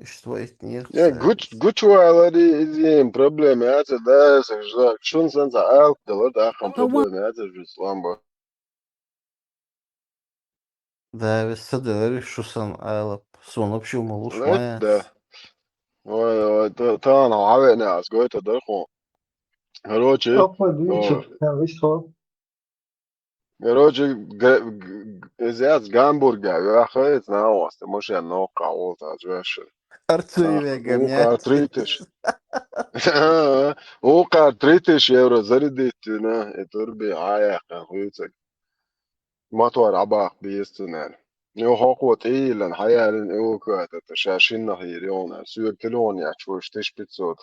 Иштта вайтинера Э, цара. Гуч-, гучвалари иза ен проблема яц, да, са жа-, шун сан ца алт дала, да, хам Ава. Проблема яц, жу слам ба. Да, вес са делари шу сан алап. Сон вообще ма луш Э, ма яц. Да. Ой, ой, та-, тана хьавеъна ас гойта дар хьо. Короче, Апа, дичи, ой. Там весь хо. Короче, г-, г-, г-, иза яц Гамбурга, яхха, иза нахаста, машен ноккха волта, аз вешан. Арцуй А, веган, вукхар яц. Три тысячи. Вукхар три тысячи евро зарядить вина, и турби хьаяьккхина хуьйцург. Мотор Ӏабаккха беза цунна. Йо, хӀокхо тӀейиллина, хьаялина эвакуатор, ша шиннах йийр йолна. Соьга телефон яц, вуьш тысяча пятьсот.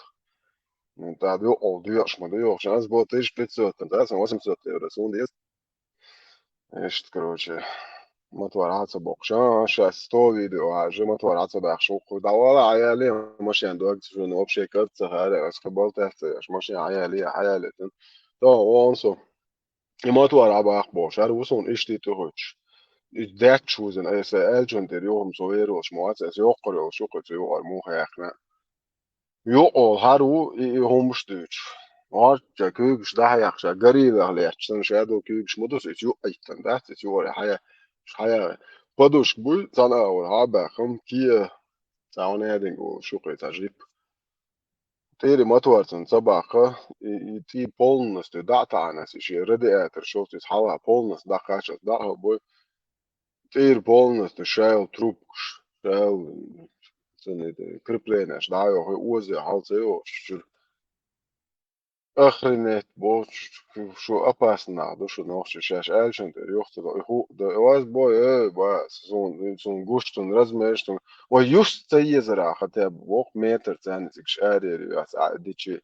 Ну, тӀаккха юкъал доьӀуш ма ду, йохуш, ас бо тысяча пятьсот, тӀаккха сан восемьсот евро суна деза. Иштта, короче, мотор хьа ца боккхуш, а, шаьш сто видео хьажа, мотор хьа ца баьхкаш, вукху дӀавала, хьаяли, машен дог ца шуна, вообще карт ца хаьара, ас кхин балтаьхца еш, машен хьаяли, хьаяли, тун. То, вон со. И мотор Ӏабаккха бохуш, хӀара ву суна иштта тӀехуьттуш. И даьтташ вузина, аса аьллачун тӀера юхам со вер волуш ма вац, аса йоккхур йолуш ю кхуьца юкъара муха яьккхина. Юкъа хӀара ву и, и хӀумаш дуьйцуш. Варчча куьйгаш дӀахьаяккха, ша гарийлах летташ санна, ша ду куьйгаш ма ду, со иза юкъа иттан дац, иза юкъара хьая-, хьая-, подушка буй, цхьана агӀор хьабаьххам, кия, цхьа хьуна яьдинга волуш ю кхуьца жип. тӀера моторца ца баккха, и, и тӀе полностью дӀа а таӀанас, и шен радиатор шовцӀа хьалха полностью дӀакхаччалц дӀа а хьабой, тӀера полностью шайл трубкаш, шайл, цунна креплениеш дӀа а йохий, оза хьал ца йоагӀаш чура. Охренеть, бо, ш-, ш-, шу опасный нах ду шу нохчий, шаьш аьлчун тӀера юхцара, и хӀу-, да, оаз бо, э, ба, сун, сун гуш, сун размер, сун, вай юст ца езара, хотя бы, вокх метр цӀенна цигаш арера яц, а, дичи.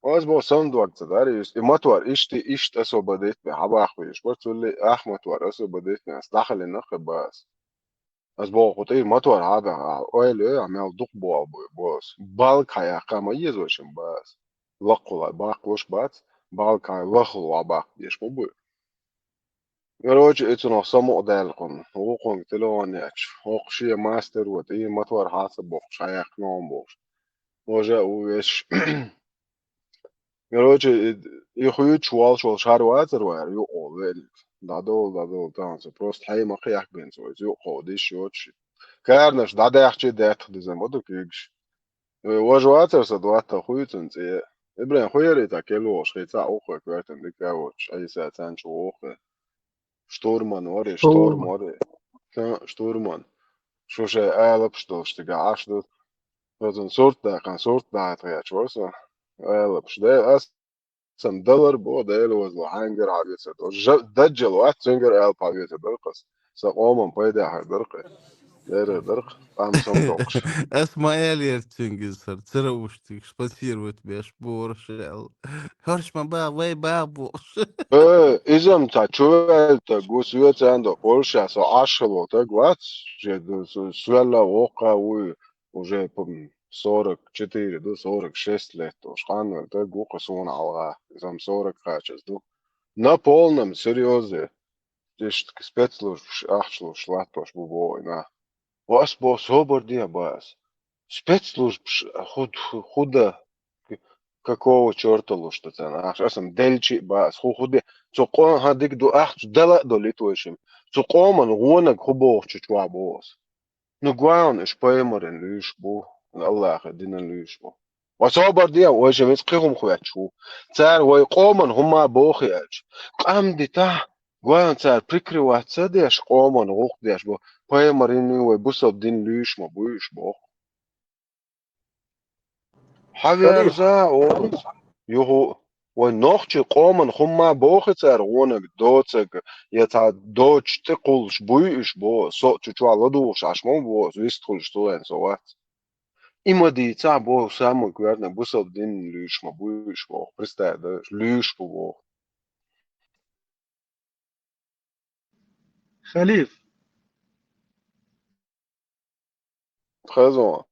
Оаз бо, сан дог ца дарий, юст, и мотор, ишти, ишт особо детме, хьабахвеш, бар цулли, ах мотор особо детме, ас дахалина хэ бас. Ас боху, тӀе мотор хьабаьхьа, ойла, а мел дукха боал буй, бос. Балка хьаяьккха ма езо шин бас. Лакхула баккхуш бац, балка лахула баккха деш ма буй. Короче, и цунах самукъадаьлла кхунна. Вукхунга телефон яч. Хокху шен мастер вот, и мотор хьаца бохуш, хьаяьккха ногӀун бохуш. Може а ву веш. Короче, и, и хуьйцуш волуш волу шар вацара вара, юкъа волу велиг. ДӀадолу, дӀадолу, тахана со просто хьайма кхехкабина цо, иза юкъа кховдийш йоцуш. Карнаш дӀадаьхчи а даьттах диза ма ду куьйгаш. Вай важа вацара сан доттагӀа хуьйцун цӀе. Ибрахим хуьйрий та кел волуш, хи цхьаъ уххе коьртан дика а воцуш, Ӏийса цхьаьна чу воху. Штурман вари, Штурман. Штурм вари. Ша, штурман. Шу шайн алапаш долуш цигахь Ӏаш ду. Оцун сурт даьккхина, сурт дӀахьаьрча вара со. Алапаш. Де, ас сан далар бо, Дела возло, хьаьнгара хьан вецар долу. Жа-, даджал вац, цуьнгара алапа хьан вецар дара кхас. Сан къоман пайда хьар дара кхе. Дера дара кхе. Къам сам доккхуш. Ас ма аьллера цуьнга иза хӀара, цара уьш цига спонсировать беш, бора шел. ХӀорш ма бан, вай бан бохуш. Э, иза-м цхьа чуваьлла таг ву, соьца андо, Польша со Ӏаш хилла таг вац, же ду-, со-, соьлла воккха вуй, уже п-, сорок четыре ду, сорок шесть лет долуш, къанвелла таг ву кху суна хьалха, иза-м сорок кхачаза ду. На полном серьёзе, иштта спецслужбаш ахча луш латтош бу боху и нах. Ва ас бо собар де, ба ас. Спецслужбаш ху-, ху-, худа, к-, какого чёрта луш ду царна ахча? Ас-м делчи а, ба ас, ху-, ху де. Цу къо-, хьан дика ду ахча дала а долу лит вайшим. Цу къоман гӀонаг ху бохучу чохь боху ас. Ну, главное, уьш пайхамаран луьйш бу, Аллахе динан луьйш бу. Ва собар де, вайшим иза кхин хӀума хӀоьттуш ву. Цара вай къоман хӀума боху аьлча. Къам дитахь, главное, цара прикрываться а деш, къоман гӀуллакх деш бу. Пайхамаран вай бусалба дин луьйш ма буй уьш боху. Хьан верза, оха, юху, вай нохчи къоман хӀумма бохи цара гӀонаг доцаг, я цхьа доцуш тӀе кхуллуш буй уьш бо, со чу чохь ладугӀуш Ӏаш ма бо, вист хуьлуш цу вайн со вац. И ма дийцахь бо, самый главный, бусалба дин луьйш ма буй уьш боху, представь, да, луьйш бу боху. Халиф. Хазон.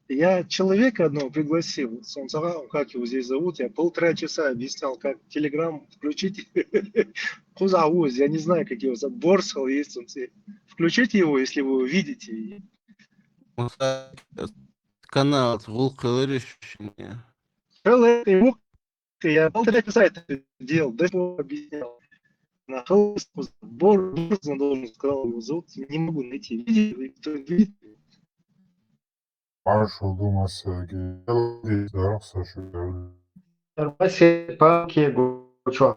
Я человека одного пригласил, Сунцара, как его здесь зовут, я полтора часа объяснял, как Telegram включить. Куза уз, я не знаю, как его зовут, Борсал есть он все. Включите его, если вы его видите. Канал гулкалариш. Ему Я полтора часа это делал, до сих пор объяснял. На Бор-, Борзна должен, сказал, его зовут, не могу найти. Видите, кто видит? Маршал Дума Сергей. Здорово, Саша. Здорово, Сергей.